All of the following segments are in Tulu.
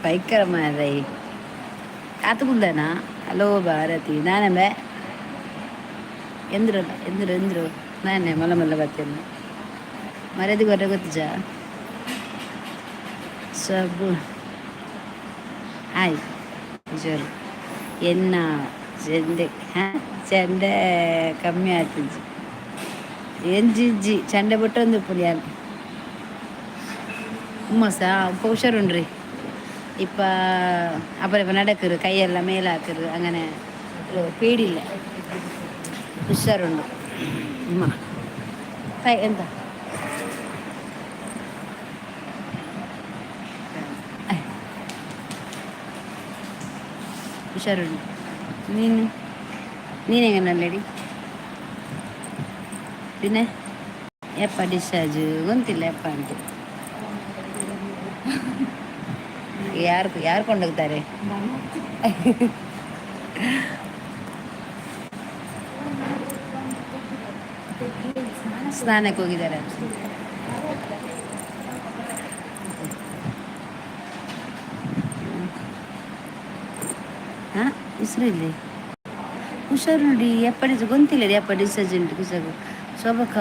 ಬೈಕರ ಮಾರೈ ಆತು ಕುಲ್ದನಾ? ಹಲೋ ಭಾರತಿ, ನಾನಂಬೆ ಎಂದ್ರಲ್ಲ, ಎಂದ್ರು ಎಂದ್ರು ನಾನೇ ಮಲ್ಲ ಮಲ್ಲ ಬರ್ತೇನೆ. ಮರ್ಯಾದೆ ಕೊಟ್ರೆ ಗೊತ್ತಿಜ. Sub hi Kishore. ಎನ್ನ ಚೆಂಡೆ, ಹಾಂ, ಚೆಂಡೆ ಕಮ್ಮಿ ಆತಿಜ್ಜಿ ಎಂಜಿಜ್ಜಿ, ಚಂಡೆ ಬಿಟ್ಟೊಂದು ಪುಲಿಯಾನ್ ಹುಮ್ಮಸ. ಉಪ್ಪ ಹುಷಾರುಂಡ್ರಿ. ಇಪ್ಪ ಅಪರಪ್ಪ ನಡಕರು, ಕೈಯೆಲ್ಲ ಮೇಲೆ ಹಾಕರು, ಅಂಗನೆ ಪೇಡಿಲ್ಲ, ಹುಷಾರುಂಡು. ಅಮ್ಮ ಕೈ ಎಂತ? ಹುಷಾರುಂಡು. ನೀನು ನೀನು ಹೆಂಗೆ ನಲ್ಲೇಡಿ ದಿನ ಎಪ್ಪ ಡಿಸ್ಚಾರ್ಜ್ ಗೊತ್ತಿಲ್ಲ ಎಪ್ಪ ಅಂತ. ಯಾರು ಯಾರು ಕೊಂಡೋಗ್ತಾರೆ? ಸ್ನಾನಕ್ಕೆ ಹೋಗಿದ್ದಾರೆ. ಹಾಂ, ಇಲ್ಲಿ ಹುಷಾರು ನೋಡಿ. ಎಪ್ಪ ಗೊತ್ತಿಲ್ಲ ರೀ, ಎಪ್ಪ ಡಿಸ್ಚಾರ್ಜ್ ಉಂಟು. ಕುಸಗು ಶೋಭಕ್ಕ,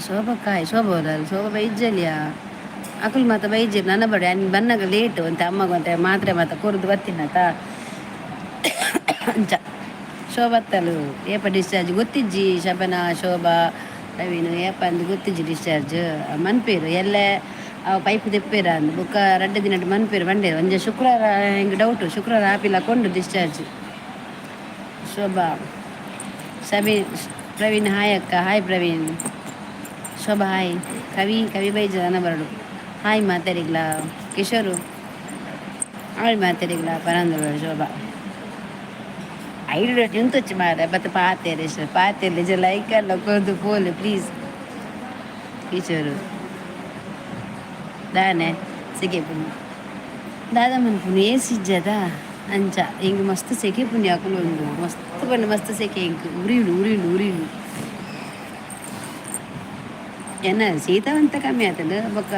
ಶೋಭಕ್ಕಾಯ್, ಶೋಭ ಅಲ್ಲ, ಶೋಭ ಬೈಜಲಿಯಾ ಅಕುಲ್ ಮಾತ ಬೈಜಿ ನನ್ನ ಬಡ ಬನ್ನಾಗ ಲೇಟು ಅಂತ ಅಮ್ಮಗ ಅಂತ ಮಾತ್ರೆ ಮಾತ ಕೊರ್ದು ಬರ್ತೀನತ ಅಂಚ. ಶೋಭತ್ತಲು ಏಪ ಡಿಸ್ಚಾರ್ಜ್ ಗೊತ್ತಿಜ್ಜಿ. ಶಬನ, ಶೋಭಾ, ಪ್ರವೀಣ್ ಏಪ ಅಂದ್ ಗೊತ್ತಿಜ್ಜಿ. ಡಿಸ್ಚಾರ್ಜ್ ಮನ್ಪೇರು ಎಲ್ಲ ಅವು ಪೈಪ್ ದೆಪ್ಪೇರ ಅಂದ್ ಬೊಕ್ಕ ರಡ್ಡ್ ದಿನಟ್ ಮನ್ಪೇರು ಬಂಡೇರು. ಒಂಜೆ ಶುಕ್ರವಾರ ಹಿಂಗೆ ಡೌಟು, ಶುಕ್ರವಾರ ಆಪಿಲ್ಲ ಕೊಂಡು ಡಿಸ್ಚಾರ್ಜ್. ಶೋಭಾ, ಸಬಿ, ಪ್ರವೀಣ್ ಹಾಯ್ ಅಕ್ಕ. ಹಾಯ್ ಪ್ರವೀಣ್. ಶೋಭಾ ಹಾಯ್. ಕವಿ, ಕವಿ ಬೈಜ ನನ ಬರಡು. ಹಾಯ್ ಮಾತಾಡಿಗ್ಲಾ. ಕಿಶೋರು ಹಾಯ್ ಮಾತಾಡಿಗ್ಲಾ. ಪರಂದ ಶೋಭಾ ಐಡು ಉಂತೊಚ್ಚಿ ಮಾರೆ ಬತ್ತ ಪಾತೇರೆ ಪಾತೇರೆ ಜ ಲೈಕ್ ಅಲ್ಲ ಕೊರ್ದು ಪೋಲೆ ಪ್ಲೀಸ್. ಕಿಶೋರು ದಾನೆ ಸೆಕೆ ಪುಣ್ಯ ದಾದ ಮನ್ಪುನು ಏಸಿಜ್ಜದ ಅಂಚ. ಹಿಂಗೆ ಮಸ್ತ್ ಸೆಕೆ ಪುಣ್ಯ ಹಾಕೊಂಡು ಉಂಡು ಮಸ್ತ್ ಪಂಡ ಮಸ್ತ್ ಸೆಕೆ. ಇಂಕ್ ಉರಿಯುಂಡು ಉರಿಯುಂಡು ಉರಿಯುಂಡು. ಎನ್ನ ಶೀತವಂತ ಕಮ್ಮಿ ಆತಂಡು ಬೊಕ್ಕ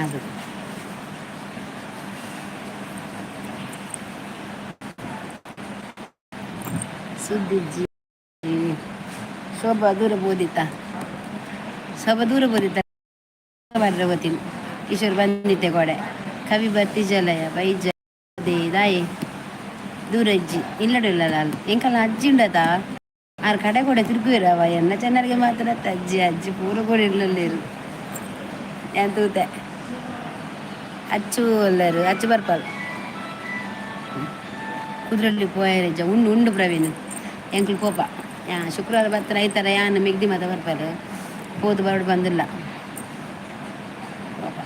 ಅದು ಸುದ್ದಿಜ್ಜಿ. ಶೋಭಾ ದೂರ ಬೋದಿತ್ತ, ಶೋಭಾ ದೂರ ಬೋದಿತ್ತ ಬರ್ರೆ ಗೊತ್ತಿಲ್ಲ. ಕಿಶೋರ್ ಬಂದಿತ್ತೆ ಗೋಡೆ. ಕವಿ ಬತ್ತಿಜಲಯ ಬೈಜ ದಾಯಿ ದೂರ ಇಜ್ಜಿ ಇಲ್ಲಡು ಇಲ್ಲ. ಎಂಕಲ್ನ ಅಜ್ಜಿ ಉಂಡತ, ಆರ್ ಕಡೆ ಕೂಡ ತಿರುಗುವಿರವ. ಎನ್ನ ಚೆನ್ನಾರಿಗೆ ಮಾತ್ರ ಅಜ್ಜಿ ಅಜ್ಜಿ ಪೂರ ಕೂಡ ಇಲ್ಲಲ್ಲೇರು. ಯಾನ್ ತೂತೆ ಅಚ್ಚು ಅಲ್ಲರು ಅಚ್ಚು ಬರ್ಪಾಲ್ ಕುದ್ರಲ್ಲಿ ಪೋಯರೆ ಉಂಡು ಉಂಡು. ಪ್ರವೀಣ್ ಎಂಕುಲು ಪೋಪ ಯಾ ಶುಕ್ರವಾರ ಬತ್ತರ ಐತರ ಯಾನ್ ಮಿಗ್ದಿ ಮಾತ ಬರ್ಪಾರು ಪೋದು ಬರಡು ಬಂದಿಲ್ಲ ಪೋಪ.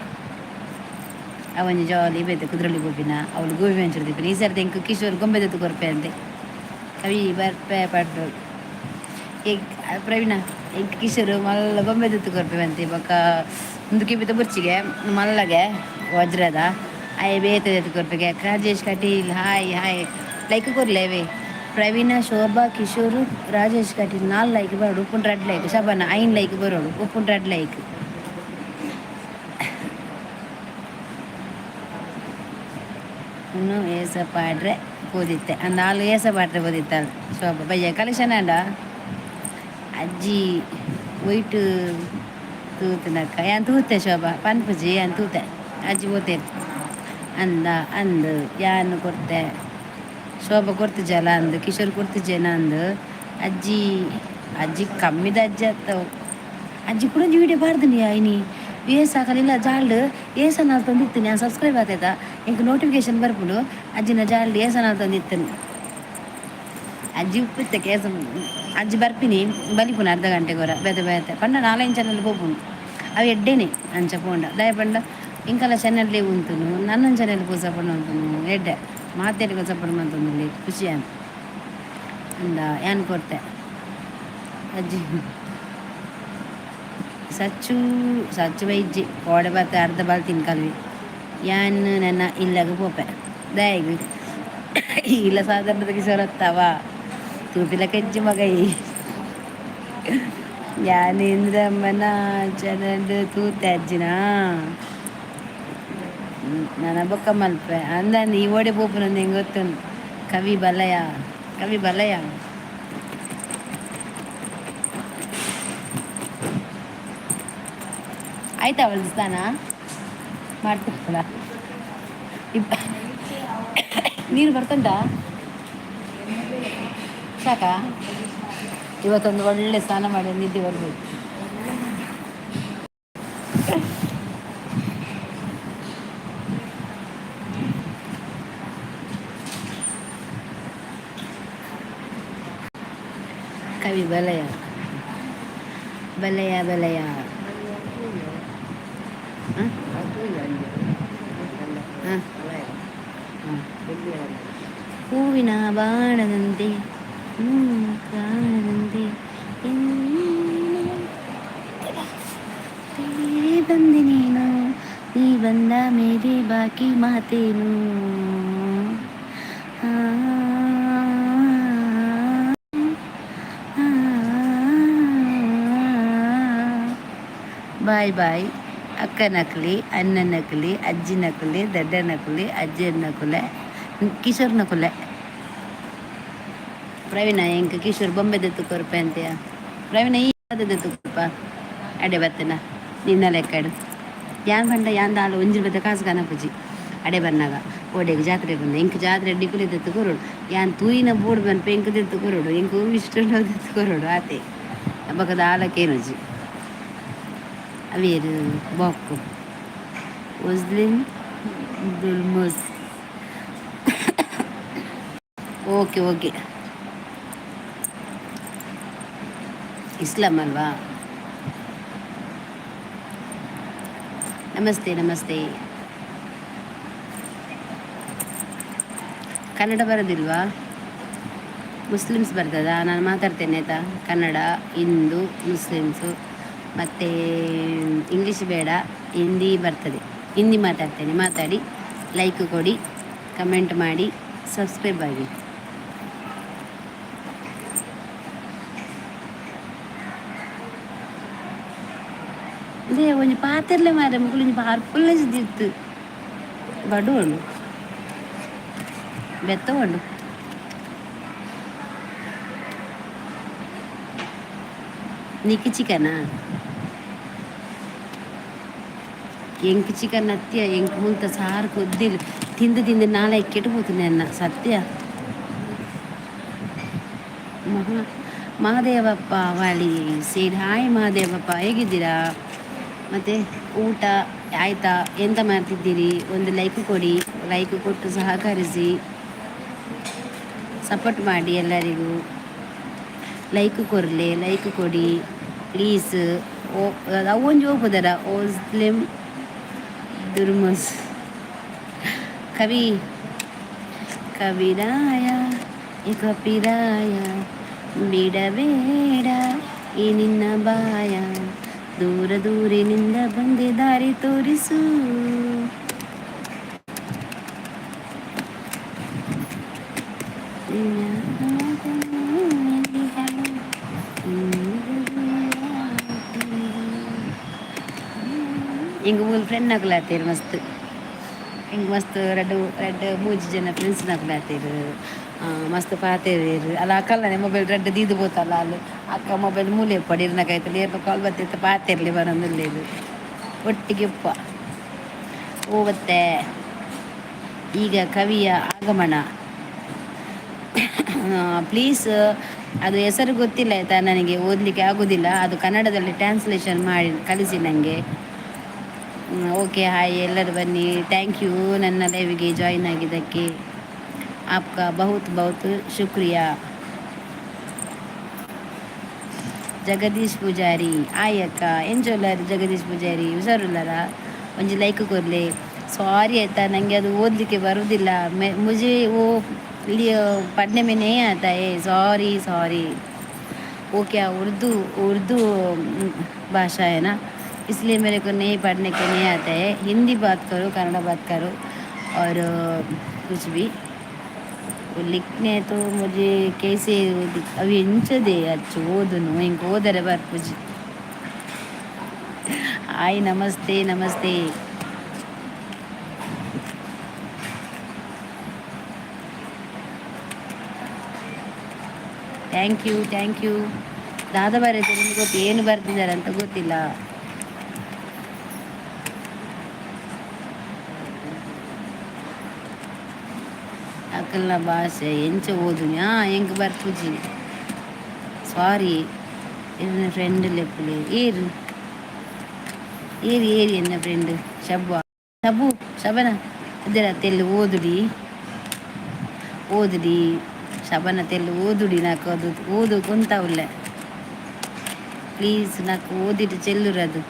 ಅವೊಂಜಿ ಜಾಲಿ ಬೇತೆ ಕುದ್ರಳ್ಳಿ ಗೋಪಿನ ಅವಳು ಗೋಬಿ ಮಂಚೂರಿ. ಈ ಸರ್ತಿ ಎಂಕ್ ಕಿಶೋರ್ ಗೊಂಬೆ ದತ್ತು ಕೊರ್ಪೆ ಅಂತೆ. ಕವಿ ಬರ್ಪೆ ಪಡ್ಡು ಎಂಕ್ ಪ್ರವೀಣ ಎಂಕ್ ಕಿಶೋರ್ ಮಲ್ಲ ಗೊಂಬೆ ದತ್ತು ಕೊರ್ಪೆ ಅಂತೆ. ಬೊಕ್ಕ ಒಂದು ಕಿಬಿತ ಬುರ್ಚಿಗೆ ಮಲ್ಲಗೆ ವಜ್ರದ ಆಯೆ ಬೇತೆ ದತ್ತು ಕೊರ್ಪೆಗೆ. Rajesh Kateel hi hi. Like ಕೊರ್ಲೇವೆ. ಪ್ರವೀಣ, ಶೋಭಾ, ಕಿಶೋರ್, ರಾಜೇಶ್ ಕಟೀಲ್ ನಾಲ್ ಲೈಕ್ ಬರೋಡು. ಉಪ್ಪುನ್ ರೆಡ್ ಲೈಕ್. ಶಬಾನ ಐನ್ ಲೈಕ್ ಬರೋಡು. ಉಪ್ಪುನ್ ರೆಡ್ ಲೈಕ್. ಇನ್ನು ಏಸ ಪಾಡ್ರೆ ಪೋದಿತ್ತೆ ನಾಲ್ ಏಸ ಪಾಡ್ರೆ ಪೋದಿತ್ತಾಳು ಶೋಭಾ. ಬಯ್ಯ ಕಲೆಕ್ಷನ್ ಆಂಡ. ಅಜ್ಜಿ ಒಯ್ಟ್ ತೂತುನಕ್ಕ ಯಾನ್ ತೂತೆ. ಶೋಭಾ ಪನ್ಪುಜಿ, ಯಾನ್ ತೂತೆ. ಅಜ್ಜಿ ಪೋತೆ ಅಂದ ಅಂದು ಯಾನ್ ಕೊರ್ತೆ. ಶೋಭಾ ಕೊರ್ತಿಜಲ ಅಂದು, ಕಿಶೋರ್ ಕೊರ್ತಿಜೇನ ಅಂದು. ಅಜ್ಜಿ ಅಜ್ಜಿ ಕಮ್ಮಿದ ಅಜ್ಜಿ ಅತ್ತವು. ಅಜ್ಜಿ ಕೂಡ ಒಂಜಿ ವೀಡಿಯೋ ಪಾಡ್ದನಿ ಇನಿ. ಏಸ್ ಸಾಕಲಿಲ್ಲ ಜಾಲ್ಡ್ ಏಸ ನಾಲ್ ತಂದಿತ್ತು. ನಾನು ಸಬ್ಸ್ಕ್ರೈಬ್ ಆತೈತ, ಎಂಕ್ ನೋಟಿಫಿಕೇಶನ್ ಬರ್ಪುಂಡು. ಅಜ್ಜಿನ ಜಾಲ್ಡ್ ಏಸ ನಾಲ್ ತಂದಿತ್ತನು. ಅಜ್ಜಿ ಉಪ್ಪಿತ್ತೆ ಕೇಸ. ಅಜ್ಜಿ ಬರ್ಪಿನಿ ಬಲಿಪುನ ಅರ್ಧ ಗಂಟೆಗೊರ ಬೇತೆ ಬೇತೆ ಪಂಡ ನಾಲೈನ್ ಚಾನಲ್ ಪೋಪುಂಡು. ಅವು ಎಡ್ಡೆನೆ ಅಂಚ ಪೋಂಡ. ದಾಯ ಪಂಡ ಇಂಕಲ ಚಾನಲ್ಲೇ ಉಂತುನು, ನನ್ನೊಂದು ಚಾನಲ್ ಪೂ ಸಪೋರ್ಟ್ ಉಂತುನು. ಎಡ್ಡೆ ಮಾತೆರಿಗೂ ಸಪೋರ್ಟ್ ಮಂತೊಂದುಲ್ಲೆ, ಖುಷಿ ಆಂಡ್ ಅಂದ ಯಾನ್ ಕೊರ್ತೆ. ಅಜ್ಜಿ ಸಚ್ಚು ಸಚ್ಚು ಬೈಜ್ಜಿ ಕೋಡೆ ಬತ್ತ ಅರ್ಧ ಬಾಲ್ ಕಲ್ವಿ. ಯಾನ್ ನನ್ನ ಇಲ್ಲಗ ಪೋಪೆ ದಾಯೆಗ್ ಇಲ್ಲ ಸಾಧಾರಣದ ಕಿಶೋರತ್ತವ ತೂಪಿಲ ಕೆಜ್ಜಿ ಮಗೈ. ಯಾನ್ ಇಂದ್ರಮ್ಮನ ಚಾನಲ್ ತೂತೆ ಅಜ್ಜಿನ. ನನ್ನ ಬೊಕ್ಕ ಮಲ್ಪೆ ಅಂದ ಈ ಓಡೆ ಪೋಪುನಂದು ಹೆಂಗೆ ಗೊತ್ತುಂಡು. ಕವಿ ಬಲಯ, ಕವಿ ಬಲಯ. ಆಯ್ತಾ ಅವಳ ಸ್ನಾನ ಮಾಡ್ತಿರ್ತಲ್ಲ? ಇಪ್ಪ ನೀರು ಬರ್ತುಂಟಾ? ಸಾಕಾ? ಇವತ್ತೊಂದು ಒಳ್ಳೆ ಸ್ನಾನ ಮಾಡಿ ನಿದ್ದೆ ಬರ್ಬೇಕು. ಕವಿ ಬಲಯ, ಬಲಯ, ಬಲಯ. ಹಾಂ ಹಾಂ ಹಾಂ. ಹೂವಿನ ಬಾಣದಂತೆ ಕಾಣದಂತೆ ಬಂದೆ ನೀನು. ನೀ ಬಂದ ಮೇಲೆ ಬಾಕಿ ಮಾತೇನು? ಆ, ಆ, ಬಾಯ್ ಬಾಯ್. ಅಕ್ಕನಕಲಿ, ಅಣ್ಣನಕಲಿ, ಅಜ್ಜಿನಕಲಿ, ದಡ್ಡನಕಲಿ, ಅಜ್ಜಿಯನಕುಲೆ, ಕಿಶೋರ್ನಕುಲೆ. ಪ್ರವೀಣ, ಎಂಕ್ ಕಿಶೋರ್ ಬೊಂಬೆ ದೆತ್ತು ಕೊರ್ಪೆ ಅಂತೆಯ. ಪ್ರವೀಣ, ಈ ದೆತ್ತು ಕೊರ್ಪ. ಅಡೆ ಬತ್ತನ ನಿನ್ನ ಲೆಕ್ಕಡು. ಯಾನ್ ಪಂಡ ಯಾನ್ ದಾಲ ಒಂಜಿ ಬತ್ತ ಕಾಸು ಕನಪುಜಿ. ಅಡೆ ಬನ್ನಾಗ ಓಡೆಗ್ ಜಾತ್ರೆ ಬಂದ ಎಂಕ್ ಜಾತ್ರೆ ಡಿಕುಲಿ ದೆತ್ತು ಕೊರೊಡು. ಯಾನ್ ತೂಯಿನ ಬೋಡು ಬನ್ಪೆ. ಎಂಕ್ ದೆತ್ತು ಕೊರೊಡು, ಎಂಕ್ ಇಷ್ಟ ದೆತ್ತು ಕೊರೊಡು. ಆತೆ, ಬೊಕ ದಾಲಕೇನುಜಿ. ಅವೇರು ಬಾಕ್ಕು ಒಸ್ಲಿನ್ ದುಲ್ಮುಸ್. ಓಕೆ ಓಕೆ, ಇಸ್ಲಾಂ ಅಲ್ವಾ? ನಮಸ್ತೆ, ನಮಸ್ತೆ. ಕನ್ನಡ ಬರೋದಿಲ್ವಾ? ಮುಸ್ಲಿಮ್ಸ್ ಬರ್ತದಾ? ನಾನು ಮಾತಾಡ್ತೇನೆ ಆಯಿತಾ? ಕನ್ನಡ, ಹಿಂದೂ, ಮುಸ್ಲಿಮ್ಸು ಮತ್ತು ಇಂಗ್ಲೀಷ್ ಬೇಡ, ಹಿಂದಿ ಬರ್ತದೆ. ಹಿಂದಿ ಮಾತಾಡ್ತೇನೆ. ಮಾತಾಡಿ, ಲೈಕ್ ಕೊಡಿ, ಕಮೆಂಟ್ ಮಾಡಿ, ಸಬ್ಸ್ಕ್ರೈಬ್ ಆಗಿ. ಅದೇ ಒಂಜಿ ಪಾತೆರ್ಲೆ ಮಾರೆ, ಮುಕುಲು ಒಂಜಿ ಪಾರ್ಪುಲ್ಲ ದಿತ್ತು ಬಡು ಉಂಡು, ಬೆತ್ತ ಉಂಡು. ನಿಕ್ಕಿ ಚಿಕನಾ? ಎಂಕ್ ಚಿಕನ್ ಅತ್ಯ. ಎಂಕ್ ಮುಲ್ತ ಸಾರು ಕೊದ್ದಿಲ್ ತಿಂದು ತಿಂದು ನಾಳೆ ಕೆಟ್ಟು ಪೋತುಂಡು ಎನ್ನ ಸತ್ಯ. ಮಹಾ ಮಹಾದೇವಪ್ಪ ವಾಲಿ ಸೇಡ್. ಹಾಯ್ ಮಹಾದೇವಪ್ಪ, ಹೇಗಿದ್ದೀರಾ? ಮತ್ತು ಊಟ ಆಯಿತಾ? ಎಂತ ಮಾಡ್ತಿದ್ದೀರಿ? ಒಂದು ಲೈಕ್ ಕೊಡಿ. ಲೈಕ್ ಕೊಟ್ಟು ಸಹಕರಿಸಿ, ಸಪೋರ್ಟ್ ಮಾಡಿ. ಎಲ್ಲರಿಗೂ ಲೈಕ್ ಕೊರಲೆ, ಲೈಕ್ ಕೊಡಿ ಪ್ಲೀಸ್. ಓ, ಅವು ಒಂಜಿ ಹೋಗ್ಬೋದರ. ಓಸ್ಲಿಂ ದುರ್ಮಸ್. ಕವಿ ಕವಿರಾಯ ಕಪಿರಾಯ, ಬಿಡಬೇಡ ಈ ನಿನ್ನ ಬಾಯ. ದೂರ ದೂರಿನಿಂದ ಬಂದೆ, ದಾರಿ ತೋರಿಸು. ಎಂಕ್ ಮೂಲು ಫ್ರೆಂಡ್ ನಕುಲಾತೇರು ಮಸ್ತ್. ಎಂಕ್ ಮಸ್ತ್ ರಡ್ಡ್ ರಡ್ಡ್ ಮೂಜಿ ಜನ ಫ್ರೆಂಡ್ಸ್ ನಕುಲಾತೇರು. ಮಸ್ತ್ ಪಾತೆರೇರು ಅಲ್ಲ. ಅಕ್ಕಲ್ನೇ ಮೊಬೈಲ್ ರಡ್ಡ್ ದೀದು ಪೋತಲ್ಲ ಅಲ್ಲು. ಅಕ್ಕ ಮೊಬೈಲ್ ಮೂಲೆ ಪಡಿರ್ನಕ ಆಯ್ತಲ್ಲ. ಏರ್ನ ಕಾಲ್ ಬತ್ತಿತ್ತು, ಪಾತೆರ್ಲಿ ಬರೋದಿಲ್ಲ. ಒಟ್ಟಿಗೆ ಉಪ್ಪ ಓವತ್ತೆ. ಈಗ ಕವಿಯ ಆಗಮನ. ಪ್ಲೀಸ್, ಅದು ಹೆಸರು ಗೊತ್ತಿಲ್ಲ ಆಯಿತಾ? ನನಗೆ ಓದಲಿಕ್ಕೆ ಆಗೋದಿಲ್ಲ. ಅದು ಕನ್ನಡದಲ್ಲಿ ಟ್ರಾನ್ಸ್ಲೇಷನ್ ಮಾಡಿ ಕಳಿಸಿ ನನಗೆ. ಓಕೆ, ಹಾಯ್, ಎಲ್ಲರೂ ಬನ್ನಿ. Thank you, ನನ್ನ ಲೈವ್ಗೆ ಜಾಯಿನ್ ಆಗಿದ್ದಕ್ಕೆ. आपका बहुत बहुत शुक्रिया. ಜಗದೀಶ್ ಪೂಜಾರಿ, ಆಯ್ ಅಕ್ಕ, ಎಂಚೊಲ್ಲರ್? ಜಗದೀಶ್ ಪೂಜಾರಿ, ಹುಷಾರುಲ್ಲರ? ಒಂಜಿ ಲೈಕ್ ಕೊರ್ಲೆ. ಸಾರಿ ಆಯ್ತಾ, ನನಗೆ ಅದು ಓದಲಿಕ್ಕೆ ಬರುವುದಿಲ್ಲ. मैं मुझे वो पढ़ने में नहीं आता है. Sorry, sorry. वो क्या उर्दू उर्दू भाषा है ना, इसलिए मेरे को नहीं पढ़ने के नहीं आता है. हिंदी बात करो, कन्नड़ बात करो और कुछ भी. वो लिखने तो मुझे कैसे ಅವು ಎಂಚದೆ ಅಚ್ಚು ಓದುನು. ಹಿಂಗೆ ಓದರೆ ಬರ್ಪುಜಿ. ಹಾಯ್, ನಮಸ್ತೆ, ನಮಸ್ತೆ. Thank you, thank you. ದಾದ ಬರೆದಿರಿ ಗೊತ್ತು, ಏನು ಬರ್ತಿದ್ದಾರೆ ಅಂತ ಗೊತ್ತಿಲ್ಲ. ಅಕಲ್ನ ಭಾಷೆ ಎಂಚ ಓದುನಿ? ಹಾಂ, ಎಂಕ್ ಬರ್ಪುಜಿ, ಸಾರಿ. ಎನ್ನ ಫ್ರೆಂಡ್ ಲೆಪ್ಪುಲೆ. ಏರು ಏರಿ ಏರಿ ಎನ್ನ ಫ್ರೆಂಡ್ ಶಬ್ಬು, ಶಬು, ಶಬನ ಅದರ ತೆಲ್ಲು ಓದುಡಿ, ಓದುಡಿ ಶಬನ ತೆಲ್ಲು ಓದುಡಿ. ನಾಕು ಅದು ಓದು ಕೊಂತಾವುಲ್ಲ. ಪ್ಲೀಸ್, నాకు ಓದಿಟ್ಟು ಚೆಲ್ಲುರದು.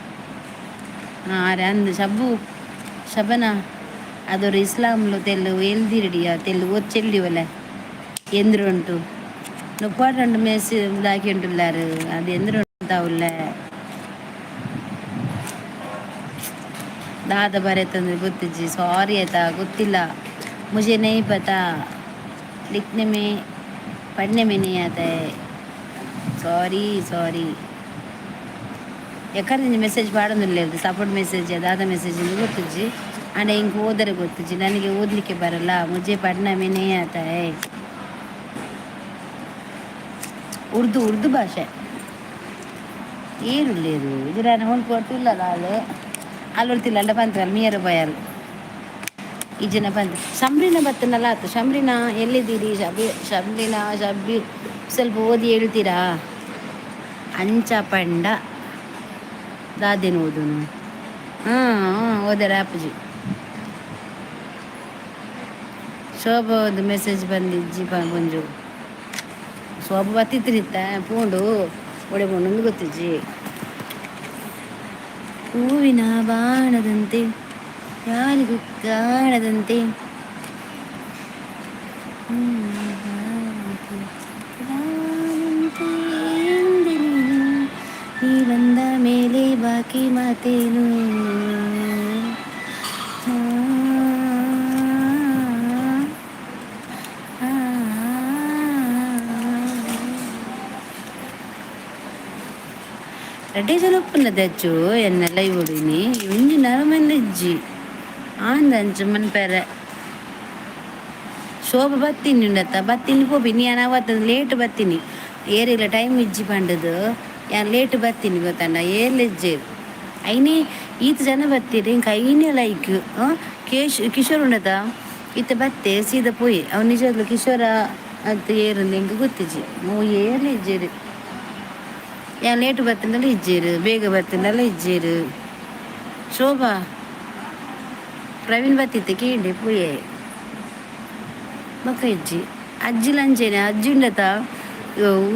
ಹಾಂ, ಅರೆ ಅಂದು ಶಬ್ಬು, ಶಬನ ಅದರ ಇಸ್ಲಾಂಲು ತೆಲ್ಲು ಎಲ್ದಿರಡಿ, ತೆಲ್ಲು ಓದ್ ಚೆಲ್ಲಿವಲ್ಲ. ಎಂದ್ರು ಉಂಟು 32 ಮೇಸ್ ದಾಕಿ ಉಂಟುಲ್ಲಾರು. ಅದು ಎಂದ್ರು ಉಂಟಾವುಲ್ಲ. ದಾದ ಬರೆತಂದ್ರೆ ಗೊತ್ತಿಜ್ಜಿ, ಸಾರಿ ಆಯ್ತಾ, ಗೊತ್ತಿಲ್ಲ. मुझे नहीं पता, लिखने में पढ़ने में नहीं आता है, ಸಾರಿ ಸಾರಿ. ಯಾಕಂದ್ರೆ ಮೆಸೇಜ್ ಪಾಡೊಂದಿಲ್ಲ, ಸಪೋರ್ಟ್ ಮೆಸೇಜ್, ಅದಾದ ಮೆಸೇಜ್ ಗೊತ್ತಿಜ್ಜಿ. ಅಂಡ ಹಿಂಗೆ ಓದರೆ ಗೊತ್ತಿಜ್ಜಿ, ನನಗೆ ಓದಲಿಕ್ಕೆ ಬರಲ್ಲ. मुझे पढ़ना में नहीं आता है. ಉರ್ದು, ಉರ್ದು ಭಾಷೆ ಏರುಲ್ಲೇರು ಇದ್ರ ಹೊಂದ್ಕೊಟ್ಟಿಲ್ಲ. ಆಳು ಅಲ್ಲಿ ಅಲ್ಲ ಬಂತಲ್ಲ, ಮೀಯರ ಬಯಲ್ ಈ ಜನ ಬಂತು. ಶಂಬ್ರಿನ ಬತ್ತನಲ್ಲ ಆತು. ಶಂಬ್ರಿನ, ಎಲ್ಲಿದ್ದೀರಿ ಶಬಿ? ಶಂಬ್ರಿನ, ಶಬ್ಬಿ, ಸ್ವಲ್ಪ ಓದಿ ಹೇಳ್ತೀರಾ? ಅಂಚ ಪಂಡ ದಾದೇನು ಓದುನು? ಹಾಂ ಹಾಂ, ಓದರ ಅಪ್ಪಾಜಿ. ಶೋಭಾ ಒಂದು ಮೆಸೇಜ್ ಬಂದಿಜ್ಜಿ ಪಂಜು. ಶೋಭ ಬತ್ತಿತ್ರಿತ್ತ ಪೋಂಡು ಒಡೆ ಪೋಂಡು ಗೊತ್ತಿಜ್ಜಿ. ಹೂವಿನ ಬಾಣದಂತೆ ಯಾರಿಗೂ ಕಾಣದಂತೆ ನೀ ಬಂದ ಮೇಲೆ ಬಾಕಿ ಮಾತೇನು? ರಡ್ಡೆ ಜನ ಉಪ್ಪುನದಚ್ಚು ಎನ್ನೆಲ್ಲ ಇವಡಿನಿ. ಒಂಜಿ ನರಮಂದಿಜ್ಜಿ ಆಂದಂಚ ಮನ್ಪೆರೆ. ಶೋಭ ಬತ್ತೀನಿ ಉಂಡತ್ತ, ಬತ್ತೀನಿ ಪೋಪಿ. ನೀ ಅವತ್ತು ಲೇಟ್ ಬತ್ತೀನಿ, ಏರಿಲ್ಲ ಟೈಮ್ ಇಜ್ಜಿ ಪಂಡದು. ಯಾನ್ ಲೇಟ್ ಬತ್ತೀನಿ ಗೊತ್ತಂಡ, ಏರ್ಲೆಜ್ಜೆ ಐನೇ. ಈತ ಜನ ಬತ್ತೀರಿ, ಇಂಕ ಐನೇ ಲೈಕ್. ಕೇಶ್ ಕಿಶೋರ್ ಉಂಡತ, ಈತ ಬತ್ತೆ ಸೀದಾ ಪೋಯಿ. ಅವ್ನು ನಿಜವಾಗ್ಲು ಕಿಶೋರ ಅಂತ ಏರಂದು ಎಂಕ್ ಗೊತ್ತಿಜ್ಜಿ. ಮೂ ಏರ್ಲೆ ಇಜ್ಜೇರು. ಯಾನ್ ಲೇಟ್ ಬತ್ತಿನಲ್ಲ ಇಜ್ಜೇರು, ಬೇಗ ಬತ್ತಿನಲ್ಲ ಇಜ್ಜೇರು. ಶೋಭಾ, ಪ್ರವೀಣ್ ಬತ್ತಿತ್ತೆ ಕೇಂಡೆ ಪೋಯೆ ಬೊಕ್ಕ ಇಜ್ಜಿ. ಅಜ್ಜಿ ಲಂಚೇನೆ. ಅಜ್ಜಿ ಉಂಡತ,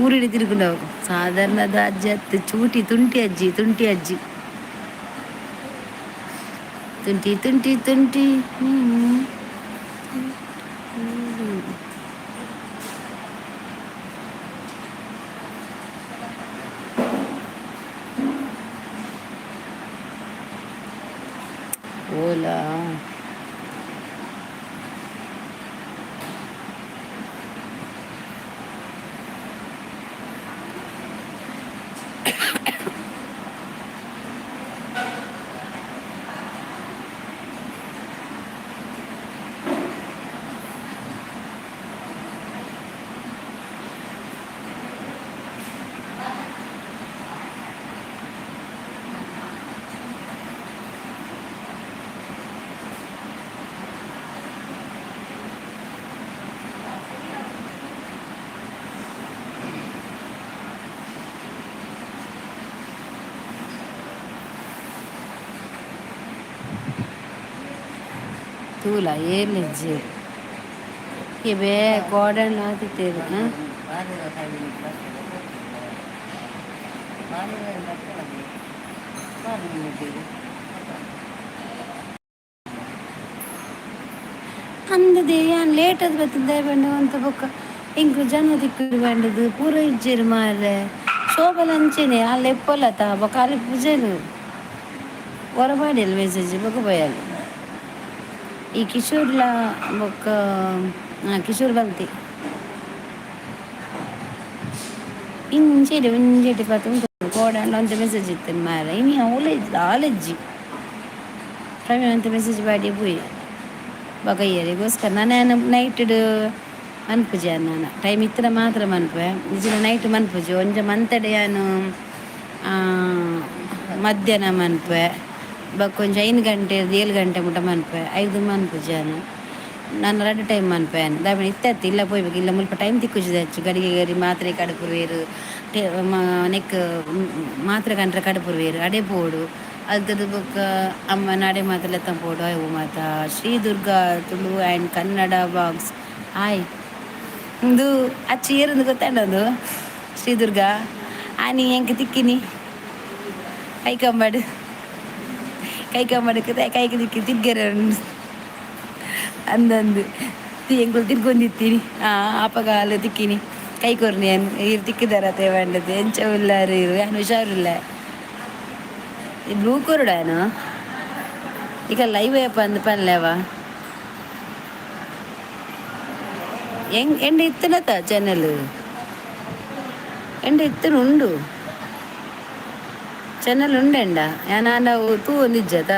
ಊರಿಡಿ ತಿರುಗುಂಡವು. ಸಾಧಾರಣದ ಅಜ್ಜಿ ಅತ್ತು, ಚೂಟಿ ತುಂಟಿ ಅಜ್ಜಿ, ತುಂಟಿ ಅಜ್ಜಿ, ತುಂಟಿ ತುಂಟಿ ತುಂಟಿ. ಓಲಾ ತೂಲ ಏರ್ಲಿಜ್ಜಿ ಇವೆ ಗೋಡನ್ ಆತಿತ್ತೇರು. ಅಂದದೆ ಯಾನ್ ಲೇಟ್ ಅದು ಬತ್ತಿದ್ದೆ ಬಂಡು ಅಂತ. ಬೊಕ್ಕ ಎಂಕ್ಲು ಜನ ದಿಕ್ಕು ಬಂಡದು ಪೂರ ಇಜ್ಜೆರ್ ಮಾರ್ರೆ. ಶೋಭಲ ಅಂಚೆನೆ ಅಲ್ಲಿ ಎಪ್ಪೊಲತ ಬೊಕ್ಕ ಅಲ್ಲಿ ಪೂಜೆನು ಹೊರಪಾಡಿಯಲ್ಲ ಮೆಸೇಜ್ ಬೊಕ್ಕ ಪೋಯಲ್. ಈ ಕಿಶೋರ್ಲ ಬೊಕ್ಕ ಕಿಶೋರ್ ಬಲ್ತಿ ಇಂಚೆಡೆ ಒಂಜೆಡೆ ಪತ್ ಉಂಟು. ಕೋಡಂಡ ಅಂತ ಮೆಸೇಜ್ ಇತ್ತು ಮಾರ್ರೆ. ಇನಿ ಅವಲೇ ಆಲೆಜ್ಜಿ. ಪ್ರವೀಣ್ ಅಂತ ಮೆಸೇಜ್ ಪಾಡಿ ಪೋಯಿ. ಬೊಕ ಏರೆಗೋಸ್ಕರ ನಾನು ನೈಟ್. ಮನ್ಪುಜಿ ನಾನು ಟೈಮ್ ಇತ್ತಿನ ಮಾತ್ರ ಮನ್ಪುವೆ. ನಿಜ ನೈಟ್ ಮನ್ಪುಜಿ. ಒಂಜ ಮಂತಡೆ ಯಾನು ಮಧ್ಯಾಹ್ನ ಮನ್ಪುವೆ. ಬೊಕ್ಕ ಒಂಜಿ 5 ಗಂಟೆ, 7 ಗಂಟೆ ಮುಟ್ಟ ಮನ್ಪುವೆ. ಐದು ಮನ್ಪುಜಿ ಯಾನು. ನಾನು ರಡ್ಡ್ ಟೈಮ್ ಮನ್ಪುವೆ. ದಾಯೆ ಇತ್ತತ್ತಿ ಇಲ್ಲ ಪೋಯ್ಬೇಕು ಇಲ್ಲ. ಮುಲ್ಪ ಟೈಮ್ ತಿಕ್ಕುಜಿ ಹೆಚ್ಚು. ಗಡಿಗೆ ಗಡಿ ಮಾತ್ರೆ ಕಡಪುರುವೆರ್, ನೆಕ್ ಮಾತ್ರೆ ಕಂಡ್ರೆ ಕಡಪುರುವೆರ್. ಅಡೆ ಪೋಡು, ಅಲ್ತದ ಬೊಕ್ಕ ಅಮ್ಮ ನಾಡೆ ಮಾತ್ರ ಲೆತ್ತ ಪೋಡು. ಅವು ಮಾತ Shri Durga Tulu and Kannada vlogs, hi. ಇಂದು ಅಚ್ಚು ಏರಂದು ಗೊತ್ತಾಂಡದು. ಶ್ರೀ ದುರ್ಗಾ ಆನಿ ಎಂಕ್ ತಿಕ್ಕಿನಿ. ಕೈ ಕಂಬಾಡು, ಕೈ ಕಂಬಾಡು, ಕೈಗೆ ತಿಕ್ಕಿ ತಿರ್ಗೆರೆ ಅಂದಂದು ಎಂಕುಲು ತಿರ್ಗೊಂದಿತ್ತೀನಿ. ಅಪಗಾಲ ತಿಕ್ಕಿನಿ. ಕೈ ಕೊರ್ನಿ ಇರು ತಿಕ್ಕಿದಾರ ತೇವಂಡದು. ಎಂಚ ಉಲ್ಲಾರು ಇರು? ಯಾನು ಹುಷಾರಿಲ್ಲ. ಈ ಬ್ಲೂ ಕೊರಡಾನು ಈಗ ಲೈವ್ ಅಪ್ಪ ಅಂದ್ ಪನ್ಲೇವ. ಎಂಗ್ ಎಂಡ ಇತ್ತನತ ಚಾನೆಲ್? ಎಂಡ ಇತ್ತನ ಉಂಡು, ಚಾನೆಲ್ ಉಂಡೆಂಡ. ಯಾನಾಂಡ ತೂ ಒಂದಿಜ್ಜತ.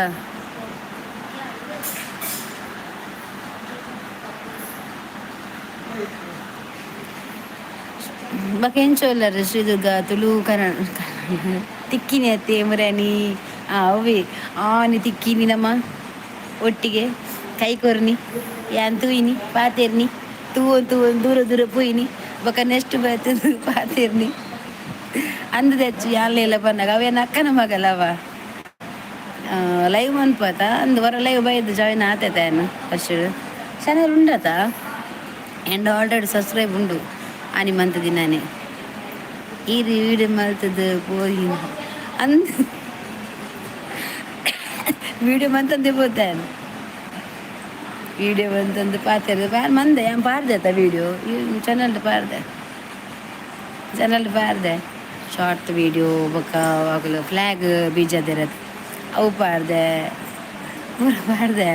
ಬೊಕ ಎಂಚ ಉಲ್ಲರ್ ಶ್ರೀದುರ್ಗ ತುಳು ಕನ್ನಡ? ತಿಕ್ಕಿನಿ ಅತ್ತೆ ಮುರಾನಿ. ಅವೇ ಆನಿ ತಿಕ್ಕಿನಿ. ನಮ್ಮ ಒಟ್ಟಿಗೆ ಕೈ ಕೊರ್ನಿ. ಯಾನ್ ತೂಯಿನಿ, ಪಾತೆರ್ನಿ. ತೂವೊಂದು ತೂವೊಂದು ದೂರ ದೂರ ಪೋಯಿನಿ. ಬೊಕ ನೆಕ್ಸ್ಟ್ ಬತ್ತದು ಪಾತೆರ್ನಿ. ಅಂದದಚ್ಚು ಯಾನ್ಲ ಪನ್ನಗ ಅವೇನ ಅಕ್ಕನ ಮಗಲವ. ಲೈವ್ ಮನ್ಪತ ಅಂದ್ ವರ ಲೈವ್ ಬೈದು ಜಾಯಿನ್ ಆತೈತೆ. ಫಸ್ಟ್ ಚಾನಲ್ ಉಂಡತ and already subscribe ಉಂಡು. ಆನಿ ಮಂತ್ ದಿನಾನೆ ಈರು ವೀಡಿಯೋ ಮಲ್ತದ್ದು ಪೋಯಿ ಅಂದ್ ವೀಡಿಯೋ ಮಂತಂದೆ ಪೋತಾನೆ. ವೀಡಿಯೋ ಬಂತಂದು ಪಾತೆರ್ದು ಮಂದೆ. ಯಾನ್ ಪಾಡ್ದೆ ಅತ್ತ ವೀಡಿಯೋ ಚಾನಲ್ ಪಾಡ್ದೆ, ಚಾನಲ್ ಪಾಡ್ದೆ. ಶಾರ್ಟ್ ವೀಡಿಯೋ ಬೊಕ್ಕ ಅಗಲು ಫ್ಲ್ಯಾಗ್ ಬೀಜದಿರತ್ ಅವು ಪಾಡ್ದೆ, ಪೂರ ಪಾಡ್ದೆ.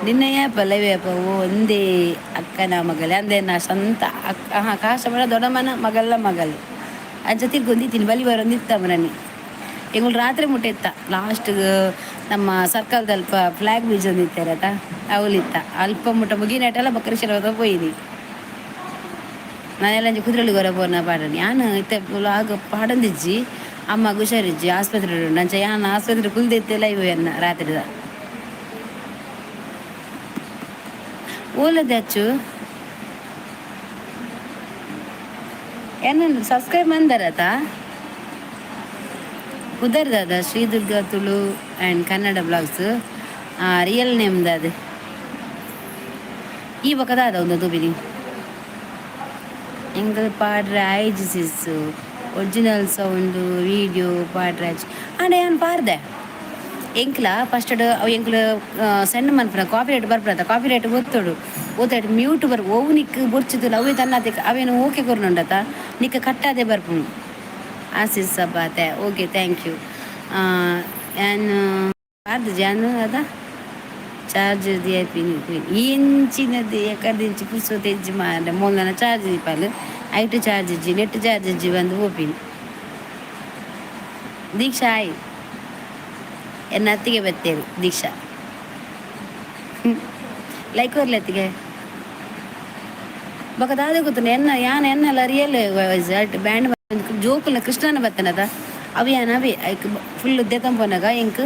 ನಿನ್ನೆ ಏಪ ಲೈವ್ ಏಪ? ಓ, ಒಂದೇ ಅಕ್ಕನ ಮಗಲೆ ಅಂದೆ. ನಾ ಸ್ವಂತ ಅಕ್ಕ. ಹಾಂ, ಕಾಶ ಬಡ ದೊಡ್ಡಮ್ಮನ ಮಗಲ್ಲ ಮಗಲ್. ಅಂಚ ತಿರ್ಗೊಂದಿತ್ತೀನಿ. ಬಲಿ ಬರೊಂದಿತ್ತ ಮನನಿ. ಎಂಗುಲು ರಾತ್ರಿ ಮುಟ್ಟ ಇತ್ತ. ಲಾಸ್ಟ್ ನಮ್ಮ ಸರ್ಕಲ್ದಲ್ಪ ಫ್ಲಾಗ್ ಬೀಜೊಂದಿತ್ತಾರತ, ಅವಲಿತ್ತ. ಅಲ್ಪ ಮುಟ್ಟ ಮುಗಿನಟಲ್ಲ. ಬೊಕ್ಕ ಪೋಯಿನಿ ನಾನೆಲ್ಲ. ಒಂಜಿ ಕುದ್ರಳಿ ಗೊರ ಪೋರ್ನ ಪಾಡನಿ. ಯಾನ್ ಇತ್ತೆ ಆಗ ಪಾಡೊಂದಿಜ್ಜಿ. ಅಮ್ಮ ಹುಷಾರಿಜ್ಜಿ, ಆಸ್ಪತ್ರೆ ಉಂಡು. ಅಂಚ ಯಾನ್ ಆಸ್ಪತ್ರೆ ಕುಲ್ದಿತ್ತೆ ಲೈವ್ ಎನ್ನ ರಾತ್ರಿದ. ಓಲದ ಅಚ್ಚು ಎನ್ನ ಸಬ್ಸ್ಕ್ರೈಬ್ ಮಂದರತ ಪುದರ್ ದಾದ? Shri Durga Tulu and Kannada blogs real name ದಾದ? ಈ ಬೊಕ ದಾದ ಒಂದು ತೂಪಿನಿ. ಎಂಕಲ್ ಪಾಡ್ರೆ ಆಯ್ಜಿ ಸಿಸ್. ಒರಿಜಿನಲ್ ಸೌಂಡು ವೀಡಿಯೋ ಪಾಡ್ರೆ ಆಯ್ಜಿ. ಆಂಡ ಯಾನ್ ಪಾಡ್ದೆ. ಎಂಕ್ಲ ಫಸ್ಟ್ ಅವು ಎಂಕ್ಲ ಸೆಂಡ್ ಮನ್ಪುನ ಕಾಪಿ ರೈಟ್ ಬರ್ಪುನತ. ಕಾಪಿ ರೈಟ್ ಒತ್ತೊಡು ಒತ್ತಡ ಮ್ಯೂಟ್ ಬರ್. ಒವು ನಿಕ್ ಬೊರ್ಚಿದ್ ಅವೇ ತನ್ನತೆ ಅವೇನು ಓಕೆ ಕೊರ್ನುಂಡತ, ನಿಕ್ ಕಟ್ಟಾದೆ ಬರ್ಪುಂಡು. ಆಸಿಸ್ ಸಬ್ಬಾತೆ, ಓಕೆ, thank you. ಯಾನ್ ಪಾಡ್ದು ಜಾನು ಅದ ಚಾರ್ಜ್ ದಿಯಪಿನಿ. ಎಂಚಿನದು ಎಕರ್ದಿಂಚಿ ಪುರ್ಸೊತ್ತು ಇಜ್ಜಿ ಮಾರ್ರೆ. ಮೊಲ್ನ ಚಾರ್ಜ್ ದೀಪಾಲ್ ಐಟ್ ಚಾರ್ಜ್ ಇಜ್ಜಿ, ನೆಟ್ ಚಾರ್ಜ್ ಇಜ್ಜಿ ಬಂದು ಪೋಪಿನಿ. ದೀಕ್ಷಾ ಆಯ್. ಎನ್ನ ಅತ್ತಿಗೆ ಬತ್ತೇರು ದೀಕ್ಷಾ. ಲೈಕ್ ಕೊರ್ಲೆ ಅತ್ತಿಗೆ. ಬೊಕ ದಾದ ಗೊತ್ತುಂಡು? ಎನ್ನ ಯಾನ್ ಎನ್ನಲ ರಿಯಲ್ ಬ್ಯಾಂಡ್ ಜೋಕುಲ್ನ ಕೃಷ್ಣನ ಬತ್ತನದ ಅವು ಯಾನ್ ಅವೇ ಐಕ್ ಫುಲ್ ದೆತಂಪನಗ ಎಂಕ್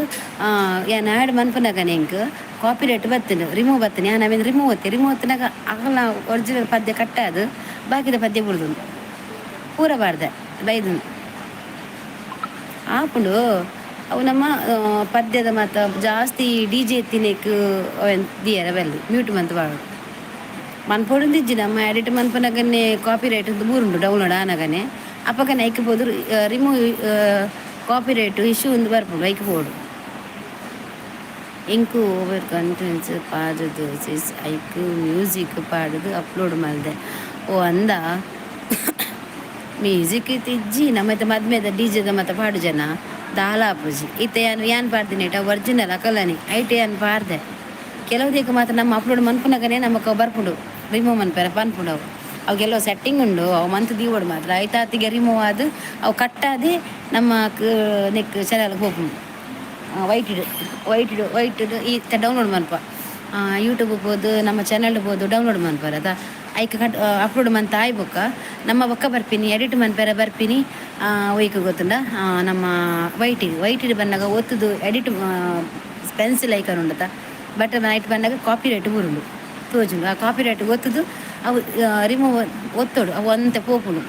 ಯಾನ್ ಆ್ಯಡ್ ಮನ್ಪುನಗನೆ ಎಂಕ್ ಕಾಪಿ ರೈಟ್ ಬತ್ತುಂಡು, ರಿಮೂವ್ ಬತ್ತುಂಡು. ಯಾನ್ ಅವೇನ್ ರಿಮೂವ್ ಒತ್ತೆ. ರಿಮೂವ್ ಒತ್ತುನಾಗ ಅಗಲ ಒರಿಜಿನಲ್ ಪದ್ಯ ಕಟ್ಟಾದ್ ಬಾಕಿದ ಪದ್ಯ ಬುಡ್ದುಂಡು. ಪೂರ ಪಾಡ್ದೆ ಬೈದುಂಡು. ಆಪುಂಡು ಅವು. ನಮ್ಮ ಪದ್ಯದ ಮಾತ ಜಾಸ್ತಿ ಡಿಜೆ ಇತ್ತಿನೇಕ್ ಅವೆನ್ ದಿಯರ ಬಲ್ಲಿ, ಮ್ಯೂಟ್ ಮಂತ್ ಪಾಡೊಡು. ಮನ್ಪೊಡುಂದಿಜ್ಜಿ. ನಮ್ಮ ಎಡಿಟ್ ಮನ್ಪುನಗನೆ ಕಾಪಿ ರೈಟ್ ಅಂತ ಬೂರುಂಡು. ಡೌನ್ಲೋಡ್ ಆನಗನೆ ಅಪಗನೆ ಐಕ್ ಪೋದು ರಿಮೂವ್ ಕಾಪಿ ರೈಟ್ ಇಶ್ಯೂ ಒಂದು ಬರ್ಪುಂಡು, ಐಕ್ ಪೋಡು. ಎಂಕು ಓವರ್ ಕಂಟೆಂಟ್ಸ್ ಪಾಡುದು ಸಿಸ್. ಐಕ್ ಮ್ಯೂಸಿಕ್ ಪಾಡುದು ಅಪ್ಲೋಡ್ ಮಲ್ದೆ. ಓ ಅಂದ, ಮ್ಯೂಸಿಕ್ ಇಜ್ಜಿ. ನಮ್ಮ ಇತ್ತೆ ಮದ್ಮೆದ ಡಿಜೆದ ಮತ್ತೆ ಪಾಡು ಜನ ದಾಲ ಆಪುಜಿ. ಇತ್ತೆ ಯಾನ್ ಯಾನ್ ಪಾಡ್ದಿನಿ ಐಟ ಒರಿಜಿನಲ್ ಅಕಲನಿ ಐಟ್ ಯಾನ್ ಪಾಡ್ದೆ. ಕೆಲವು ದೇಕ ಮಾತ್ರ ನಮ್ಮ ಅಪ್ಲೋಡ್ ಮನ್ಪುನಗನೆ ನಮಕ್ ಬರ್ಪುಂಡು, ರಿಮೂವ್ ಮನ್ಪೆರೆ ಪನ್ಪುಂಡು. ಅವು ಅವು ಕೆಲವು ಸೆಟ್ಟಿಂಗ್ ಉಂಡು, ಅವು ಮಂತ್ ದೀವೊಡು ಮಾತ್ರ. ಐತಾತಿಗೆ ರಿಮೂವ್ ಆದ್ ಅವು ಕಟ್ಟಾದೆ ನಮ್ಮ ನೆಕ್ ಚಾನಲ್ ಪೋಪುಂಡು. ವೈಟ್ ವೈಟ್ ವೈಟ್ ಇತ್ತೆ ಡೌನ್ಲೋಡ್ ಮನ್ಪ. ಯೂಟ್ಯೂಬ್ ಪೋದು ನಮ್ಮ ಚಾನಲ್ ಪೋದು ಡೌನ್ಲೋಡ್ ಮನ್ಪರ ಐಕ್ ಕಟ್ ಅಪ್ಲೋಡ್ ಮಂತ ಆಯ್ ಬೊಕ್ಕ ನಮ್ಮ ಬೊಕ್ಕ ಬರ್ಪಿನಿ ಎಡಿಟ್ ಮನ್ಪೆರೆ ಬರ್ಪಿನಿ. ಒಯ್ಕ್ ಗೊತ್ತುಂಡ? ನಮ್ಮ ವೈಟಿಗೆ. ವೈಟಿಡ್ ಬನ್ನಗ ಒತ್ತುದು ಎಡಿಟ್ ಪೆನ್ಸಿಲ್ ಐಕನ್ ಉಂಡತ ಬಟ್ ನೈಟ್ ಬಂದಾಗ ಕಾಪಿ ರೈಟ್ ಬರುಂಡು ತೋಜುಂಡು. ಆ ಕಾಪಿ ರೈಟ್ ಒತ್ತುದು ಅವು ರಿಮೂವ್ ಒತ್ತೋಡು, ಅವು ಒಂತೆ ಪೋಪುಂಡು.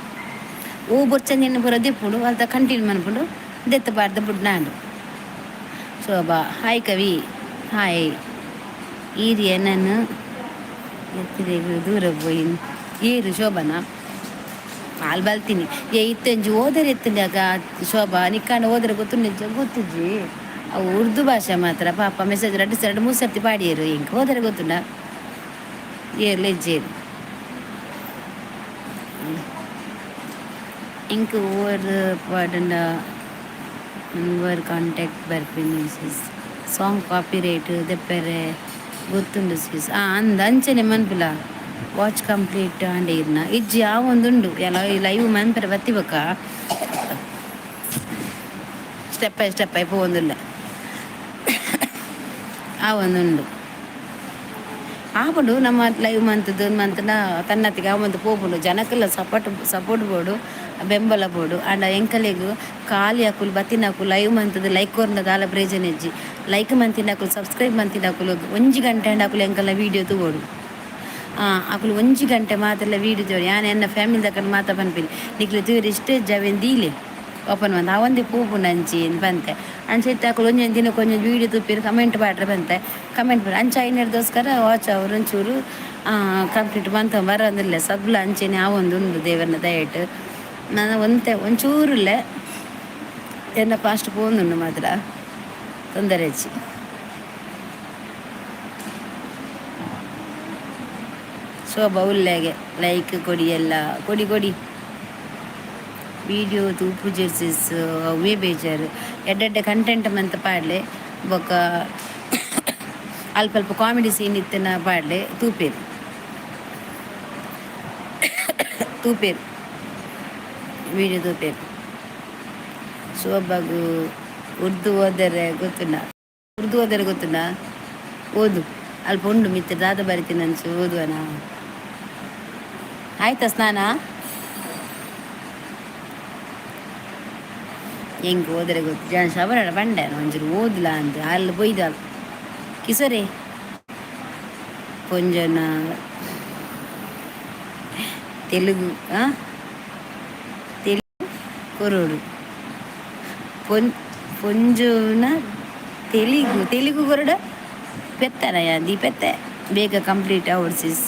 ಓ ಬೊರ್ಚಂದಿನ ಪೂರ ದೆಪ್ಪುಂಡು, ಅಲ್ತ ಕಂಟಿನ್ಯೂ ಮನ್ಪುಂಡು, ದೆತ್ತ ಪಾಡ್ದ ಬುಡ್ನಾಂಡು. ಶೋಭಾ ಹಾಯ್, ಕವಿ ಹಾಯ್. ಈರ್ ಎನನ್ ಎತ್ತಿದೆಗ್ ದೂರ ಪೋಯಿನ್ ಏರು ಶೋಭನಾ? ಆಲ್ ಬಲ್ತೀನಿ. ಏ, ಇತ್ತೆಂಜಿ ಓದರೆ ಎತ್ತುಂಡಾಗ ಶೋಭಾ ನಿಕ್ಕಾಂಡ ಓದರೆ ಗೊತ್ತುಂಡಿಜ್ಜ? ಗೊತ್ತುಜ್ಜಿ. ಅವು ಉರ್ದು ಭಾಷೆ ಮಾತ್ರ. ಪಾಪ ಮೆಸೇಜ್ ರಡ್ಡು ಎರಡು ಮೂರು ಸರ್ತಿ ಪಾಡಿಯರು. ಇಂಕ್ ಓದರೆ ಗೊತ್ತುಂಡ? ಏರ್ಲ ಇಜ್ಜೇರು. ಇಂಕ್ ಓರ್ ಪಾಡಂಡ ಓವರ್ ಕಾಂಟ್ಯಾಕ್ಟ್ ಬರ್ಪಿನಿ ಸಿಸ್. ಸಾಂಗ್ ಕಾಪಿ ರೈಟ್ ದೆಪ್ಪೆರೆ ಗೊತ್ತುಂಡು ಸಿಸ್. ಆ ಅಂದ್ ಅಂಚನೆ ಮನ್ಪುಲ. ವಾಚ್ ಕಂಪ್ಲೀಟ್ ಆಂಡ ಇರ್ನ? ಇಜ್ಜಿ, ಆ ಒಂದುಂಡು ಎಲ್ಲ ಲೈವ್ ಮನ್ಪೆರೆ ಬತ್ತಿ ಬೊಕ್ಕ ಸ್ಟೆಪ್ ಬೈ ಸ್ಟೆಪ್ ಆಯ್ ಪೋವೊಂದುಲ್ಲ. ಆ ಒಂದುಂಡು ಆಪುಂಡು. ನಮ್ಮ ಲೈವ್ ಮಂತದ್ದು ಮಂತನ ತನ್ನತ್ತಿಗೆ ಆ ಒಂದು ಪೋಪುಂಡು. ಜನಕ್ಕೆಲ್ಲ ಸಪೋರ್ಟ್ ಸಪೋರ್ಟ್ ಬೋಡು, ಬೆಂಬಲ ಬೋಡು. ಆಂಡ ಎಂಕಲೆಗ್ ಖಾಲಿ ಅಕುಲು ಬತ್ತಿನಕುಲು ಲೈವ್ ಮಂತದ್ದು ಲೈಕ್ ಕೊರ್ನ ದಾಲ ಪ್ರಯೋಜನ ಇಜ್ಜಿ. ಲೈಕ್ ಮಂತಿನಕುಲು, ಸಬ್ಸ್ಕ್ರೈಬ್ ಮಂತಿನಕುಲು ಒಂಜಿ ಗಂಟೆ ಆಂಡ ಅಕುಲು ಎಂಕಲ್ನ ವೀಡಿಯೋ ತೂವೊಡು. ಅಕುಲು ಒಂಜಿ ಗಂಟೆ ಮಾತೆಲ್ಲ ವೀಡಿಯೋ ತೂವೊಡು. ಯಾನ್ ಎನ್ನ ಫ್ಯಾಮಿಲಿ ದಕಲ್ ಮಾತ ಪನ್ಪಿನಿ, ನಿಕ್ಲು ತೂಯೆರೆ ಇಷ್ಟ ಇಜ್ಜ ಅವೆನ್ ದೀಲೆ ಓಪನ್ ಮಂತ್, ಆ ಒಂದೇ ಪೋಪುಂಡು ಅಂಚಿ ಪಂತೆ. ಅಂಚ ಇತ್ತೆ ಅಕುಲು ಒಂಜೊಂಜಿ ದಿನಕ್ಕೆ ಒಂಜೊಂಜಿ ವೀಡಿಯೋ ತೂಪೆರ್, ಕಮೆಂಟ್ ಪಾಡ್ರೆ ಬಂತೆ, ಕಮೆಂಟ್ ಪಾಡ್ರೆ ಅಂಚ ಐನೆರ್ದೋಸ್ಕರ ವಾಚ್ ಅವರು ಒಂಚೂರು ಕಂಪ್ಲೀಟ್ ಮಂತ ಬರೋದಿಲ್ಲ. ಸಬ್ಲ ಅಂಚೆನೆ ಆವೊಂದುಂಡು ದೇವರ್ನ ದಯೆಟ್. ನಾನು ಒಂತೆ ಒಂಚೂರುಲ್ಲೆ ಎನ್ನ ಫಾಸ್ಟ್ ಪೋವೊಂದುಂಡು ಮಾತ್ರ, ತೊಂದರೆ ಇಜ್ಜಿ. ಶೋಭಾ ಉಲ್ಲೆಗೆ ಲೈಕ್ ಕೊಡಿ ಎಲ್ಲ ಕೊಡಿ ಕೊಡಿ. ವೀಡಿಯೋ ತೂಪುಜೆರ್ ಸಿಸ್, ಅವೇ ಬೇಜಾರು. ಎಡ್ಡೆಡ್ಡೆ ಕಂಟೆಂಟ್ ಮಂತ ಪಾಡ್ಲೆ ಬೊಕ್ಕ ಅಲ್ಪ ಅಲ್ಪ ಕಾಮಿಡಿ ಸೀನ್ ಇತ್ತಿನ ಪಾಡ್ಲೆ, ತೂಪೇರು ತೂಪೇರು, ವೀಡಿಯೋ ತೂಪೇರು. ಶೋಭಾಗು ಉರ್ದು ಓದರೆ ಗೊತ್ತುಂಡ? ಉರ್ದು ಓದರೆ ಗೊತ್ತುಂಡ? ಓದು, ಅಲ್ಪ ಉಂಡು ಮಿತ್ತ ದಾದ ಬರಿತೀನಿ ಅನ್ಸು, ಓದುವನ? ಆಯ್ತಾ ಸ್ನಾನ? ಹೆಂಗೆ ಓದರೆ ಗೊತ್ತು ಜನ ಶಬರ ಬಂಡೆ ಒಂಚೂರು ಓದ್ಲಾ ಅಂತ ಅಲ್ಲಿ ಬೊಯ್ದ ಕಿಸರೆ ಪೊಂಜನ ತೆಲುಗು ತೆಲುಗು ಕೊರೋಡು ಪೊನ್ ಪೊಂಜುನ ತೆಲುಗು ತೆಲುಗು ಕೊರಡ ಪೆತ್ತನ the ಪೆತ್ತೆ ಬೇಗ ಕಂಪ್ಲೀಟ್ ಆವಡ್ ಸಿಸ್.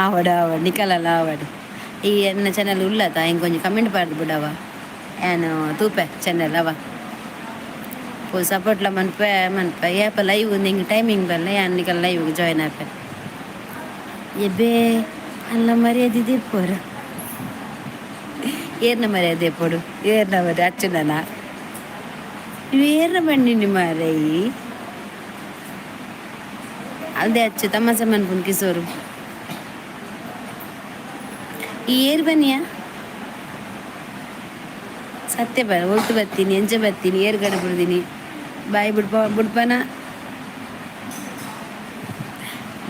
ಆವಡ್ ಆವಡ್, ನಿಕಲಲ್ಲ ಆವಡ್. ಈ ಎನ್ನ ಚಾನಲ್ ಉಲ್ಲತ ಇಂಕೊಂಜಿ ಕಮೆಂಟ್ ಪಾಡ್ದು ಬಿಡವ, ಏನು ತೂಪೆ ಚಾನಲ್ ಅವ ಪೋ ಸಪೋರ್ಟ್ಲ ಮನ್ಪೆ ಮನ್ಪೆ. ಏಪ ಲೈವ್ ಹಿಂಗೆ ಟೈಮಿಂಗ್ ಬರಲ್ಲ, ಯಾನ್ ನಿಕಲ್ ಲೈವ್ ಜಾಯ್ನ್ ಆಪೆ. ಎಬ್ಬೆ ಅಲ್ಲ ಮರ್ಯಾದೆ ದೆಪ್ಪೋರು. ಏರ್ನ ಮರ್ಯಾದೆ ದೆಪ್ಪೊಡು? ಏರ್ನ ಮರ್ಯಾದೆ? ಅಚ್ಚುನನ ಏರ್ನ ಬಂಡಿನಿ ಮಾರೈ. ಅಲ್ದೆ ಅಚ್ಚು ತಮಾಷೆ ಮನ್ಪುನ್ ಕಿಸೋರು. ಈ ಏರ್ ಬನ್ನಿಯಾ? ಸತ್ಯ ಬರ ಒಟ್ಟು ಬರ್ತೀನಿ, ಎಂಚ ಬರ್ತೀನಿ? ಏರ್ ಗಡೆ ಬಿಡ್ತೀನಿ, ಬಾಯಿ ಬಿಡ್ಪ ಬಿಡ್ಪನ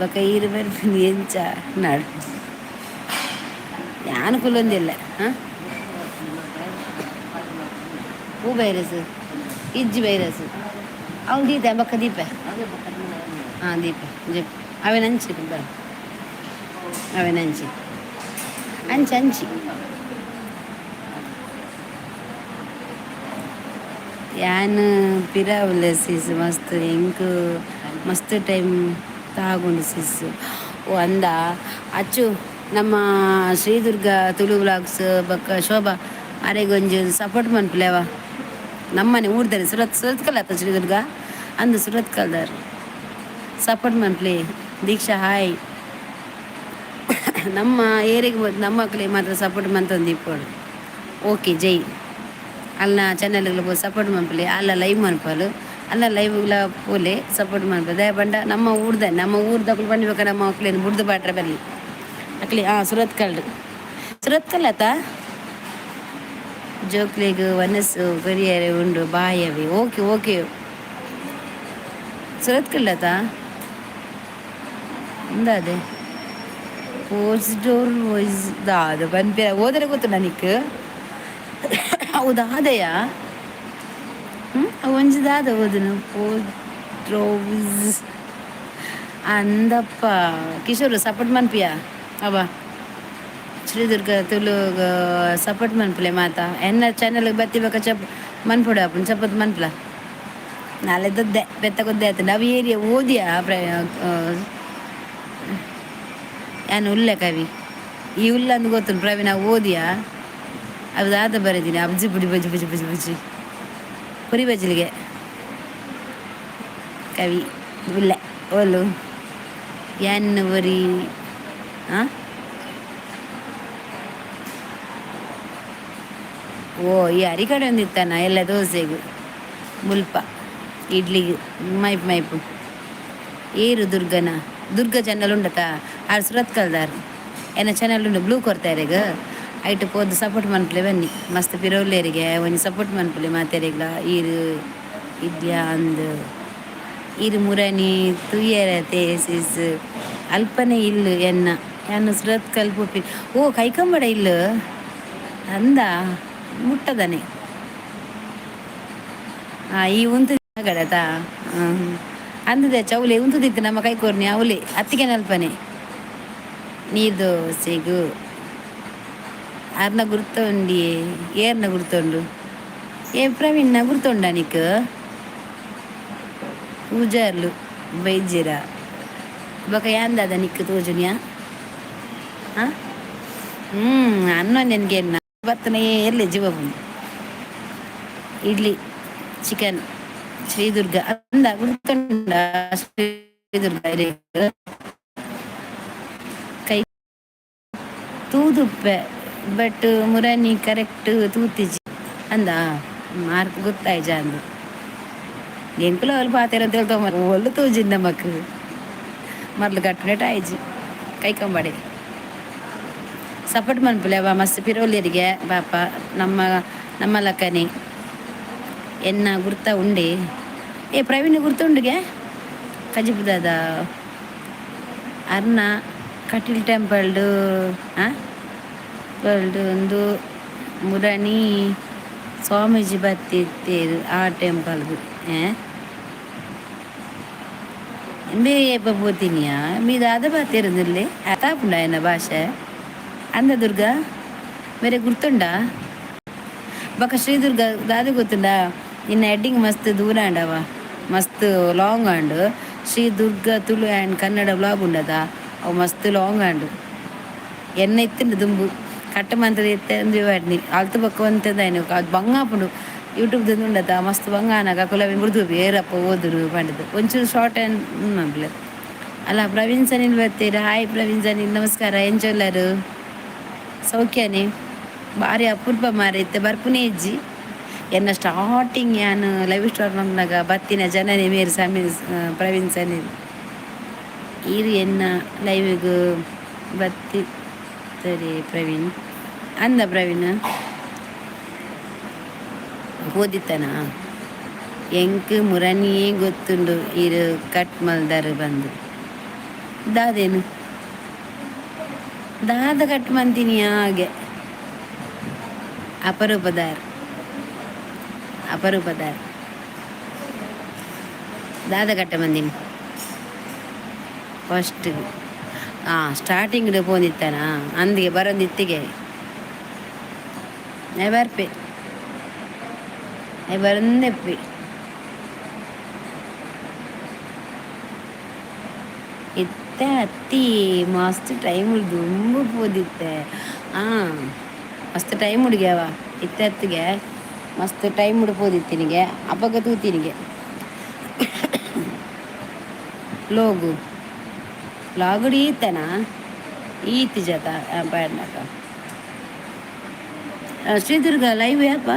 ಬೊಕ ಈರು ಬರ್ತೀನಿ ಎಂಚ ನಾಡು ಯಾನ್ ಕುಲ್ಲೊಂದಿಲ್ಲ. ಹಾಂ, ಹೂ ವೈರಸ್ ಇಜ್ಜಿ ವೈರಸ್ ಅವ್ನು ದೀತೆ ಬೊಕ್ಕ ದೀಪ. ಹಾಂ, ದೀಪ ಜಪ್ ಅವೇನು ಅಂಚಿ ಬರ, ಅವೇನು ಅಂಚಿ ಅಂಚಿ ಅಂಚಿ. ಯಾನ್ ಪಿರಾವುಲ್ಲ ಸಿಸ್, ಮಸ್ತ್ ಎಂಕ್ ಮಸ್ತ್ ಟೈಮ್ ತಾಗುಂಡು ಸಿಸ್. ಓ ಅಂದ ಅಚ್ಚು ನಮ್ಮ ಶ್ರೀದುರ್ಗ ತುಳು ವ್ಲಾಗ್ಸ್ ಬೊಕ್ಕ ಶೋಭಾ ಅರೆಗೊಂಜಿ ಸಪೋರ್ಟ್ ಮನ್ಪುಲೆವ. ನಮ್ಮನೆ ಊರ್ದಲ್ಲಿ ಸುರತ್ ಸುರತ್ಕಲ್ ಆತ ಶ್ರೀದುರ್ಗ ಅಂದು ಸುರತ್ಕಲ್ದಾರ್. ಸಪೋರ್ಟ್ ಮನ್ಪುಲೆ. ದೀಕ್ಷಾ ಹಾಯ್. ನಮ್ಮ ಏರಿಗೆ ನಮ್ಮ ಮಕ್ಳಿಗೆ ಮಾತ್ರ ಸಪೋರ್ಟ್ ಮಂತೊಂದು ಇಪ್ಪೊಡು. ಓಕೆ, ಜೈ. ಅಲ್ನ ಚಾನಲ್ಗಳ ಸಪೋರ್ಟ್ ಮನ್ಪುಲೆ. ಅಲ್ಲ ಲೈವ್ ಮನ್ಪಲು, ಅಲ್ಲ ಲೈವ್ಗಳ ಪೋಲೆ ಸಪೋರ್ಟ್ ಮನ್ಪು. ದಯ ಪಂಡ ನಮ್ಮ ಊರ್ದ ನಮ್ಮ ಊರ್ದಕುಲು ಪಂಡಿಬೇಕ ನಮ್ಮ ಮಕ್ಳೇನು ಬುಡ್ದು ಪಾಟ್ರೆ ಬರಲಿ ಅಕ್ಲಿ. ಹಾಂ, ಸುರತ್ಕಲ್ ಸುರತ್ಕಲ್ ಆತ. ಜೋಕ್ಲೆಗ್ ವನಸ್ಸು ಕೊರಿಯರೆ ಉಂಡು ಬಾಯವಿ. ಓಕೆ ಓಕೆ, ಸುರತ್ಕಲ್ ಆತ. ಇಂದಾದೆ ಪೋಸ್ ಡೋರ್ ವಾಯ್ಸ್ ದಾದ ಪನ್ಪೆ ಓದರೆ ಗೊತ್ತುಂಡ ನಿಕ್? ಅವು ದಾದೆಯ? ಹ್ಮ್, ಅವು ಒಂಜಿ ದಾದ ಓದುನು? ಪೋಸ್ ಅಂದಪ್ಪ. ಕಿಶೋರ್, ಸಪೋರ್ಟ್ ಮನ್ಪಿಯ ಅವ. ಶ್ರೀದುರ್ಗ ತುಳು ಸಪೋರ್ಟ್ ಮನ್ಪುಲೆ ಮಾತ. ಎನ್ನ ಚಾನಲ್ ಬತ್ತಿ ಬೊಕ ಚಪ್ ಮನ್ಪುಡು ಆಪುಂಡು. ಸಪೋರ್ಟ್ ಮನ್ಪುಲ. ನಾಳೆ ದೊದ್ದೆ ಬೆತ್ತ ಕೊದ್ದೆ ಆತುಂಡು. ಅವು ಏರಿಯ ಓದಿಯಾ? ಯಾನ್ ಉಲ್ಲೆ ಕವಿ. ಈ ಉಲ್ಲಂದು ಗೊತ್ತುಂಡು ಪ್ರವೀಣ. ಓದಿಯಾ? ಅವು ದಾದ ಬರೆದಿನಿ? ಅಬ್ಜಿ ಬುಡಿ ಬಜ್ಜಿ ಬಜ್ಜಿ ಬಜ್ಜಿ ಬಜ್ಜಿ ಪುರಿ ಬಜ್ಲಿಗೆ. ಕವಿ ಉಲ್ಲೆ ಓಲು ಯಾನ್ ಒರಿ. ಆ ಓ, ಈ ಅರಿಕಡೆ ಒಂದಿತ್ತಾನ ಎಲ್ಲ ದೋಸೆಗು ಮುಲ್ಪ ಇಡ್ಲಿಗೆ ಮೈಪ್ ಮೈಪು. ಏರು ದುರ್ಗನ? ದುರ್ಗ ಚಾನಲ್ ಉಂಡತ? ಆರ್ ಸುರತ್ ಕಲ್ದಾರ್. ಎನ್ನ ಚಾನಲ್ ಉಂಡು, ಬ್ಲೂ ಕೊರ್ತಾರೆಗ್. ಐಟ್ ಪೋದು ಸಪೋರ್ಟ್ ಮನ್ಪುಲೆ. ಬನ್ನಿ, ಮಸ್ತ್ ಪಿರವುಲ್ಲೇರಿಗೆ ಒಂಜಿ ಸಪೋರ್ಟ್ ಮನ್ಪುಲೆ ಮಾತೆರೆಗ್ಲ. ಈರು ಇಡ್ಲಿಯಾ ಅಂದ್. ಈರು ಮುರನಿ ತೂಯರತೆ ಸಿಸ್. ಅಲ್ಪನೆ ಇಲ್ಲು ಎನ್ನ. ಯಾನ್ ಸುರತ್ ಕಲ್ ಪೋಪಿ. ಓ, ಕೈಕಂಬಡ ಇಲ್ಲು ಅಂದ. ಮುಟ್ಟದನೆ. ಆ ಈ ಉಂತು ಗಡತಾ ಅಂದದೆ ಚೌಲಿ ಉಂತುದಿತ್ತು. ನಮ್ಮ ಕೈ ಕೋರ್ನಿ ಅವಲಿ ಅತ್ತಿಗೆ ನಲ್ಪನೆ. ನೀರ್ ದೋಸೆಗು ಅರ್ನ ಗುರ್ತುಂಡಿ. ಏರ್ನ ಗುರ್ತುಂಡು? ಏ ಪ್ರವೀಣ್ನ ಗುರ್ತುಂಡ ನಿಕ್? ಪೂಜಾರ್ಲು ಬೈಜಿರ ಬೊಕ ಯಾಂದಾದ ನಿಕ್ ತೋಜುನ್ಯಾ? ಹಾಂ ಅನ್ನ ನೆನ್ಗೆ ಬತ್ತನೇ ಎಲ್ಲಿ ಜೀವ. ಇಡ್ಲಿ ಚಿಕನ್. ಶ್ರೀದುರ್ಗ ಅಂದ, ಗುರ್ತುಂಡ ಶ್ರೀದುರ್ಗ? ಕೈ ತೂದುಪ್ಪೆ, ಬಟ್ ಮುರನಿ ಕರೆಕ್ಟ್ ತೂತಿಜಿ ಅಂದ. ಮಾರ್ಕ್ ಗೊತ್ತಾಯ್ಜ ಅಂದು. ಎಂಕುಲು ಅವ್ಲು ಪಾತೆರ ಅಂತ ಒಲ್ಲು ತೂಜಿಂದ ನಮಕ್ ಮರ್ಲು ಕಟ್ಟುನೇಟ ಆಯ್ಜಿ. ಕೈಕಂಬಾಡಿ ಸಪೋರ್ಟ್ ಮನ್ಪುಲೆ ಅವ. ಮಸ್ತ್ ಪಿರೋಲಿಯರಿಗೆ ಪಾಪ. ನಮ್ಮ ನಮ್ಮ ಲಕ್ಕನೆ. ಎನ್ನ ಗುರ್ತ ಉಂಡೆ. ಏ ಪ್ರವೀಣ್, ಗುರ್ತುಂಡುಗೆ? ಕಜಿಪುದಾದ ಅರ್ನ ಕಟೀಲ್ ಟೆಂಪಲ್ಡು. ಆ ಒಂದು ಮುರಣಿ ಸ್ವಾಮೀಜಿ ಬತ್ತಿತ್ತೇರು ಆ ಟೆಂಪಲ್ಗು. ಮೇ ಏಪ ಪೋತಿನಿಯಾ? ಮೀ ದಾದ ಬಾತಿರುಂದಿಲ್ಲೆ ಅತಾಪುಂಡ ಎನ್ನ ಭಾಷೆ ಅಂದ. ದುರ್ಗಾ ಮೇರೆ ಗುರ್ತುಂಡ? ಬೊಕ ಶ್ರೀದುರ್ಗ ದಾದ ಗೊತ್ತುಂಡ? ನಿನ್ನ ಹೆಡ್ಡಿಂಗ್ ಮಸ್ತ್ ದೂರ ಆಂಡವ, ಮಸ್ತ್ ಲಾಂಗ್ ಆಂಡ್. ಶ್ರೀ ದುರ್ಗಾ ತುಳು ಆ್ಯಂಡ್ ಕನ್ನಡ ವ್ಲಾಗ್ ಉಂಡದ, ಅವು ಮಸ್ತ್ ಲಾಂಗ್ ಆಂಡ್. ಎನ್ನ ಇತ್ತುಂಡು ದುಂಬು ಕಟ್ಟ ಮಂತದ ಇತ್ತೆ ಅಂದು ವಾಡ್ನಿ ಅಲ್ತು ಬೊಕ್ಕ ಒಂತೆದಾಯ್ನು. ಅದು ಬಂಗಾಪುಂಡು. ಯೂಟ್ಯೂಬ್ ಉಂಡತ, ಮಸ್ತ್ ಬಂಗ ಆನಗ ಕುಲವಿನ ಬುಡ್ದು ಏರಪ್ಪ ಓದುರು ಪಂಡದು. ಒಂಚೂರು ಶಾರ್ಟ್ ಆ್ಯಂಡ್ ಮನ್ಪುಲೆ. ಅಲ್ಲ, ಪ್ರವೀಣ್ ಸನಿಲ್ ಬರ್ತೀರಾ? ಹಾಯ್ ಪ್ರವೀಣ್ ಸನಿಲ್, ನಮಸ್ಕಾರ. ಎಂಚೊಲ್ಲರು? ಸೌಖ್ಯನೇ? ಭಾರಿ ಅಪರೂಪ ಮಾರೆ, ಇತ್ತೆ ಬರ್ಪುನೇ ಇಜ್ಜಿ. ಎನ್ನ ಸ್ಟಾರ್ಟಿಂಗ್ ಯಾನ್ ಲೈವ್ ಸ್ಟಾರ್ಟ್ ಮಲ್ಪುನಗ ಬತ್ತಿನ ಜನನೇ ಮೇರ್ ಸಮಿ ಪ್ರವೀಣ್ ಸನಿಲ್. ಈರು ಎನ್ನ ಲೈವಿಗ್ ಬತ್ತಿತ್ತರೆ ಪ್ರವೀಣ್ ಅಂದ. ಪ್ರವೀಣ್ ಓದಿತ್ತನ? ಎಂಕ್ ಮುರನಿಯೇ ಗೊತ್ತುಂಡು ಈರು ಕಟ್ ಮಲ್ದಾರು ಬಂದು. ದಾದೇನು ದಾದ ಕಟ್ ಮಂತೀನಿ ಹಾಗೆ? ಅಪರೂಪದಾರ್, ಅಪರೂಪದಾರ್. ದಾದ ಕಟ್ಟ ಬಂದೀನಿ? ಫಸ್ಟ್ ಸ್ಟಾರ್ಟಿಂಗ್ ಪೋಂದಿತ್ತಾನ ಅಂದಿಗೆ ಬರೋದಿತ್ತಿಗೆ. ನಾ ಬರ್ಪೆ, ನಾ ಬರಂದೆಪ್ಪಿ. ಇತ್ತೆ ಅತ್ತಿ, ಮಸ್ತ್ ಟೈಮ್ ದುಂಬು ಪೋದಿತ್ತೆ. ಮಸ್ತ್ ಟೈಮ್ ಹುಡುಗ್ಯಾವ. ಇತ್ತೆ ಅತ್ತಿಗೆ ಮಸ್ತ್ ಟೈಮ್ ಪೋದಿತ್ತಿನಿಗೆ. ಅಪಗ ತೂತಿನಿಗೆ. ಲೋಗು ಲಾಗುಡಿ ಈತನ ಈತಿ ಜತ ಪಾಡ್ನಕ. ಶ್ರೀದುರ್ಗ ಲೈವ್ ಯಾಪ?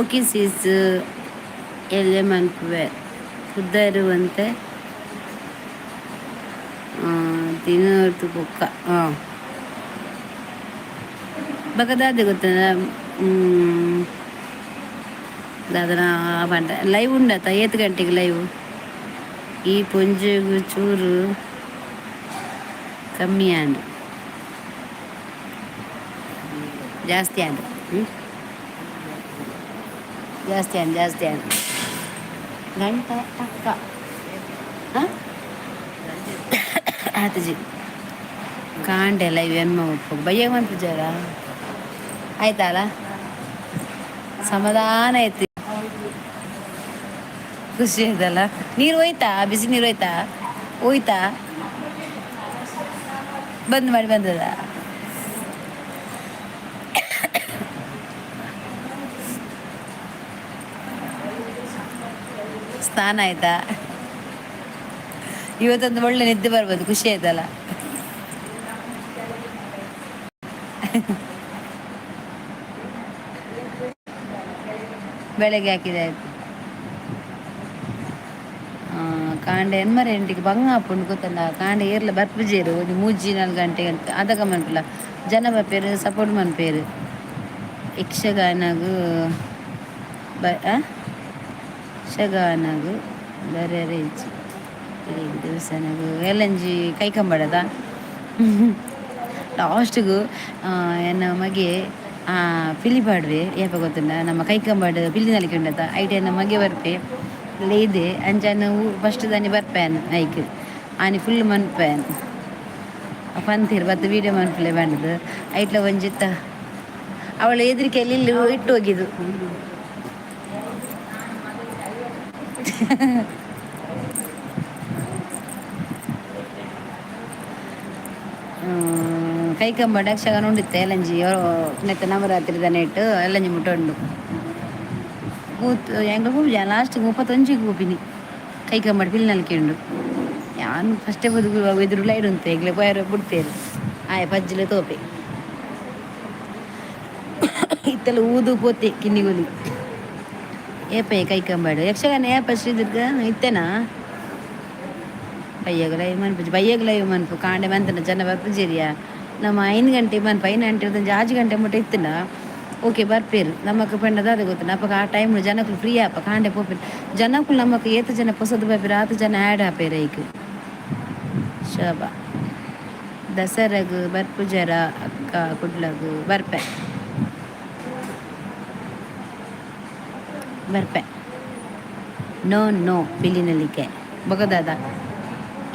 Okay sis. ಎಲ್ಲೆ ಮನ್ಪುವೆ ಪುದರುವಂತೆ ದಿನರ್ದು ಬೊಕ್ಕ. ಹಾಂ, ಬೊಕ ದಾದ ಗೊತ್ತದ? ದಾದನ ಪಂಡ ಲೈವ್ ಉಂಡತ? ಏತ್ ಗಂಟೆಗೆ ಲೈವ್? ಈ ಪೊಂಜೆಗು ಚೂರು ಕಮ್ಮಿ ಆಂಡ್. ಜಾಸ್ತಿ ಆಂಡ್, ಹ್ಞೂ, ಜಾಸ್ತಿ ಆಂಡ್, ಜಾಸ್ತಿ ಆಂಡ್. ಗಂಟೆ ಪಕ್ಕ. ಹಾಂ, ಆತಜಿ. ಕಾಂಡೆ ಲೈವ್ ಎನ್ಮ ಉಪ್ಪು ಬಯ್ಯ ಮನ್ಪುಜಾರ? ಆಯ್ತಲ್ಲ, ಸಮಾಧಾನ ಆಯ್ತು, ಖುಷಿ ಆಯ್ತಲ್ಲ. ನೀರು ಹೋಯ್ತಾ? ಬಿಸಿ ನೀರು ಹೋಯ್ತಾ? ಹೋಯ್ತಾ? ಬಂದ್ ಮಾಡಿ ಬಂದದ. ಸ್ನಾನ ಆಯ್ತಾ? ಇವತ್ತೊಂದು ಒಳ್ಳೆ ನಿದ್ದೆ ಬರ್ಬೋದು, ಖುಷಿ ಆಯ್ತಲ್ಲ. ಬೆಳಗ್ಗೆ ಹಾಕಿದೆ ಆಯ್ತು. ಕಾಂಡೆ ಎನ್ಮರೆ ಎಂಟಿಗೆ ಬಂಗ ಆಪುಂಡು ಗೊತ್ತಲ್ಲ. ಕಾಂಡೆ ಏರ್ಲ ಬರ್ಪುಜೇರು. ಒಂಜಿ ಮೂಜಿ ನಾಲ್ಕು ಗಂಟೆ ಅಂತ ಅದಗ ಮನ್ಪುಲ. ಜನ ಬರ್ಪೇರು, ಸಪೋರ್ಟ್ ಮನ್ಪೇರು. ಯಕ್ಷಗಾನಗು ಬ ಯಕ್ಷಗಾನಗು ಬರೆರೆ ಇಜ್ಜಿ ದೇವಸ್ಥಾನಗು ಎಲ್ಲಂಜಿ ಕೈಕಂಬಡದ ಲಾಸ್ಟಿಗು ಎನ್ನ ಮಗೆ ಪಿಲಿ ಪಾಡುವೆ. ಏಪ ಗೊತ್ತುಂಡ? ನಮ್ಮ ಕೈಕಂಬಾಡು ಪಿಲಿ ನಲಿಕೆ ಉಂಡತ, ಐಟ್ ಎನ್ನ ಮಗೆ ಬರ್ಪೆ ಲೇದೆ. ಅಂಚನ ಫಸ್ಟ್ ದಾನಿ ಬರ್ಪೇನ್ ಐಕ್ ಆನಿ ಫುಲ್ ಮನ್ಪೇನ್ ಪಂತೀರ್ ಬತ್ತು ವೀಡಿಯೋ ಮನ್ಪುಲೆ ಬಂಡದು. ಐಟ್ಲ ಒಂಜಿತ್ತ ಅವಳ ಎದುರಿಕೆಯಲ್ಲಿ ಇಲ್ಲಿ ಇಟ್ಟು ಹೋಗಿದ್ದು. ಕೈಕಂಬ ಯಕ್ಷಗಾನ ಉಂಡಿತ್ತೆ ಎಲ್ಲಂಜಿ ನೆತ್ತ ನವರಾತ್ರಿ ದನ ಇಟ್ಟು ಎಲ್ಲಂಜಿ ಮುಟ್ಟ ಉಂಡು ಕೂತ್ ಎಂಗ್ಲ ಪೂಜೆ ಲಾಸ್ಟ್ 31ಗೆ ಪೋಪಿನಿ. ಕೈಕಂಬಡ್ ಪಿಲಿನಲಿಕೆ ಉಂಡು. ಯಾನ್ ಫಸ್ಟೇ ಬದುಕು ಎದುರು ಲೈಡ್ ಉಂತೆ ಎಂಗ್ಲೆ ಪೋಯರ ಬಿಡ್ತೇರು. ಆಯ್ ಪಜ್ಜಿಲೆ ತೋಪೆ ಇತ್ತೆಲ್ಲ ಊದು ಪೋತೆ ಕಿನ್ನಿಗುಲಿ. ಏಪ ಕೈಕಂಬಾಡು ಯಕ್ಷಗಾನ ಏಪ ಶ್ರೀದುರ್ಗ ಇತ್ತೆನಾ? ಬಯ್ಯಗಲ ಮನ್ಪು, ಬಯ್ಯಗಲ ಮನ್ಪು. ಕಾಂಡೆ ಮಂತನ ಜನ ಬರ್ಪುಜೇರಿಯಾ. ನಮ್ಮ 5 ಗಂಟೆ ಮನ್ಪು, 5 ಗಂಟೆ 6 ಗಂಟೆ ಮುಟ್ಟ ಇತ್ತುಂಡ ಓಕೆ ಬರ್ಪೇರು. ನಮಕ್ ಪಂಡ ದಾದ ಗೊತ್ತುಂಡ? ಅಪಗ ಆ ಟೈಮ್ ಜನಕುಲು ಫ್ರೀ ಆಪ, ಕಾಂಡೆ ಪೋಪೇರು ಜನಕುಲು. ನಮಕ್ ಏತ್ ಜನ ಪೊಸದು ಬರ್ಪೇರು, ಆತ್ ಜನ ಆ್ಯಡ್ ಆಪೇರು ಐಕ್. ಶೋಭಾ, ದಸರಾಗ್ ಬರ್ಪುಜರ ಅಕ್ಕ ಕುಡ್ಲಗ್? ಬರ್ಪೆ, ಬರ್ಪೆ. ನೋ ನೋ, ಪಿಲಿನಲಿಕೆ ಬೊಕದಾದ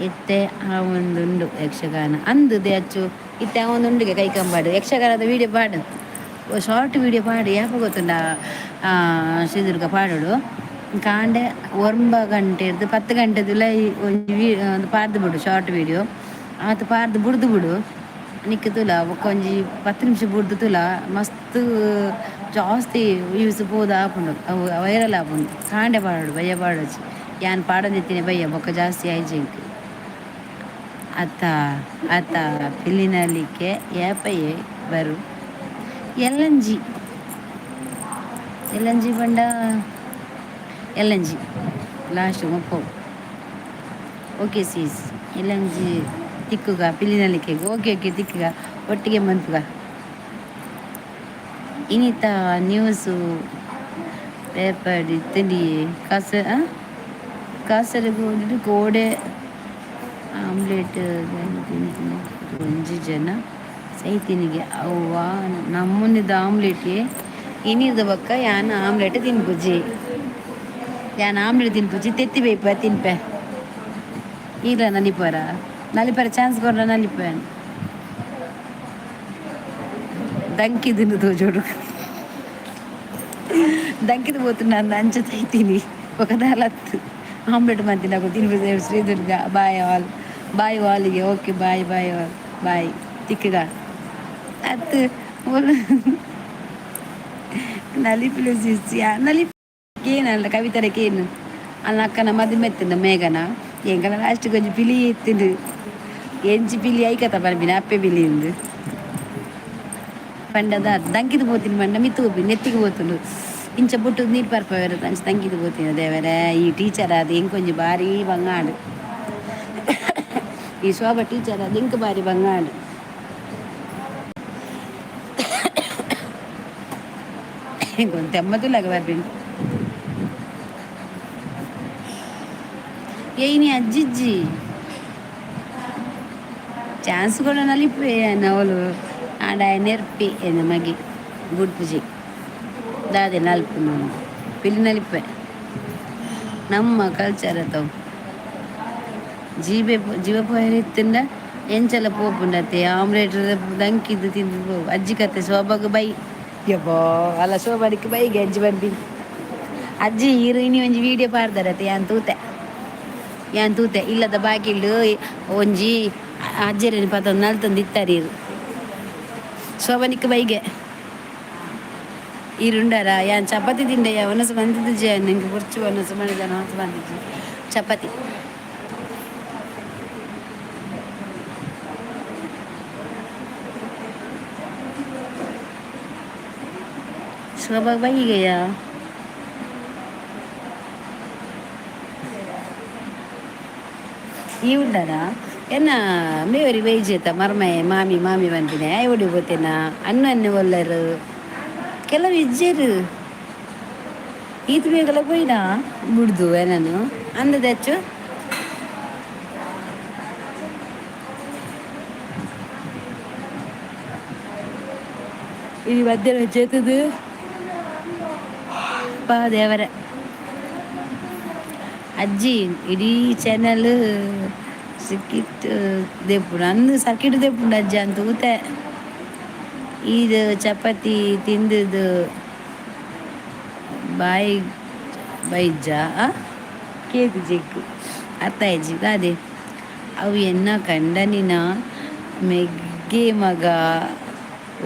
ಇತ್ತೆ ಆ ಒಂದುಂಡು ಯಕ್ಷಗಾನ ಅಂದು ಅಚ್ಚು. ಇತ್ತೆ ಆ ಒಂದು ಉಂಡುಗೆ ಕೈಕಂಬಾಡು ಯಕ್ಷಗಾನದ ವೀಡಿಯೋ ಪಾಡು, ಶಾರ್ಟ್ ವೀಡಿಯೋ ಪಾಡು. ಯಾಪ ಗೊತ್ತುಂಡ ಶ್ರೀದುರ್ಗ ಪಾಡೋಡು? ಕಾಂಡೆ 9 ಗಂಟೆರ್ದು 10 ಗಂಟೆದುಲ ಒಂಜಿ ವಿ ಪಾಡ್ದು ಬಿಡು ಶಾರ್ಟ್ ವೀಡಿಯೋ. ಆತು ಪಾಡ್ದು ಬುಡ್ದು ಬಿಡು. ನಿಕ್ಕ್ ತೂಲ, ಬೊಕ್ಕ ಒಂಜಿ 10 ನಿಮಿಷ ಬುಡ್ದು ತೂಲ, ಮಸ್ತ್ ಜಾಸ್ತಿ ವ್ಯೂಸ್ ಪೋದು ಆಪುಂಡು, ಅವು ವೈರಲ್ ಆಪುಂಡು. ಕಾಂಡೆ ಪಾಡೋಡು, ಬಯ್ಯ ಪಾಡೊಡ್ಚಿ. ಯಾನ್ ಪಾಡೊಂದಿತ್ತಿನಿ ಬಯ್ಯ, ಬೊಕ್ಕ ಜಾಸ್ತಿ ಆಯ್ಜಿ ಎಂಕ್. ಅತ್ತ ಅತ್ತ, ಪಿಲಿನಲಿಕೆ ಏಪಯೆ ಬರು? ಎಲ್ಲಂಜಿ, ಎಲ್ಲಂಜಿ ಪಂಡ ಎಲ್ಲಂಜಿ ಲಾಸ್ಟ್ ಮುಪ್ಪು. ಓಕೆ ಸೀಸ್, ಎಲ್ಲಂಜಿ ತಿಕ್ಕುಗ ಪಿಲಿನಲಿಕೆಗ್. ಓಕೆ ಓಕೆ, ತಿಕ್ಕುಗ, ಒಟ್ಟಿಗೆ ಮನ್ಪುಗ. ಇನಿತ ನ್ಯೂಸು ಪೇಪರ್ ಇತ್ತುಂಡಿಯೇ. ಕಾಸ ಕಾಸರಗೋಡು ಕೋಡೆ ಆಮ್ಲೆಟ್ ಒಂಜಿ ಜನ ಸೈತಿನಿಗೆ. ಅವ್ವ, ನಮ್ಮನಿದ ಆಮ್ಲೆಟ್ ಇನಿದ ಬೊಕ್ಕ ಯಾನ್ ಆಮ್ಲೆಟ್ ತಿನ್ಪುಜಿ. ಯಾನ್ ಆಮ್ಲೆಟ್ ತಿನ್ಪುಜಿ, ತೆತ್ತಿ ಬೇಯ್ಪ ತಿನ್ಪೆ. ಈಲ ನಲಿಪರ? ನಲಿಪರ ಚಾನ್ಸ್ ಕೊರ್ರ ನಲಿಪೆ. ದಂಕಿದಿನ ತೋಜೋಡು, ದಂಕಿದ ಪೋತುಂಡ ಅಂಚ ತೈತೀನಿ. ಬೊಕ ದಾಲತ್ತು ಆಮ್ಲೆಟ್ ಮಂತಿನಕು ತಿನ್ಪು. ಶ್ರೀದುರ್ಗ ಬಾಯ್ ಆಲ್, ಬಾಯ್ ಆಲಿಗೆ. Okay, bye bye all, bye. ತಿಕ್ಕಗ ಅತ್ತು ನಲಿಪುಲೆ ಸಿಸ್. ನಲಿಪ್ ಕೇನಲ್ಲ ಕವಿತರೆ ಕೇನು ಅಲ್ಲ. ಅಕ್ಕನ ಮದಿಮೆ ಎತ್ತಿಂದ ಮೇಘನ. ಎಂಕಲ ಲಾಸ್ಟ್ ಕೊಂಚ ಪಿಲಿ ಎತ್ತಿಂಡು. ಎಂಚಿ ಪಿಲಿ ಐಕತ ಪನ್ಪಿನ ಅಪ್ಪೆ ಪಿಲಿ ಇಂದು ಪಂಡದ ದಂಕಿದ ಪೋತೀನಿ ಪಂಡ ಮಿತ್ತು ಪೋಪಿ ನೆತ್ತಿಗೆ ಪೋತುಂಡು. ಇಂಚ ಬುಟ್ಟು ನೀರು ಪರ್ಪವೇರ ಅಂಚ ದಂಕಿದ ಪೋತೀನಿ. ದೇವರೇ, ಈ ಟೀಚರ್ ಅದು ಎಂಕೊಂಜಿ ಬಾರಿ ಬಂಗಾಡು. ಈ ಶೋಭಾ ಟೀಚರ್ ಅದು ಇಂಕ ಬಾರಿ ಬಂಗಾಡು. ಇಂಕೊಂದು ತೆಮ್ಮದುಲಾಗ ಬರ್ಪಿನಿ. ಏಯ್ನಿ ಅಜ್ಜಿಜ್ಜಿ. ಚಾನ್ಸ್ ಕೂಡ ನಲಿಪೆ ಅವಳು ಆಂಡ ನೆರ್ಪಿ ಎನ್ನ ಮಗೆ ಬುಡ್ಪುಜಿ ದಾದೆ ನಲ್ಪು ಪಿಲಿ ನಲಿಪೆ ನಮ್ಮ ಕಲ್ಚರ್ ಅತವು ಜೀವೆ ಜೀವ ಪೋಯರಿತ್ತಂಡ ಎಂಚಲ ಪೋಪುಂಡತ್ತೆ ಆಮ್ಲೆಟ್ ದಂಕಿದ್ದು ತಿಂದು ಪೋ ಅಜ್ಜಿ ಕತೆ ಶೋಭಾಗ ಬೈ ಯಬ್ಬೋ ಅಲ್ಲ ಶೋಭಾನಿಕ್ ಬೈಗೆ ಅಜ್ಜಿ ಬಂದಿ ಅಜ್ಜಿ ಇರು ಇನಿ ಒಂಜಿ ವಿಡಿಯೋ ಪಾಡ್ದಾರತ್ತೆ ಯಾನ್ ತೂತೆ ಯಾನ್ ತೂತೆ ಇಲ್ಲದ ಬಾಕಿಲ್ಡ್ ಒಂಜಿ ಅಜ್ಜೆರೆನ್ ಪತೊಂದು ನಲ್ತೊಂದು ಇತ್ತಾರ್ ಇರು ಶೋಭನಿಕ್ ಬೈಗೆ ಈರುಂಡಾರ ಯಾನ್ ಚಪಾತಿ ತಿಂಡೆಯ ಒನಸು ಬಂದಿದ್ದು ನಿಂಗೆ ಕುರ್ಚು ಒನಸು ಮಾಡಿದ ಒನಸು ಬಂದಿದ್ದು ಚಪಾತಿ. ಶೋಭಾ ಬೈಗೆಯ ಈ ಉಂಡಾರ ಎನ್ನ ಮೇವರಿ ಬೈಜೇತ ಮರ್ಮೆ ಮಾಮಿ ಮಾಮಿ ಬಂದಿನಿ ಆಯ್ ಒಡಿ ಬೋತೇನ ಅನ್ನ ಅನ್ನ ಒಲ್ಲರು ಕೆಲವು ಇಜ್ಜೇರು ಈತ್ ಬೇಗಲ ಪೋಯಿನಾ ಬುಡ್ದು ನಾನು ಅಂದದಚ್ಚು. ಈ ಮಧ್ಯಾಹ್ನ ಚೇತದು ಪಾ ದೇವರ ಅಜ್ಜಿ ಇಡೀ ಚಾನಲ್ ಸಿಕ್ಕಿಟ್ಟು ದೆಪ್ಪುಂಡು ಅಂದು ಸರ್ಕಿಟ್ ದೆಪ್ಪುಂಡು ಅಜ್ಜಿ ಅಂತ ಊತೆ ಇದು ಚಪಾತಿ ತಿಂದಿದ್ದು ಬಾಯಿ ಬೈಜ ಕೇಕು ಜಿಕ್ಕು ಅರ್ಥ ಆಯ್ಜಿ ಅದೇ ಅವು ಎನ್ನ ಕಂಡನಿನ ಮೆಗ್ಗೆ ಮಗ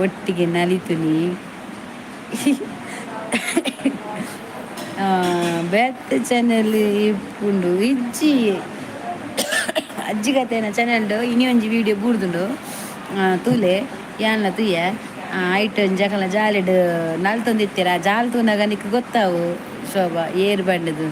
ಒಟ್ಟಿಗೆ ನಲಿತುನಿ ಬೇತೆ ಚಾನಲ್ ಇಪ್ಪುಂಡು ಇಜ್ಜಿ ಅಜ್ಜಿ ಕತೆನ ಚಾನಲ್ ಇನಿ ಒಂಜಿ ವಿಡಿಯೋ ಬೂರ್ದುಂಡು ತೂಲೆ ಯಾನ್ಲ ತೂಯೆ ಐಟ್ ಒಂಜಿ ಅಕಲ್ನ ಜಾಲಿಡ್ ನಲ್ತೊಂದಿತ್ತೆರ್ ಆ ಜಾಲ್ ತೂನಗ ನಿಕ್ ಗೊತ್ತಾವು ಶೋಭಾ ಏರ್ ಬಂಡದು.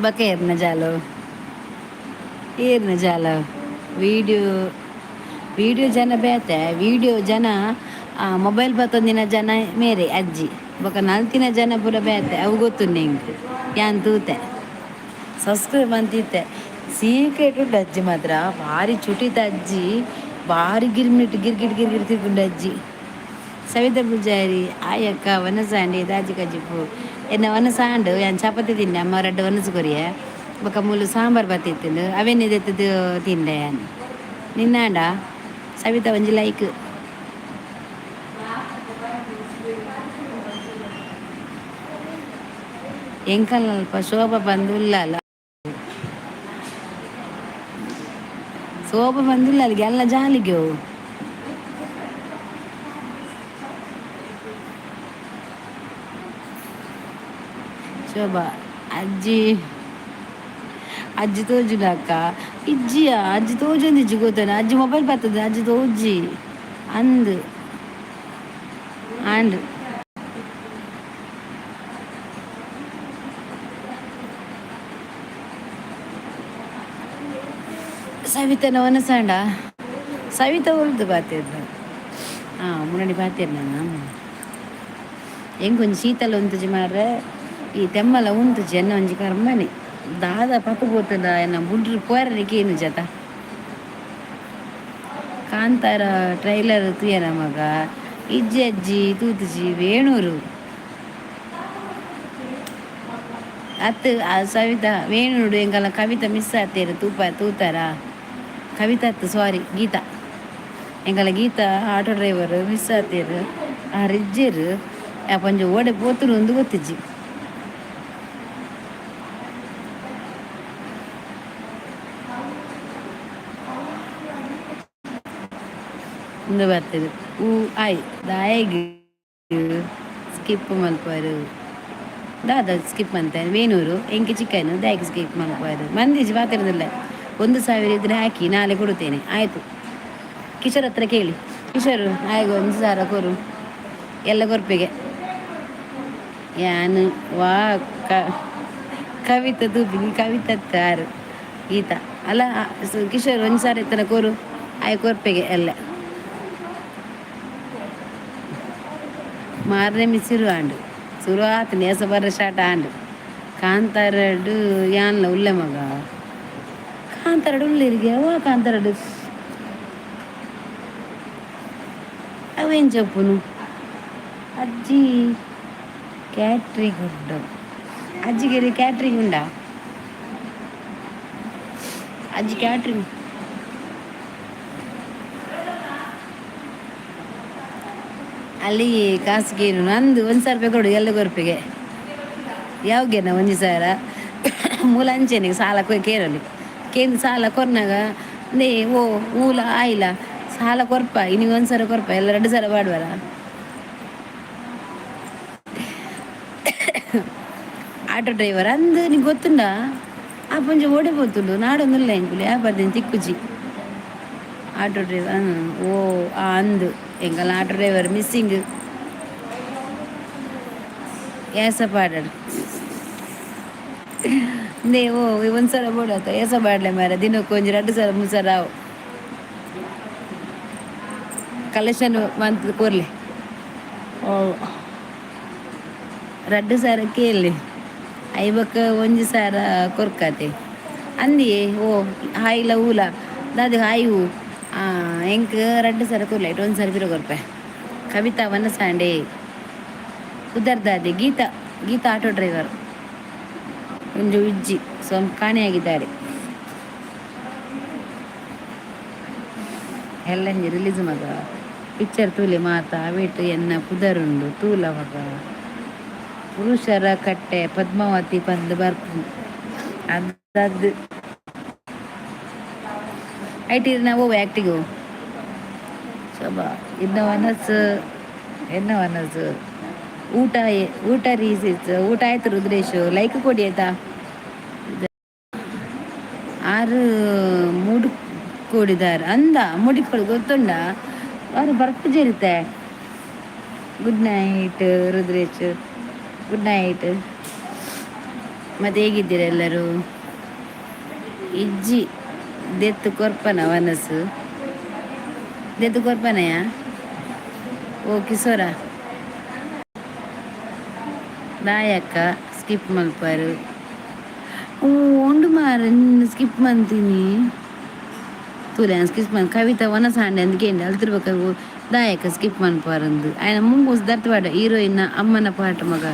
ಬೊಕ ಏರ್ನ ಜಾಲು ಏರ್ನ ಜಾಲ ವೀಡಿಯೋ ವೀಡಿಯೋ ಜನ ಬೇತೆ ವೀಡಿಯೋ ಜನ ಮೊಬೈಲ್ ಬತ್ತೊಂದಿನ ಜನ ಮೇರೆ ಅಜ್ಜಿ ಬೊಕ ನಲ್ತಿನ ಜನ ಪೂರ ಬೇತೆ ಅವು ಗೊತ್ತುಂಡು ಎಂಕ್ ಯಾನ್ ತೂತೆ ಸಬ್ಸ್ಕ್ರೈಬ್ ಮಂತಿತ್ತೆ ಸೀಕ್ರೆಟ್ ಉಂಡು ಅಜ್ಜಿ ಮಾತ್ರ ಭಾರಿ ಚುಟಿತ ಅಜ್ಜಿ ಭಾರಿ ಗಿರ್ಮಿಟ್ ಗಿರ್ಗಿಟ್ ಗಿರ್ಗಿಟ್ ತಿರ್ಗುಂಡು ಅಜ್ಜಿ. ಸವಿತಾ ಪೂಜಾರಿ ಆಯಕ್ಕ ವನಸಾಂಡಿ ದಾಜಿ ಕಜಿಪು ಎನ್ನ ವನಸಾಂಡು ಯಾನ್ ಚಪಾತಿ ತಿಂಡೆ ಅಮ್ಮ ರಡ್ಡ್ ವನಸು ಕೊರಿಯೆ ಬೊಕ ಮೂಲು ಸಾಂಬಾರ್ ಬತ್ತಿತ್ತುಂಡು ಅವೇನೆ ದೆತ್ತುದು ತಿಂಡೆ ಯಾನ್ ನಿನ್ನಾಂಡ ಸವಿತಾ ಒಂಜಿ ಲೈಕ್. ಎಂಕಲ್ನಲ್ಪ ಶೋಭಾ ಬಂದು ಉಳ್ಳಾಲ ಶೋಭಾ ಬಂದು ಉಳ್ಳಾಲಿಗೆ ಅಲ್ಲ ಜಾಲಿಗೆ ಅವು. ಶೋಭಾ ಅಜ್ಜಿ ಅಜ್ಜಿ ತೋಜುಂಡು ಅಕ್ಕ ಇಜ್ಜಿಯ ಅಜ್ಜಿ ತೋಜೊಂದಿಜ್ಜಿ ಗೊತ್ತನ ಅಜ್ಜಿ ಮೊಬೈಲ್ ಬರ್ತದೆ ಅಜ್ಜಿ ತೋಜಿ ಅಂದ್ ಆಂಡ್ ಸವಿತನ ವನಸಾಂಡ ಸವಿತ ಉಲ್ದು ಬಾತಿರ್ನ ಹಾಂ ಮುನ್ನಡಿ ಬಾತಿರ್ನ ಎಂಕ್ ಒಂಜಿ ಶೀತಲ ಉಂತುಜಿ ಮಾರ್ರೆ ಈ ತೆಮ್ಮಲ ಉಂತುಜಿ ಎನ್ನ ಒಂಜಿ ಕರ್ಮನೆ ದಾದ ಪಪ್ಪು ಪೋತುಂಡ ಎನ್ನ ಬುಡ್ರು ಪೋಯರೆ ಕೇನು ಜತ ಕಾಂತಾರ ಟ್ರೈಲರ್ ತೂಯನ ಮಗ ಇಜ್ಜಿ ಅಜ್ಜಿ ತೂತುಜಿ ವೇಣೂರು ಅತ್ತು ಆ ಸವಿತಾ ವೇಣೂರು ಎಂಕಲ್ನ ಕವಿತಾ ಮಿಸ್ ಆತೇರು ತೂಪ ತೂತಾರ ಕವಿತಾ ಅತ್ತು ಸಾರಿ ಗೀತಾ ಎಂಕಲ್ನ ಗೀತಾ ಆಟೋ ಡ್ರೈವರ್ ಮಿಸ್ ಆತೇರು ಆರ್ ಇಜ್ಜೆರ್ ಅಪೊಂಜಿ ಓಡೆ ಪೋತುಂಡು ಉಂದು ಗೊತ್ತಿಜ್ಜಿ. ಉಂದು ಬರ್ತದೆ ಊ ಆಯ್ ದಾಯೆಗ್ ಸ್ಕಿಪ್ ಮಲ್ಪುವರು ದಾದ ಸ್ಕಿಪ್ ಮಂತೆ ವೇಣೂರು ಎಂಕ್ ಚಿಕನ್ ದಾಯೆಗ್ ಸ್ಕಿಪ್ ಮಲ್ಪುವರು ಮಂದಿಜಿ ಪಾತೆರೊಂದುಲ್ಲೆ 1000 ಇದ್ದರೆ ಹಾಕಿ, ನಾಳೆ ಕೊಡುತ್ತೇನೆ. ಆಯಿತು, ಕಿಶೋರ್ ಹತ್ರ ಕೇಳಿ. ಕಿಶೋರ್ ಆಯ್ಗ 1000 ಕೊರು ಎಲ್ಲ ಕೊರ್ಪಿಗೆ. ಯಾನು ವಾ ಕವಿತ ತೂಪಿ ಕವಿತತ್ತಾರು ಗೀತಾ ಅಲ್ಲ. ಕಿಶೋರ್, 1000 ಇತ್ತನ ಕೊರು ಆಯ್ ಕೊರ್ಪೆಗೆ ಎಲ್ಲ. ಮಾರನೇ ಮಿಸಿರು ಆಂಡು ಸುರು ಆತು, ನೇಸ ಬರ ಸ್ಟಾರ್ಟ್ ಆಂಡು. ಕಾಂತಾರಡು ಯಾನ್ಲ ಉಲ್ಲೆ ಮಗ. ಕಾಂತಾರಡು ಉಲ್ಲೇರಿಗೆ ಅವ ಕಾಂತಾರಡು ಅವೇನು ಚೊಪ್ಪುನು? ಅಜ್ಜಿ ಕ್ಯಾಟ್ರಿಂಗ್ ಉಂಟು. ಅಜ್ಜಿಗೆ ಕ್ಯಾಟ್ರಿಂಗ್ ಉಂಡಾ? ಅಜ್ಜಿ ಕ್ಯಾಟ್ರಿಂಗ್ ಅಲ್ಲಿ ಕಾಸಿಗೆ ನಂದು 1000 ರೂಪಾಯಿ ಕೊಡು ಎಲ್ಲ ಗೊರ್ಪಿಗೆ. ಯಾವಾಗೇನ 1000 ಮೂಲ ಅಂಚೆನೆ ಸಾಲ ಕೇರಲಿ ಕೇಂದ್ರ ಸಾಲ ಕೊರ್ನಾಗ ನೇ ಓ ಮೂಲ ಆಯ್ಲ ಸಾಲ ಕೊರ್ಪ. ಇನಿ 1000 ಕೊರ್ಪ ಎಲ್ಲ 2000 ಬಾಡುವರ. ಆಟೋ ಡ್ರೈವರ್ ಅಂದು ನಿಂಗೆ ಗೊತ್ತುಂಡ? ಆ ಪುಂಜ ಓಡಿ ಪೋತುಂಡು ನಾಡೊಂದುಲ್ಲ ಎಂಕುಲು ಯಾಪರ್ದಿನ ತಿಕ್ಕುಜಿ. ಆಟೋ ಡ್ರೈವರ್ ಓ ಆ ಅಂದು ಎಂಕಲ್ನ ಆಟೋ ಡ್ರೈವರ್ ಮಿಸ್ಸಿಂಗ್. ಏಸ ಪಾಡಡ್ ನೇ ಓ 1000 ಬೋಡಾತ ಏಸ ಪಾಡ್ಲೆ ಮಾರ. ದಿನಕ್ಕೆ ಒಂಜಿ 2000 3000 ಆವು. ಕಲೆಕ್ಷನ್ ಮಂತ್ ಕೊರ್ಲೆ. ಓ 2000 ಕೇಳಿ ಐಬಕ್ಕ 1000 ಕೊರ್ಕಾತೆ ಅಂದಿಯೇ. ಓ ಹಾಯಿಲ ಊಲ ದಾದ ಹಾಯು ಎಂಕ್ 2000 ಕೊರ್ಲೆ, 1000 ಪಿರ ಕೊರ್ಪೆ. ಕವಿತಾ ವನಸಾಂಡೆ ಉದರ್ದಾದೆ. ಗೀತಾ ಗೀತಾ ಆಟೋ ಡ್ರೈವರ್ ಒಂದು ಉಜ್ಜಿ ಸ್ವ ಕಾಣೆಯಾಗಿದ್ದಾರೆ. ಎಲ್ಲ ರಿಲೀಸ್ ಮಗ ಪಿಕ್ಚರ್ ತೂಲೆ ಮಾತ ಅವೇಟ್ ಎನ್ನ ಪುದರುಂಡು ತೂಲ ಮಗ. ಪುರುಷರ ಕಟ್ಟೆ ಪದ್ಮಾವತಿ ಪಂದ್ ಬರ್ಪು ಅದಾದ್ ಐಟ್ ನಾವು ಆ್ಯಕ್ಟಿಗು. ಶೋಭಾ ಇನ್ನ ವನಸ್ ಎನ್ನ ವನಸ್ ಊಟ ಊಟ ರೀಸಿಸ್ ಊಟ ಆಯ್ತು. ರುದ್ರೇಶ್, ಲೈಕ್ ಕೊಡಿ ಆಯ್ತಾ? ಆರು ಮುಡುಕೊಡಿದಾರೆ ಅಂದ ಮುಡಿಕೊಡು ಗೊತ್ತುಂಡ? ಆರು ಬರ್ಪು ಜರಿತೆ. Good night Rudresh, good night. ಮತ್ತೆ ಹೇಗಿದ್ದೀರ ಎಲ್ಲರೂ? ಇಜ್ಜಿ ದೆತ್ತು ಕೊರ್ಪನ ವನಸು ದೆತ್ತು ಕೊರ್ಪನಯ. ಓ ಕಿಶೋರ ದಾಯಕ್ಕ ಸ್ಕಿಪ್ ಮಲ್ಪಾರು. ಓ ಉಂಡು ಮಾರ ಸ್ಕಿಪ್ ಮಂತೀನಿ ತೂಲೆ ಸ್ಕಿಪ್ ಮನ್. ಕವಿತಾ ವನಸಾಂಡೆ ಅಂದ್ ಅಲ್ತಿರ್ಬೇಕು. ದಾಯಕ ಸ್ಕಿಪ್ ಮನ್ಪಾರಂದು ಆಯ್ನ ಮುಂಗೂಸ್ ದರ್ತ್ ಪಾಡ ಹೀರೋಯಿನ್ ಅಮ್ಮನ ಪಾಟ ಮಗ.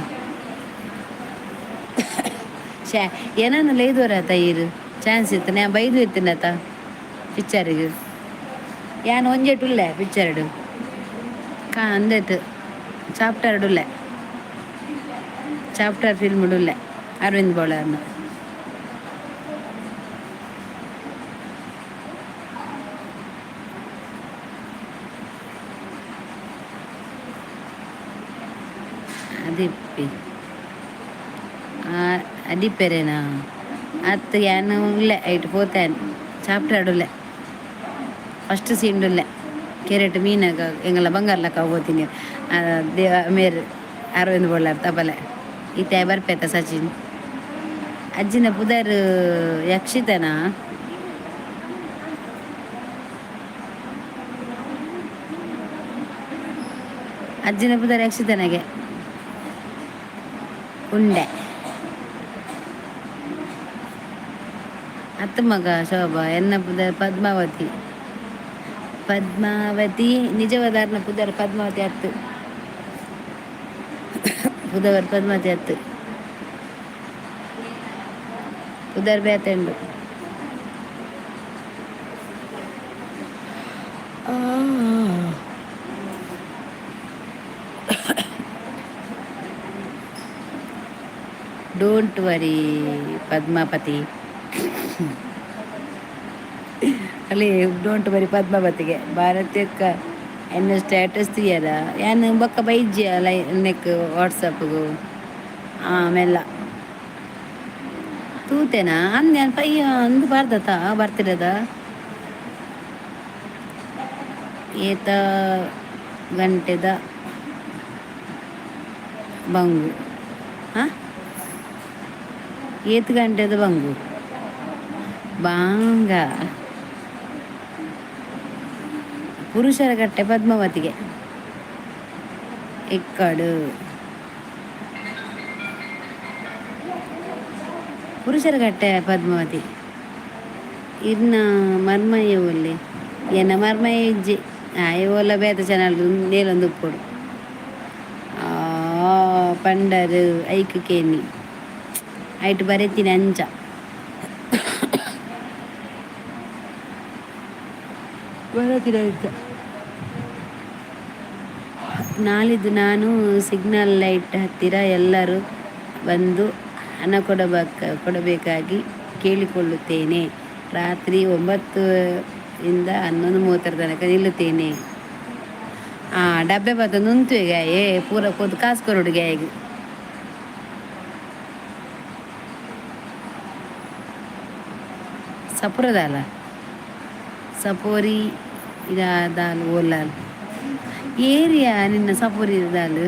ಶೇ ಏನಾನ ಲೇದೋರ ಈರು ಚಾನ್ಸ್ ಇತ್ತು ನಾ ಬೈದು ಇತ್ತಿನತ ಪಿಕ್ಚರ್ಗೆ. ಯಾನ್ ಒಂಜೆಟುಲ್ಲೆ ಪಿಕ್ಚರ್ಡು ಕಾ ಅಂದೆತ್ ಚಾಪ್ಟರ್ ಉಲ್ಲೆ, ಚಾಪ್ಟರ್ ಫಿಲ್ಮ್ ಉಲ್ಲೆ ಅರವಿಂದ್ ಬೋಳಾರ್ನ. ಅದಿಪ್ಪಿ ಅಡಿಪೆರೆನಾ ಅತ್ತು ಯಾನ್ ಉಲ್ಲೆ ಐಟ್ ಪೋತೇನ್ ಚಾಪ್ಟರ್ ಉಲ್ಲೆ ಫಸ್ಟ್ ಸೀನ್ ಉಲ್ಲೆ ಕೆರೆಟ್ ಮೀನಾಗ ಎಂಗಲ ಬಂಗಾರ್ಲಕ್ಕ ಹೋತೀನಿ ದೇವ ಮೇರ್ ಅರವಿಂದ್ ಬೋಳಾರ್ ತಬಲೆ ಇತ್ತೆ ಬರ್ಪೇತ. ಸಚಿನ್ ಅಜ್ಜಿನ ಪುದರ್ ಯಕ್ಷಿತನಾ? ಅಜ್ಜಿನ ಪುದರ್ ಯಕ್ಷಿತನಗೆ ಉಂಡೆ ಅತ್ತ ಮಗ. ಶೋಭಾ ಎನ್ನ ಪುದರ್ ಪದ್ಮಾವತಿ. ಪದ್ಮಾವತಿ ನಿಜವಾದಾರ್ನ ಪುದರ್ ಪದ್ಮಾವತಿ ಅತ್ತು. ಪುದವರ್ ಪದ್ಮಾವತಿ ಅತ್ತು, ಪುದರ್ ಬೇತೆಂಡು. Don't worry Padmapati. ಅಲ್ಲಿ don't worry ಪದ್ಮಾವತಿಗೆ. ಭಾರತೀಯಕ್ಕ ಎನ್ನ ಸ್ಟೇಟಸ್ ತೀಯರ ಯಾನ್ ಬೊಕ್ಕ ಬೈಜ್ಯ ಲೈ ನೆಕ್ ವಾಟ್ಸಪ್ಗು ಆಮೇಲೆ. ತೂತೆನಾ ಅಂದ್ ಯಾನ್ ಪಯ್ಯ ಅಂದ್ ಪಾರ್ದತ ಬರ್ತಿರದ. ಏತ ಗಂಟೆದ ಬಂಗು? ಹಾಂ, ಏತ್ ಗಂಟೆದ ಬಂಗು ಬಾಂಗ? ಪುರುಷರ ಕಟ್ಟೆ ಪದ್ಮಾವತಿಗೆ ಎಕ್ಕಡು. ಪುರುಷರ ಕಟ್ಟೆ ಪದ್ಮಾವತಿ. ಇರ್ನ ಮರ್ಮಯ್ಯ ಒಲ್ಲೆ? ಎನ್ನ ಮರ್ಮಯ್ಯ ಇಜ್ಜಿ. ಆಯೆ ಓಲ ಬೇತೆ ಚಾನಲ್ ನೇಲೊಂದು ಉಪ್ಪೊಡು. ಪಂಡರು ಐಕ್ ಕೇನಿ ಐಟ್ ಬರೆತಿನ ಅಂಚ. ಬರತಿನ ಅಂಚ. ನಾಳಿದ್ದು ನಾನು ಸಿಗ್ನಲ್ ಲೈಟ್ ಹತ್ತಿರ ಎಲ್ಲರೂ ಬಂದು ಹಣ ಕೊಡಬೇಕಾಗಿ ಕೇಳಿಕೊಳ್ಳುತ್ತೇನೆ. ರಾತ್ರಿ 9ರಿಂದ 11:30ರ ತನಕ ನಿಲ್ಲುತ್ತೇನೆ. ಆ ಡಬ್ಬೆ ಬತ್ತ ನುಂತು ಏ ಪೂರ ಪೋದು ಕಾಸು ಕೊರೊಡು ಗ್ಯಾಗ್. ಸಪುರದಾಲ ಸಪೋರಿ ದಾಲ್ ಓಲಾಲ್ ಏರಿಯಾ ನಿನ್ನ ಸಪೋರಿ ದಾಲ್.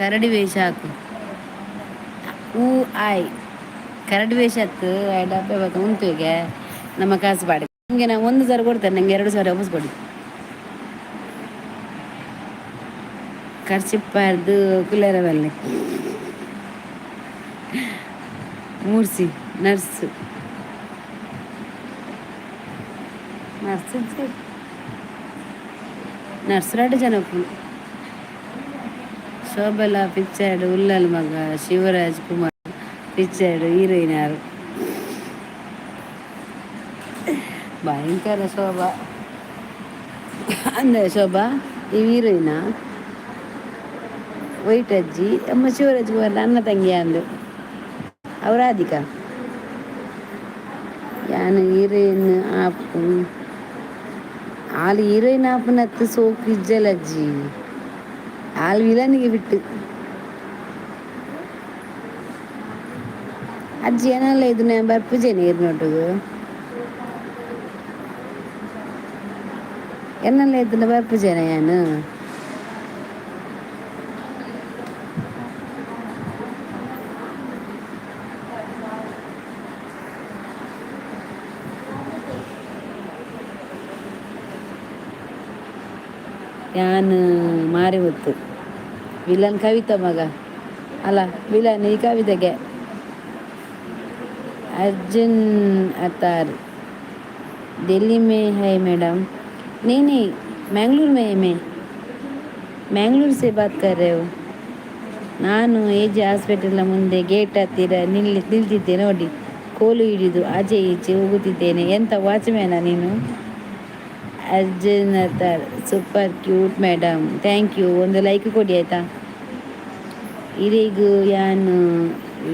ಕರಡಿ ವೇಷ ಹಾಕು. ಹೂ ಆಯ್ ಕರಡಿ ವೇಷ ಹತ್ತು ಡಬ್ಬೆ ಬತ್ತ ಉಂತುಗೆ ನಮ್ಮ ಕಾಸು ಬಾಡಿ. ನಿಮಗೆ ನಾನು 1000 ಕೊಡ್ತೇನೆ, ನಂಗೆ 2000 ವಾಪಸ್ ಕೊಡಿ. ಖರ್ಚಿಪ್ಪಾರ್ದು ಕುಲ್ಲೇರ ಬಲ್ಲೆ ಮೂರ್ಸಿ ನರ್ಸ್ ನರ್ಸ್ ನರ್ಸ್ ರಡ್ಡ್ ಜನ ಉಪ್ಪುನು. ಶೋಭಲ ಪಿಕ್ಚರ್ಡ್ ಉಲ್ಲಲ್ ಮಗ. ಶಿವರಾಜ್ ಕುಮಾರ್ ಪಿಕ್ಚರ್ಡ್ ಹೀರೋಯಿನ್ ಆರು. ಭಯಂಕರ ಶೋಭಾ ಅಂದ ಶೋಭಾ ಈ ಹೀರೋಯಿನಾ ವೈಟ್ ಅಜ್ಜಿ ಅಮ್ಮ. ಶಿವರಾಜ್ ಕುಮಾರ್ ನನ್ನ ತಂಗಿ ಅಂದು ಅವು ರಾಧಿಕಾ. ಯಾನ್ ಹೀರೋಯಿನ್ ಆಪು ಆಲ್. ಹೀರೋಯಿನ್ ಆಪುನತ್ತು ಸೋಕು ಇಜ್ಜಲ್ ಅಜ್ಜಿ. ಆಲ್ ವಿಲನ್ಗೆ ಬಿಟ್ಟು ಅಜ್ಜಿ ಏನಲ್ಲ. ಇದು ಬರ್ಪುಜೇನೆ ಇರ್ನೊಟ್ಟುಗು ಎನ್ನಲ್ಲ ಇದ್ದ ಬರ್ಪುಜೇನ ಯಾನು. ಯಾನ್ ಮಾರಿಮುತ್ತು ವಿಲನ್ ಕವಿತಾ ಮಗ ಅಲ್ಲ, ವಿಲನ್ ಈ ಕವಿತೆಗೆ. अर्जुन अतार दिल्ली में है मैडम? नहीं नहीं, मैंगलोर में है. मैं मैंगलोर से बात कर रहे हो. ನಾನು ಎ ಜೆ ಹಾಸ್ಪಿಟಲ್ನ ಮುಂದೆ ಗೇಟ್ ಹತ್ತಿರ ನಿಲ್ತಿದ್ದೆ ನೋಡಿ. ಕೋಲು ಹಿಡಿದು ಆಚೆ ಈಚೆ ಹೋಗುತ್ತಿದ್ದೇನೆ. ಎಂತ ವಾಚ್ಮ್ಯಾನ ನೀನು? ಅರ್ಜುನ್ ಅತಾರ್ super cute madam. Thank you. ಒಂದು ಲೈಕ್ ಕೊಡಿ ಆಯ್ತಾ? ಇರೆಗ್ ಯಾನ್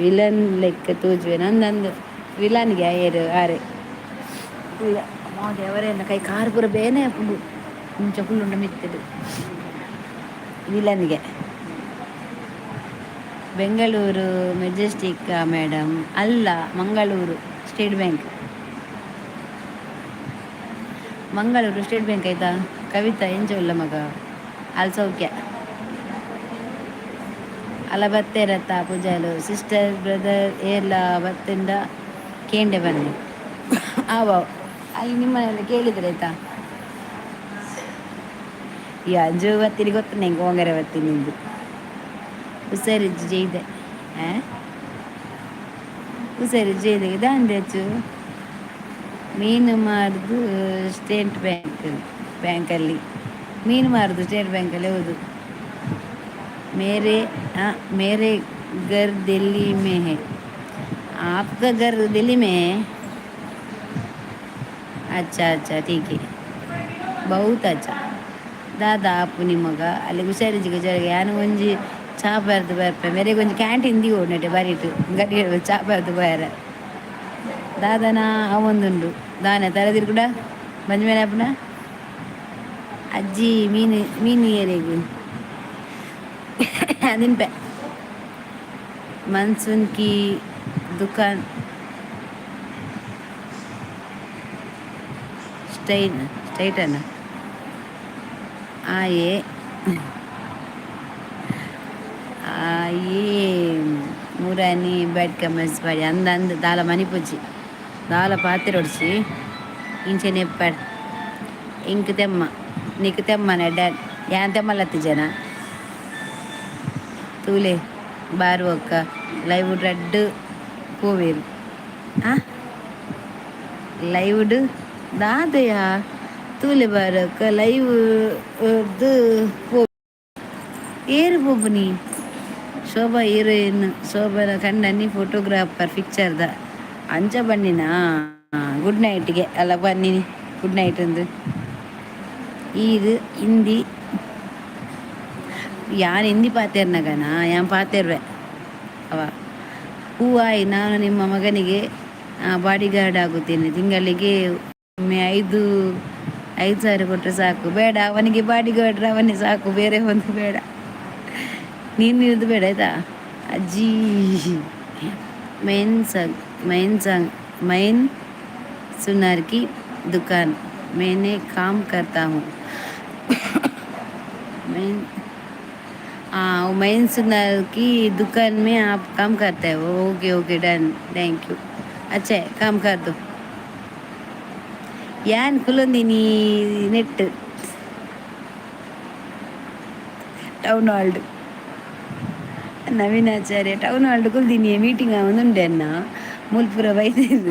ವಿಲನ್ ಲೆಕ್ಕ ತೋಜುವೆ ನಂದಂದು ವಿಲನ್ಗೆ ಆಯೆರ್ ಆರೆ ಅವರೇನ ಕೈ ಕಾರ್ ಪೂರ ಬೇನೆ ಆಪುಂಡು ಇಂಚ ಕುಲ್ಲುಂಡ ಮಿತ್ತುಡು. ವಿಲನ್ಗೆ. Bengaluru Majestic madam? ಅಲ್ಲ, Mangaluru state bank. Mangaluru state bank ಆಯ್ತಾ? ಕವಿತಾ ಎಂಚ ಉಲ್ಲ ಮಗ? ಅಲ್ ಸೌಖ್ಯ ಅಲ್ಲ? ಬತ್ತೇರತ್ತ ಪೂಜಾಲು ಸಿಸ್ಟರ್ ಬ್ರದರ್ ಏರ್ಲ ಬತ್ತಿಂದ ಕೇಂಡೆ ಬನ್ನಿ. ಆವ ಅಲ್ಲಿ ನಿಮ್ಮನೆಲ್ಲ ಕೇಳಿದ್ರೆ ಆಯ್ತಾ? ಈ ಅಂಜು ಬತ್ತೀನಿ ಗೊತ್ತು ನಿಂಗೆ ಹೋಗರೆ ಬತ್ತೀನಿ ನಿಂದು. ಹುಷಾರಿಜ್ಜಿ ಜೈದೆ. ಆ ಹುಷಾರಿಜ್ಜಿ ಜೈದೆ ದಾಂದೆ. ಮೀನು ಮಾರುದು ಸ್ಟೇಟ್ ಬ್ಯಾಂಕ್ ಬ್ಯಾಂಕಲ್ಲಿ. ಮೀನು ಮಾರುದು ಸ್ಟೇಟ್ ಬ್ಯಾಂಕಲ್ಲಿ, ಹೌದು. मेरे मेरे घर दिल्ली में है. आपका घर दिल्ली में है? अच्छा अच्छा, ठीक है, बहुत अच्छा. ದಾದಾ ಆಪು ಮಗ ಅಲ್ಲಿ ಹುಷಾರಿಜ್ಜಿ ಹುಷಾರಿಗೆ. ಯಾನು ಒಂಜಿ ಚಾ ಬರ್ದು ಬರ್ಪೆ. ಮೇರೆಗೆ ಒಂಜಿ ಕ್ಯಾಂಟೀನ್ ದೀವೊಡು ಬರಿಟು ಗಡಿ ಚಾ ಬರ್ದು ಪೋಯರೆ. ದಾದನ ಅವೊಂದುಂಡು ದಾನೆ ತಲೆದಿರು ಕೂಡ ಬಂಜ ಮೇಲೆ ಆಪುನ. ಅಜ್ಜಿ ಮೀನು ಮೀನು ಏರೆಗು ತಿನ್ಪೆ. Monsoon की दुकान ಸ್ಟೈನ್ ಸ್ಟೈಟನ್ ಆಯೆ ಆಯೆ ಮುರಾನಿ ಬ್ಯಾಡ್ ಕಮೆಂಟ್ಸ್ ಪಾಡಿ ಅಂದ ಅಂದ ದಾಲ ಮನಿಪುಜಿ ದಾಲ ಪಾತೆರೊಡ್ಚಿ ಇಂಚೆನೆ ಇಪ್ಪಡ್. ಇಂಕ್ ತೆಮ್ಮ ನಿಕ್ ತೆಮ್ಮನ ಡ್ಯಾನ್ ಯಾನ್ ತೆಮ್ಮಲತ್ತಿಜನ ತೂಲೆ ಬಾರು ಅಕ್ಕ ಲೈವ್ ರಡ್ಡ್ ಪೋವೇರು ಆ ಲೈವ್ಡ್ ದಾದಯ ತೂಲೆ ಬಾರಕ್ಕ ಲೈವ್ ಪೋ ಏರು ಪೋಪುನಿ. ಶೋಭಾ ಹೀರೋಯಿನ್ ಶೋಭಾನ ಕಂಡನಿ ಫೋಟೋಗ್ರಾಫರ್ ಪಿಕ್ಚರ್ದ ಅಂಚ ಬನ್ನಿನಾ. ಗುಡ್ ನೈಟ್ಗೆ ಅಲ್ಲ ಬನ್ನಿ ಗುಡ್ ನೈಟ್ ಅಂದು. ಈರ್ ಹಿಂದಿ ಯಾನ್ ಹಿಂದಿ ಪಾತೆರ್ನಗನ ಯಾನ್ ಪಾತೆರ್ವೆ ಅವ ಹೂವಾಯ್. ನಾನು ನಿಮ್ಮ ಮಗನಿಗೆ ಬಾಡಿಗಾರ್ಡ್ ಆಗುತ್ತೇನೆ. ತಿಂಗಳಿಗೆ ಒಮ್ಮೆ 5 5 ಸಾವಿರ ಕೊಟ್ಟರೆ ಸಾಕು. ಬೇಡ, ಅವನಿಗೆ ಬಾಡಿಗಾರ್ಡ್ ಅವನೇ ಸಾಕು, ಬೇರೆ ಒಂದು ಬೇಡ. ನೀನು ಇದು ಬೇಡ, ಆಯ್ತಾ ಅಜ್ಜಿ? मैन संग मैन संग मैन सुनार की दुकान मैंने काम करता हूँ. मैन हाँ, मैन सुनार की दुकान में आप काम करते हो. Okay okay, done, thank you. अच्छा है, काम कर दो. ಯಾನ್ ಕುಲೊಂದಿನಿ ನೆಟ್ ಟೌನ್ ಹಾಲ್ಡ್. ನವೀನಾಚಾರ್ಯ ಟೌನ್ ಹಾಲ್ಡ್ ಕುಲ್ದಿನಿ. ಮೀಟಿಂಗ್ ಆವೊಂದುಂಡೆ ಅನ್ನ ಮುಲ್ಪುರ ಬೈದೆರ್.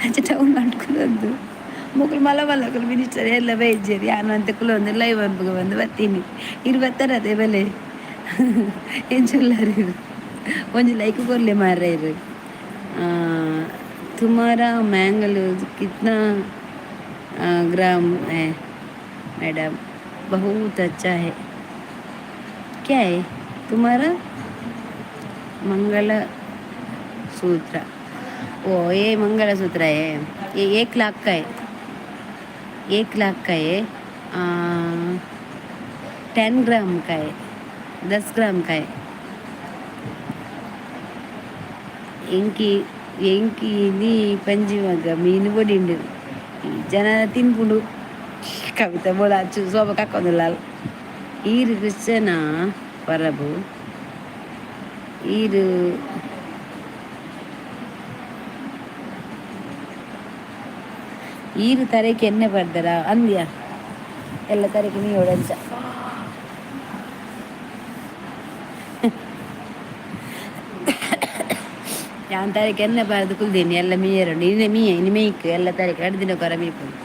ಅಂಚ ಟೌನ್ ಹಾಲ್ಡ್ ಕುಲೊಂದು ಮೊಕುಲು ಮಲ್ಲ ಮಲ್ಲಕುಲು ಮಿನಿಸ್ಟರ್ ಎಲ್ಲ ಬೈಜೆರ್. ಯಾನ್ ಒಂತೆ ಕುಲೊಂದು ಲೈವ್ ಅನ್ಪುಗ ಬಂದು ಬತ್ತೀನಿ. ಇರ್ ಬತ್ತಾರತೆ ಬಲೆ. ಎಂಚ ಉಲ್ಲರ್ ಇರ್? ಒಂಜಿ ಲೈಕ್ ಕೊರ್ಲೆ ಮಾರ್ರೆ ಇರ್. तुम्हारा मैंगल कितना ग्राम है मैडम? बहुत अच्छा है. क्या है तुम्हारा मंगल सूत्र? ओ, ये मंगलसूत्र है. ये 1 लाख का है, 1 लाख का है. 10 ग्राम का है, 10 ग्राम का है. ಎಂಕಿ ಎಂಕಿ ನೀ ಪಂಜಿ ಮಗ ಮೀನು ಬೊಡಿಂಡು ಜನ ತಿನ್ಪುಂಡು. ಕವಿತಾ ಬೋಲ ಅಚ್ಚು ಸೋಬ ಕಕ್ಕೊಂದುಲ್ಲಾಲ್. ಈರು ಕ್ರಿಶ್ಚನ ಪರಬು ಈರು ಈರು ತರೆಕ್ ಎಣ್ಣೆ ಪಡ್ದರ ಅಂದ್ಯ ಎಲ್ಲ ತರೆಕ್ ಮೀಯೊಡು ಅಂಚ. ಯಾನ್ ತರೆಕ್ ಎಣ್ಣೆ ಪಾಡ್ದ್ ಕುಲ್ದೀನಿ. ಎಲ್ಲ ಮೀಯೆರುಂಡು ಇನಿ ಮೀಯೆ ಇನಿ ಮೀಕ್ ಎಲ್ಲ ತರೆಕ್ ರಡ್ಡ್ ದಿನಕ್ಕೊರ ಮೀಪುಂಡು.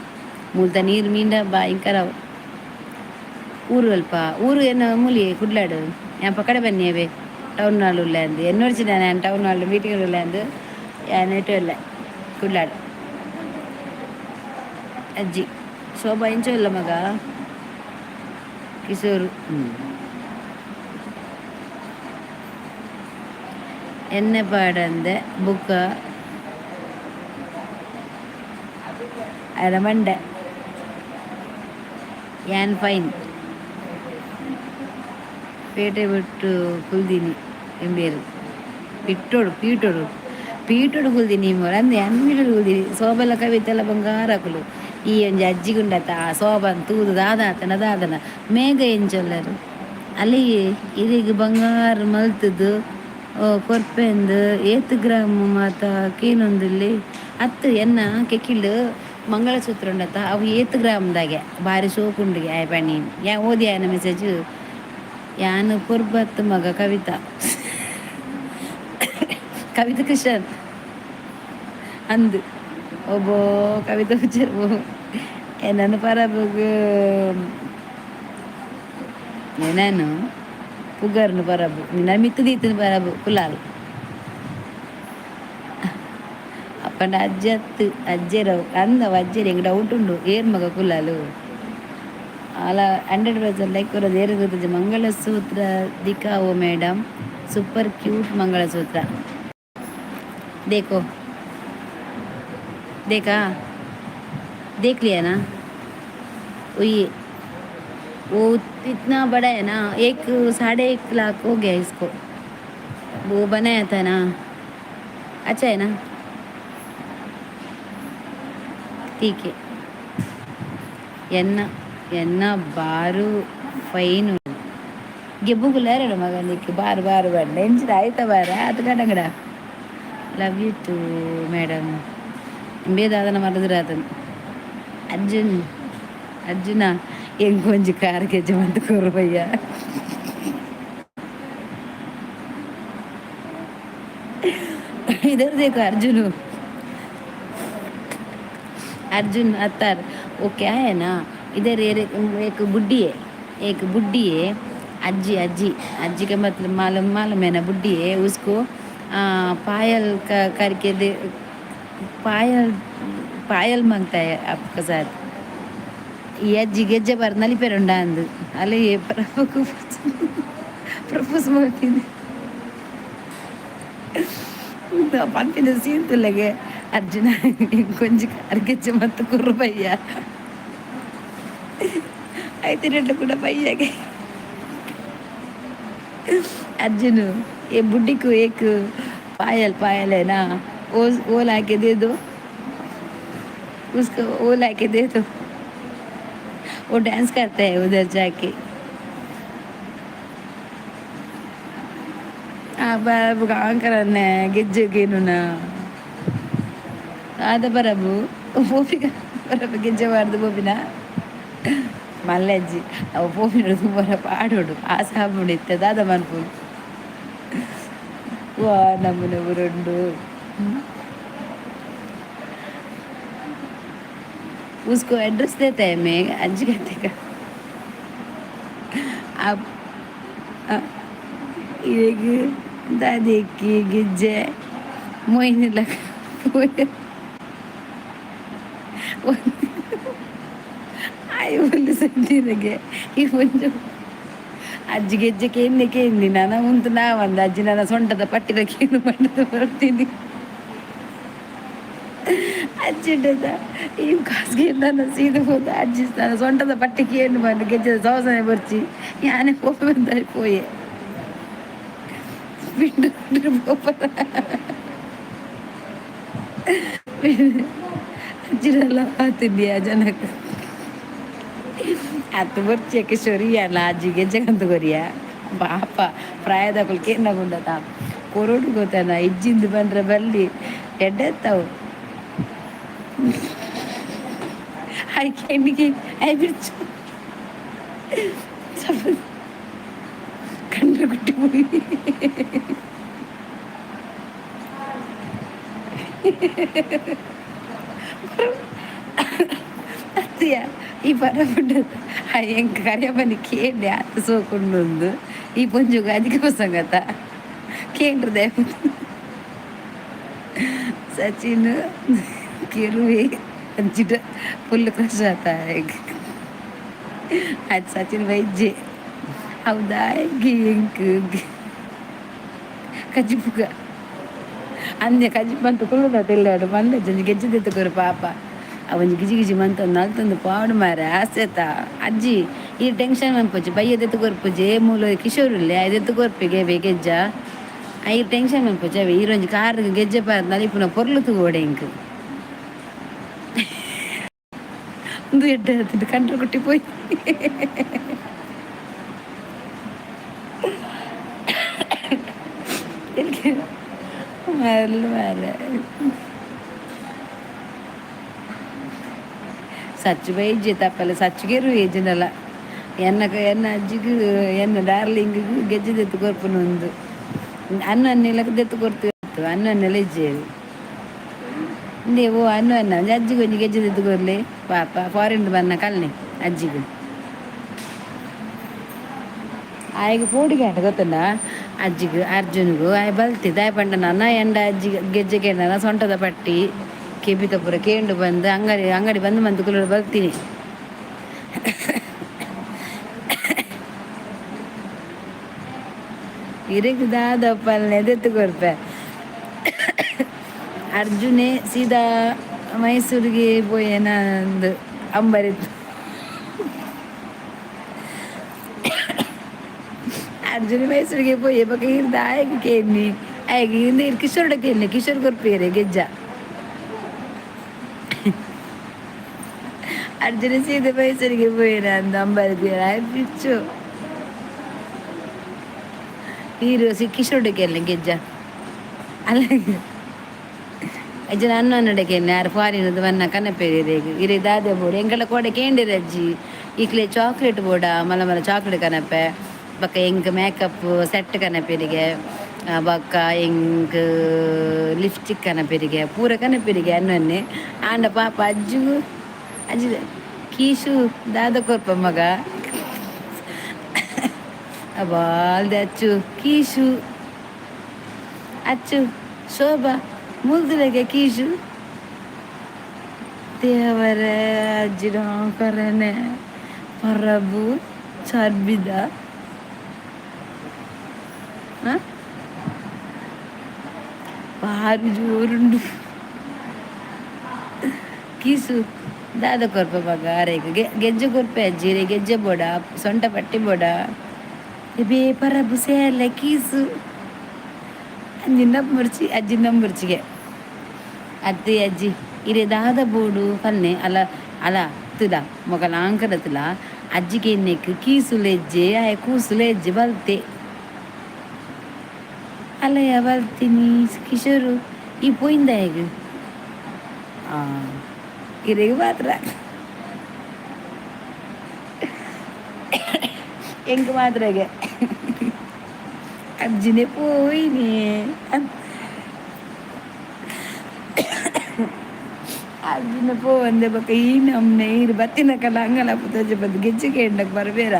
ಮೂಲ್ತ ನೀರು ಮೀಂಡ ಭಯಂಕರ. ಊರು ಅಲ್ಪ ಊರು ಎನ್ನ ಮೂಲಿ ಕುಡ್ಲಾಡು. ಯಾನ್ ಪಕ್ಕಡೆ ಬನ್ನಿಯವೇ ಟೌನ್ ಹಾಲ್ ಉಲ್ಲೆ ಅಂದ್ ಎನ್ನೊಡ್ಚಿ. ನಾನು town hall meeting ಉಲ್ಲೆ ಅಂದ್. ಯಾನ್ ನೆಟು ಉಲ್ಲೆ ಕುಡ್ಲಾಡು. ಅಜ್ಜಿ ಶೋಭಾ ಇಂಚ ಉಲ್ಲ ಮಗ ಕಿಶೋರ್. ಎಣ್ಣೆ ಪಾಡಂದೆ ಬುಕ್ಕ ಅರ ಮಂಡೆ. ಯಾನ್ ಫೈನ್. ಪೇಟೆ ಬಿಟ್ಟು ಕುಲ್ದಿನಿ ಎಂಬೇರು ಪಿಟ್ಟೋಡು ಪೀಟೋಡು ಪೀಟೋಡು ಕುಲ್ದಿನಿ ಮೊರ ಅಂದೆ. ಅನ್ಮಿಟೋಡು ಕುಲ್ದಿನಿ. ಸೋಬೆಲ್ಲ ಕವಿತೆಲ್ಲ ಬಂಗಾರಕುಲು. ಈ ಒಂಜಿ ಅಜ್ಜಿಗುಂಡತ ಆ ಸೋಬನ್ ತೂದು ದಾದಾತನ ದಾದನ ಮೇಘ ಎಂಚೊಲ್ಲರು ಅಲ್ಲಿ ಇರಿಗ್ ಬಂಗಾರ ಮಲ್ತುದು ಕೊರ್ಪೆಂದು ಏತ್ ಗ್ರಾಮ ಮಾತ ಕೇನೊಂದುಲ್ಲಿ ಅತ್ತು. ಎನ್ನ ಕೆಕ್ಕಿಲ್ ಮಂಗಳಸೂತ್ರ ಉಂಡತ, ಅವು ಏತ್ ಗ್ರಾಮದಾಗೆ ಬಾರಿ ಶೋಕುಂಡುಗೆ ಆಯ್ ಪಣಿ. ಯಾ ಓದಿ ಆಯನ ಮೆಸೇಜ್ ಯಾನ್ ಪೊರ್ಬತ್ ಮಗ. ಕವಿತಾ ಕವಿತಾ ಕೃಷ್ಣನ್ ಅಂದು ಒಬ್ಬೋ ಕವಿತಾ ಪಿಕ್ಚರ್ ಎನ್ನನ್ನು ಪರಬುಗ್ ಏನೇನು ಪುಗರ್ನು ಪರಬು ನಿನ್ನ ಮಿತ್ತು ದೀತನ ಪರಬು ಕುಲಾಲ್ ಅಪ್ಪಂಡ ಅಜ್ಜತ್ತು ಅಜ್ಜೆರವು ಅಂದವ ಅಜ್ಜೆರ್. ಎಂಕ್ ಡೌಟ್ ಉಂಡು ಏರ್ ಮಗ ಕುಲಾಲು ಅಲ. 100% ಲೈಕ್ ಕೊರದು ಏರ್ ಗೊತ್ತಿದೆ. Mangalsutra ದಿಖಾओ madam. Super cute mangalsutra. देखो, देखा, देख लिया ना? वो ये वो इतना बड़ा है ना, एक 1.5 लाख हो गया इसको. वो बनाया था ना, अच्छा है ना? ठीक है. ಎನ್ನ ಎನ್ನ ಬಾರು ಫೈನ್ ಗೆಬ್ಬುಗುಲಾರಡ ಮಗ ನಿಕ್ ಬಾರು ಬಾರು ಬಾರು ಎಂಚಿನ ಆಯ್ತ ಬಾರ ಅದು ಕಡಂಗಡ. Love you to madam. ಇಂಬೇದಾದನ ಮರದುರಾತನ್. ಅರ್ಜುನ್, ಅರ್ಜುನ, ಎಂಕೊಂಜಿ ಕಾರ್ ಗೆಜ್ಜೆ ಮಂತ್ ಕೊರ್ಪಯ್ಯ. इधर देखो अर्जुन, अर्जुन अत्तर. वो क्या है ना, इधर एक एक बुड्ढी है, एक बुड्ढी है, अज्जी अज्जी. अज्जी का मतलब मालूम मालूम है ना? बुड्ढी है, उसको पायल का करके दे. पायल पायल मांगता है आपके साथ. ಈ ಅಜ್ಜಿ ಗೆಜ್ಜೆ ಬಾರ್ ನಲಿಪೆರುಂಡ ಅಂದು ಅಲ್ಲಿ ಪ್ರಪೋಸ್ ಮಾಡ್ತೀನಿ ಪನ್ಪಿನ ಸೀನ್ ತುಲ್ಲಗೆ. ಅರ್ಜುನ, కొంచెం ಗೆಜ್ಜೆ ಮತ್ತು ಕುರ್ರು ಬಯ್ಯ అయితే రెండు కూడా भैया. अर्जुन, ये बुड्ढी को एक पायल, पायल है ना, वो ला के दे दो उसको, वो ला के दे दो. वो डांस करता है उधर जाके. ಕಾಂಕರನ್ನೆ ಗೆಜ್ಜೆಗೇನು ಆದ ಬರಬು ಪೋಪಿಗ ಬರಬು ಗೆಜ್ಜೆ ಬಾರ್ದು ಪೋಪಿನ ಮಲ್ಲಜ್ಜಿ. ಅವು ಪೋಪಿನ ಬರ ಪಾಡೋಡು ಆ ಸಾಬುಡು ಇತ್ತೆ ದಾದ ಮನ್ಪುನು ವಾ ನಮ್ಮನೆ ಊರುಂಡು. उसको एड्रेस देता है मैं अज्जी कहते का आप एक दादी गिज्जे मोहिनी लगा. ಆಯ್ ಒಲ್ಲು ಸಂದಿನಗೆ ಈ ಒಂಜು ಅಜ್ಜಿ ಗೆಜ್ಜೆ ಕೇಂದಿ ಕೇಂದಿ ನಾನು ಉಂತು ನಾ ಒಂದು ಅಜ್ಜಿ ನನ್ನ ಸೊಂಟದ ಪಟ್ಟಿದ ಕೇನು ಪಂಡದ ಬರ್ತೀನಿ. ಅಜ್ಜಿ ಈ ಕಾಸ್ಗೆ ನನ್ನ ಸೀದ ಹೋದ ಅಜ್ಜಿ ನನ್ನ ಸೊಂಟದ ಪಟ್ಟಿ ಕೇನು ಬಂದು ಗೆಜ್ಜೆದ ಸವಸನೆ ಬರ್ಚಿ ಯಾನೆ ಕೋಪ ಬಂದ ಪೋಯೆ ಬಿಂಡು ಕೋಪ ಅಜ್ಜಿರೆಲ್ಲ ಆತಿದ್ಯಾ ಜನಕ್ಕೆ ಅತ್ತು ಬರ್ಚಿ ಕಿಶೋರಿ ಅಲ್ಲ ಅಜ್ಜಿ ಗೆಜ್ಜೆ ಕಂತು ಕೊರಿಯ ಪಾಪ ಪ್ರಾಯದಕುಲು ಕೇಂದಗುಂಡತ ಕೊರಡು ಗೊತ್ತನ ಇಜ್ಜಿಂದು ಬಂದ್ರೆ ಬಲ್ಲಿ ಎಡ್ಡೆತ್ತವು. I ಕೆಂಡಿಗೆ I ಬಿಡ್ಚು കണ്ണു കുട്ടി പോയി. ಅತ್ತಿಯ ಈ ಪರಪುಂಡ ಎಂಕ್ ಕರಿಯಪ್ಪನಿ ಕೇಂಡೆ ಆತ ಸೋಕುಂಡುಂದು ಈ ಪೊಂಜುಗು ಅಧಿಕ ಪ್ರಸಂಗತ ಕೇಂದ್ರದ ಸಚಿನ್ ಕಿರುವೆ ಅಂಚಿಟ ಫುಲ್ ಖುಷಿ ಆತ. ಅದು ಸಚಿನ್ ವೈದ್ಯೆ ಹೌದಾ? ಎಂಕ್ ಕಜಿಪುಗ ಅಂದೆ ಕಜಿಪು ಅಂತ ಕುಲ್ಲುದ ತೆಲ್ಲಾಡು ಮಂದ ಜಂಜಿ ಗೆಜ್ಜೆ ದೆತ್ತುಕೊರು ಪಾಪ. ಅವಂಜಿ ಗಿಜಿ ಗಿಜಿ ಮಂತೊಂದು ನಲ್ತೊಂದು ಪಾಡು ಮಾರೆ ಆಸೆತ. ಅಜ್ಜಿ ಈ ಟೆನ್ಷನ್ ಮನ್ಪೊಚ್ಚಿ ಬಯ್ಯ ದೆತ್ತು ಕೊರ್ಪುಜಿ ಮೂಲ ಕಿಶೋರ್ ಉಲ್ಲೆ ದೆತ್ತು ಕೊರ್ಪಿಗೆ ಬೇ ಗೆಜ್ಜ ಈ ಟೆನ್ಷನ್ ಮನ್ಪೊಚ್ಚಿ ಅವೆ ಈರೊಂಜಿ ಕಾರ್ ಗೆಜ್ಜೆ ಪಾರ್ ನಲಿಪುನ ಪೊರ್ಲು ತೂವೊಡೆ ಎಂಕ್ ಉಂದು ಎಡ್ಡೆ ಆತುಂಡು ಕಂಡ್ರ ಕುಟ್ಟಿ ಪೋಯಿ. ಮರ್ಲು ಮಾರ್ರೆ ಸಚ್ಚು ಬೈಜೆ ತಪ್ಪಲೆ ಸಚ್ಚುಗೆರು ಏಜಿನಲ ಎನ್ನ ಎನ್ನ ಅಜ್ಜಿಗೂ ಎನ್ನ ಡಾರ್ಲಿಂಗಿಗೂ ಗೆಜ್ಜೆ ದೆತ್ತು ಕೊರ್ಪುನ ಒಂದು ಅನ್ನ ಅನ್ನೆಲಕ ದೆತ್ತು ಕೊರ್ತು ಅನ್ನ ಅನ್ನೆಲ್ಲ ಇಜ್ಜೇರು ಇಂದೇ ಓ ಅನ್ನ ಅನ್ನ ಅಜ್ಜಿಗೆ ಒಂಜಿ ಗೆಜ್ಜೆ ದೆತ್ತು ಕೊರ್ಲೆ ಪಾಪ. ಫಾರಿನ್ ಬನ್ನ ಕಲ್ನೆ ಅಜ್ಜಿಗೆ ಆಯ್ಗೆ ಪೋಡಿಗೆ ಆಟ ಗೊತ್ತುಂಡ ಅಜ್ಜಿಗ್ ಅರ್ಜುನ್ಗೂ ಆಯ್ ಬಲ್ತಿ ದಾಯ ಪಂಡ ನನ್ನ ಎಂಡ ಅಜ್ಜಿ ಗೆಜ್ಜೆ ಕೇಂಡ ಸೊಂಟದ ಪಟ್ಟಿ ಕೆಬಿತ ಪೂರ ಕೇಂಡು ಬಂದು ಅಂಗಡಿ ಅಂಗಡಿ ಬಂದು ಬಂದು ಕುಲೋಡು ಬರ್ತೀನಿ. ಇರೆಗ್ ದಾದಪ್ಪ ಎದೆತ್ತು ಕೊರ್ಪೆ. ಅರ್ಜುನೆ ಸೀದಾ ಮೈಸೂರಿಗೆ ಪೋಯೇನ ಅಂದು ಅಂಬರಿತ್ತು. ಅರ್ಜುನ ಮೈಸೂರಿಗೆ ಪೋಯೆ ಬೊಕ ಈರ್ದ ಆಯಗ್ ಕೇನ್ನಿ ಆಯಗ್ ಇಂದ ಇರ್ ಕಿಶೋರ್ಡ ಕೇನ್ನೆ ಕಿಶೋರ್ ಕೊರ್ಪೇರೆ ಗೆಜ್ಜ. ಅರ್ಜುನ ಸೀದಾ ಮೈಸೂರಿಗೆ ಪೋಯೆರ ಅಂದ್ ಅಂಬಾರಿ ಆಯೆ ಪಿಚ್ಚು. ಈರ್ ಸಿ ಕಿಶೋರ್ಡ ಕೇನ್ಲೆ ಗೆಜ್ಜ. ಅಲ್ಲ ಅಜ್ಜನ ಅಣ್ಣನಡ ಕೇನ್ಲೆ ಆರ್ ಫಾರಿನ್ ಬನ್ನ ಕನಪೇರು ಇರೆಗ್ ಇರೆ ದಾದೆ ಬೋಡು ಎಂಕಲ ಕೋಡೆ ಕೇಂಡಿರ ಅಜ್ಜಿ ಇಕ್ಲೆ ಚಾಕ್ಲೇಟ್ ಬೋಡ ಮಲ್ಲ ಮಲ್ಲ ಚಾಕ್ಲೇಟ್ ಕನಪೆ ಬೊಕ ಎಂಕ್ ಮೇಕಪ್ ಸೆಟ್ ಕನಪೆರಿಗೆ ಬೊಕ್ಕ ಎಂಕ್ ಲಿಪ್ಸ್ಟಿಕ್ ಕನಪೆರಿಗೆ ಪೂರ ಕನಪೆರಿಗೆ ಅನ್ನೊನ್ನೆ ಆಂಡ ಪಾಪ ಅಜ್ಜುಗು ಅಜ್ಜಿ ಕೀಶು ದಾದ ಕೊರ್ಪ ಮಗ ಅಬಾಲ್ದೆ ಅಚ್ಚು ಕೀಶು ಅಚ್ಚು ಶೋಭಾ ಮುಲ್ದುಲೆಗೆ ಕೀಶು ದೇವರೇ ಅಜ್ಜಿನ ಕರನೆ ಪರಬು ಚರ್ಬಿದ ಬಾರಿ ಜೋರುಂಡು ಕೀಸು ದಾದ ಕೊರ್ಪ ಮಗ ಅರೆಗ್ ಗೆಜ್ಜೆ ಕೊರ್ಪೆ ಅಜ್ಜಿ ರೇ ಗೆಜ್ಜೆ ಬೋಡ ಸೊಂಟ ಪಟ್ಟಿ ಬೋಡ ಬೇ ಪರಬು ಸೇರ್ಲೆ ಕೀಸು ಅಂಜಿನ ಮುರ್ಚಿ ಅಜ್ಜಿನ ಮುರ್ಚಿಗೆ ಅತ್ತೆ ಅಜ್ಜಿ ಇರೆ ದಾದ ಬೋಡು ಪನ್ನೆ ಅಲ್ಲ ಅಲ ತುಲ ಮೊಗಲ ಆಂಕರ ತುಲ ಅಜ್ಜಿಗೆ ಎನ್ನೆಕ್ ಕೀಸುಲೆಜ್ಜೆ ಆಯೆ ಕೂಸುಲೆಜ್ಜೆ ಬಲ್ತೆ ಅಲ್ಲಯ್ಯ ಬಲ್ತೀನಿ ಕಿಶೋರು ಈ ಪೋಯಿಂದಾಯಗ್ ಆ ಇರೆಗ್ ಮಾತ್ರ ಎಂಕ್ ಮಾತ್ರಗೆ ಅಜ್ಜಿನೇ ಪೋಯಿನಿ ಅರ್ಜುನ ಪೋವಂದೆ ಬೊಕ ಈ ನಮ್ನೆ ಈರ್ ಬತ್ತಿನಕಲ್ಲ ಅಂಗಲಪ್ಪು ತೋಜಪದ್ದು ಗೆಜ್ಜೆ ಕೇಂಡಕ್ ಬರ್ಬೇರ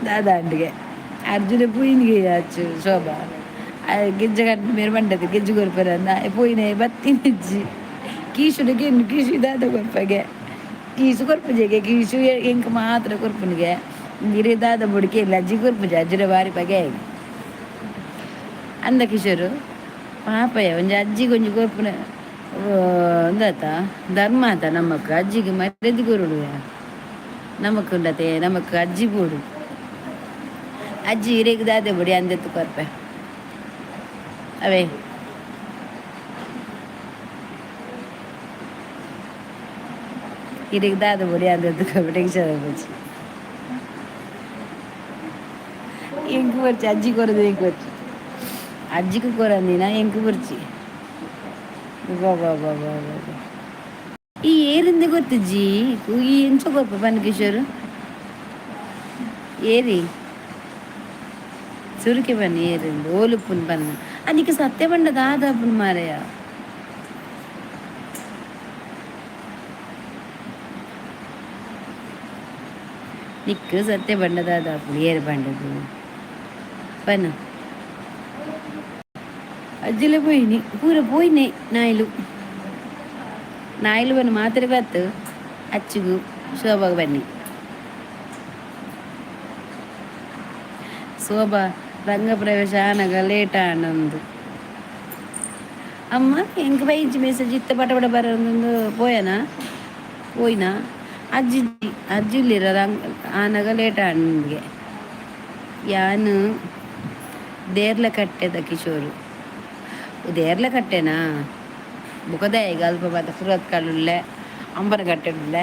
ದಾದಾಂಡಿಗೆ ಅರ್ಜುನ ಪೋಯಿನಿಗೆ ಅಚ್ಚು ಶೋಭಾ ಗೆಜ್ಜೆ ಕಟ್ಟು ಮೇರ್ ಬಂಡದು ಗೆಜ್ಜೆ ಕೊರ್ಪೆರ ಪೋಯಿನೆ ಬತ್ತಿನಜ್ಜಿ ಕೀಶುಡು ಗೆನ್ನು ಕೀಶು ದಾದ ಕೊರ್ಪಗೆ ಕೀಸು ಕೊರ್ಪುಜೆಗೆ ಕೀಶು ಎಂಕ್ ಮಾತ್ರ ಕೊರ್ಪುನಿಗೆ ಇರೆ ದಾದ ಬುಡಿಕೆ ಇಲ್ಲ ಅಜ್ಜಿ ಕೊರ್ಪುಜೆ ಅಜ್ಜಿರ ಬಾರಿ ಬಗೆ ಅಂದ ಕಿಶೋರು ಪಾಪಯ್ಯ ಒಂಜಿ ಅಜ್ಜಿಗೆ ಒಂಜಿ ಕೊರ್ಪುನ ಉಂದಾತ ಧರ್ಮ ಆತ ನಮಕ್ ಅಜ್ಜಿಗೆ ಮರ್ಯಾದೆ ಕೊರೊಡು ನಮಕ್ ಉಂಡತೆ ನಮಕ್ ಅಜ್ಜಿ ಬೋಡು ಅಜ್ಜಿ ಇರೆಗ್ ದಾದೆ ಬೊಡಿ ಅಂದೆತ್ತು ಕೊರ್ಪೆ ಅವೇ ಇರೆಗ್ ದಾದ ಬೊಡಿ ಅಂದೆತ್ತು ಕೊರ್ಪೆ ಟೆನ್ಷನ್ ಆಪುಜಿ ಎಂಕ್ ಬೊರ್ಚಿ ಅಜ್ಜಿ ಕೊರದು ಎಂಕ್ ಬೊರ್ಚಿ ಅಜ್ಜಿಗ್ ಕೊರಂದಿನ ಎಂಕ್ ಬೊರ್ಚಿ ಬಾ ಬಾ ಬಾ ಬಾ. ಈ ಏರಿಂದ ಗೊತ್ತುಜ್ಜಿ ಈ ಎಂಚ ಕೊರ್ಪ ಪನ್ ಕಿಶೋರ್ ಏರಿ ಸುರುಕೆ ಬನ್ನಿ ಏರಿಂದು ಓಲುಪ್ಪುನ್ ಪನ್ನ ಅನಿಕ ಸತ್ಯ ಪಂಡ ದಾದಾಪುನ್ ಮಾರಾಯ ನಿಕ್ಕ್ ಸತ್ಯ ಪಂಡ ದಾದಾಪುಂಡು ಏರು ಪಂಡದು ಪನ್ನ ಅಜ್ಜಿಲೆ ಪೋಯಿನಿ ಪೂರ ಪೋಯಿನೆ ನಾಯಿಲು ನಾಯಿಲು ಬನ್ನ ಮಾತ್ರೆ ಬತ್ತು ಅಚ್ಚುಗು ಶೋಭಾಗ ಬನ್ನಿ ಶೋಭಾ ರಂಗ ಪ್ರವೇಶ ಆನಗ ಲೇಟ್ ಆನಂದು ಅಮ್ಮ ಎಂಕ್ ಬೈಂಚಿ ಮೆಸೇಜ್ ಇತ್ತ ಪಟ ಪಟ ಬರೋಂದು ಪೋಯನಾ ಪೋಯಿನಾ ಅಜ್ಜಿ ಅಜ್ಜಿ ಇಲ್ಲಿರ ರಂಗ ಆನಗ ಲೇಟ್ ಆನಂದಿಗೆ ಯಾನು ದೇರ್ಲ ಕಟ್ಟೆದ ಕಿಶೋರು ದೇರ್ಲ ಕಟ್ಟೆನಾ ಬುಕದ ಈಗ ಅಲ್ಪ ಮಾತ ಸುರತ್ಕಲ್ ಅಂಬನ ಕಟ್ಟೆಡುಲ್ಲೆ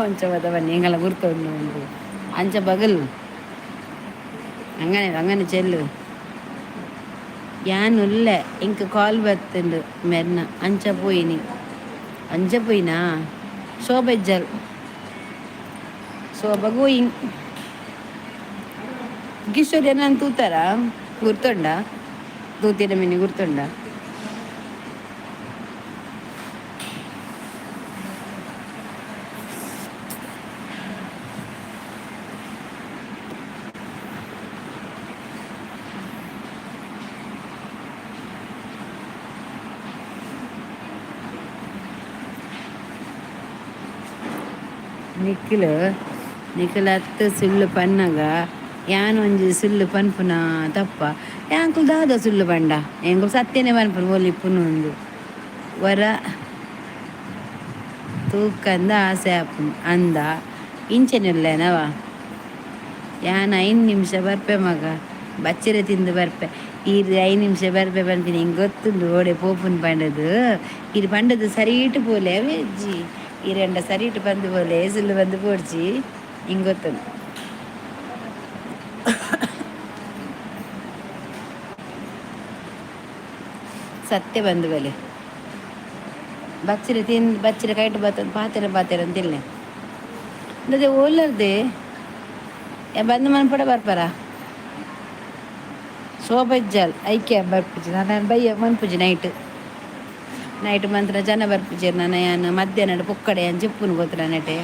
ಅಂಚ ಮಾತ ಬನ್ನಿ ಎಂಗಲ ಗುರ್ತುಂಡು ಉಂಡು ಅಂಚ ಬಗಲು ಅಂಗನೆ ಅಂಗನೆ ಚೆಲ್ಲು ಯಾನ್ ಉಲ್ಲೆ ಎಂಕ್ ಕಾಲ್ ಬತ್ತುಂಡು ಮೆರ್ನ ಅಂಚ ಪೋಯಿನಿ ಅಂಚ ಪೋಯಿನಾ ಶೋಭ ಇಜ್ಜಲ್ ಶೋಭ ಗೋಯಿಂಗ್ ಕಿಶೋರ್ ಎನನ್ ತೂತಾರ ಗುರ್ತುಂಡ ತೂತಿನ ಮಿನಿ ಗುರ್ತುಂಡ ನಿಖಿಲ್ ನಿಖಿಲ್ ಅತ್ತು ಸುಳ್ಳು ಪನ್ನಗ ಯಾನ್ ಒಂಜಿ ಸುಳ್ಳು ಪನ್ಪುನ ತಪ್ಪ ಯಾಂಕುಲು ದಾದ ಸುಳ್ಳು ಪಂಡ ಎಂಕುಲು ಸತ್ಯನೇ ಪನ್ಪುನು ಒಲಿಪುನು ಉಂದು ವರ ತೂಕಂದ ಆಸೆ ಆಪುಂಡು ಅಂದ ಇಂಚೆನೆ ಉಲ್ಲೆನವ ಯಾನ್ ಐನ್ ನಿಮಿಷ ಬರ್ಪೆ ಮಗ, ಬಚ್ಚಿರೆ ತಿಂದು ಬರ್ಪೆ. ಈರ್ 5 ನಿಮಿಷ ಬರ್ಪೆ ಪನ್ಪಿನಿ ಎಂಕ್ ಗೊತ್ತುಂಡು ಓಡೆ ಪೋಪುನ್ ಪಂಡದು. ಈರ್ ಪಂಡದು ಸರೀಟು ಪೋಲೆ ಅವೇ ಅಜ್ಜಿ. ಈರೆಂಡ ಸರೀಟು ಬಂದು ಪೋಲೆ, ಸುಳ್ಳು ಬಂದು ಪೋಡ್ಚಿ, ಇಂಗ್ ಗೊತ್ತುಂಡು. ಸತ್ಯ ಬಂದು ಬಲೆ. ಬಚ್ಚಿರೆ ತಿಂದು ಬಚ್ಚಿರೆ ಕೈಟ್ ಬತ್ತೊಂದು ಪಾತೆರ ಪಾತೆರ ಅಂತಿಲ್ಲೆ. ಅದೇ ಓಲರ್ದೆ ಬಂದು ಮನ್ಪಡ ಬರ್ಪರ ಶೋಭಜ್ಜಲ್ ಐಕೆ ಬರ್ಪುಜಿ ನಾನು ಬಯ್ಯ ಮನ್ಪುಜಿ. ನೈಟ್ ನೈಟ್ ಮಂತ್ರ ಜನ ಬರ್ಪುಜೆರ್. ನಾನು ಯಾನ್ ಮಧ್ಯಾಹ್ನ ಪೊಕ್ಕಡೆ ಯಾನ್ ಜೆಪ್ಪುನು ಗೊತ್ತುಂಡ. ನೆಟೆ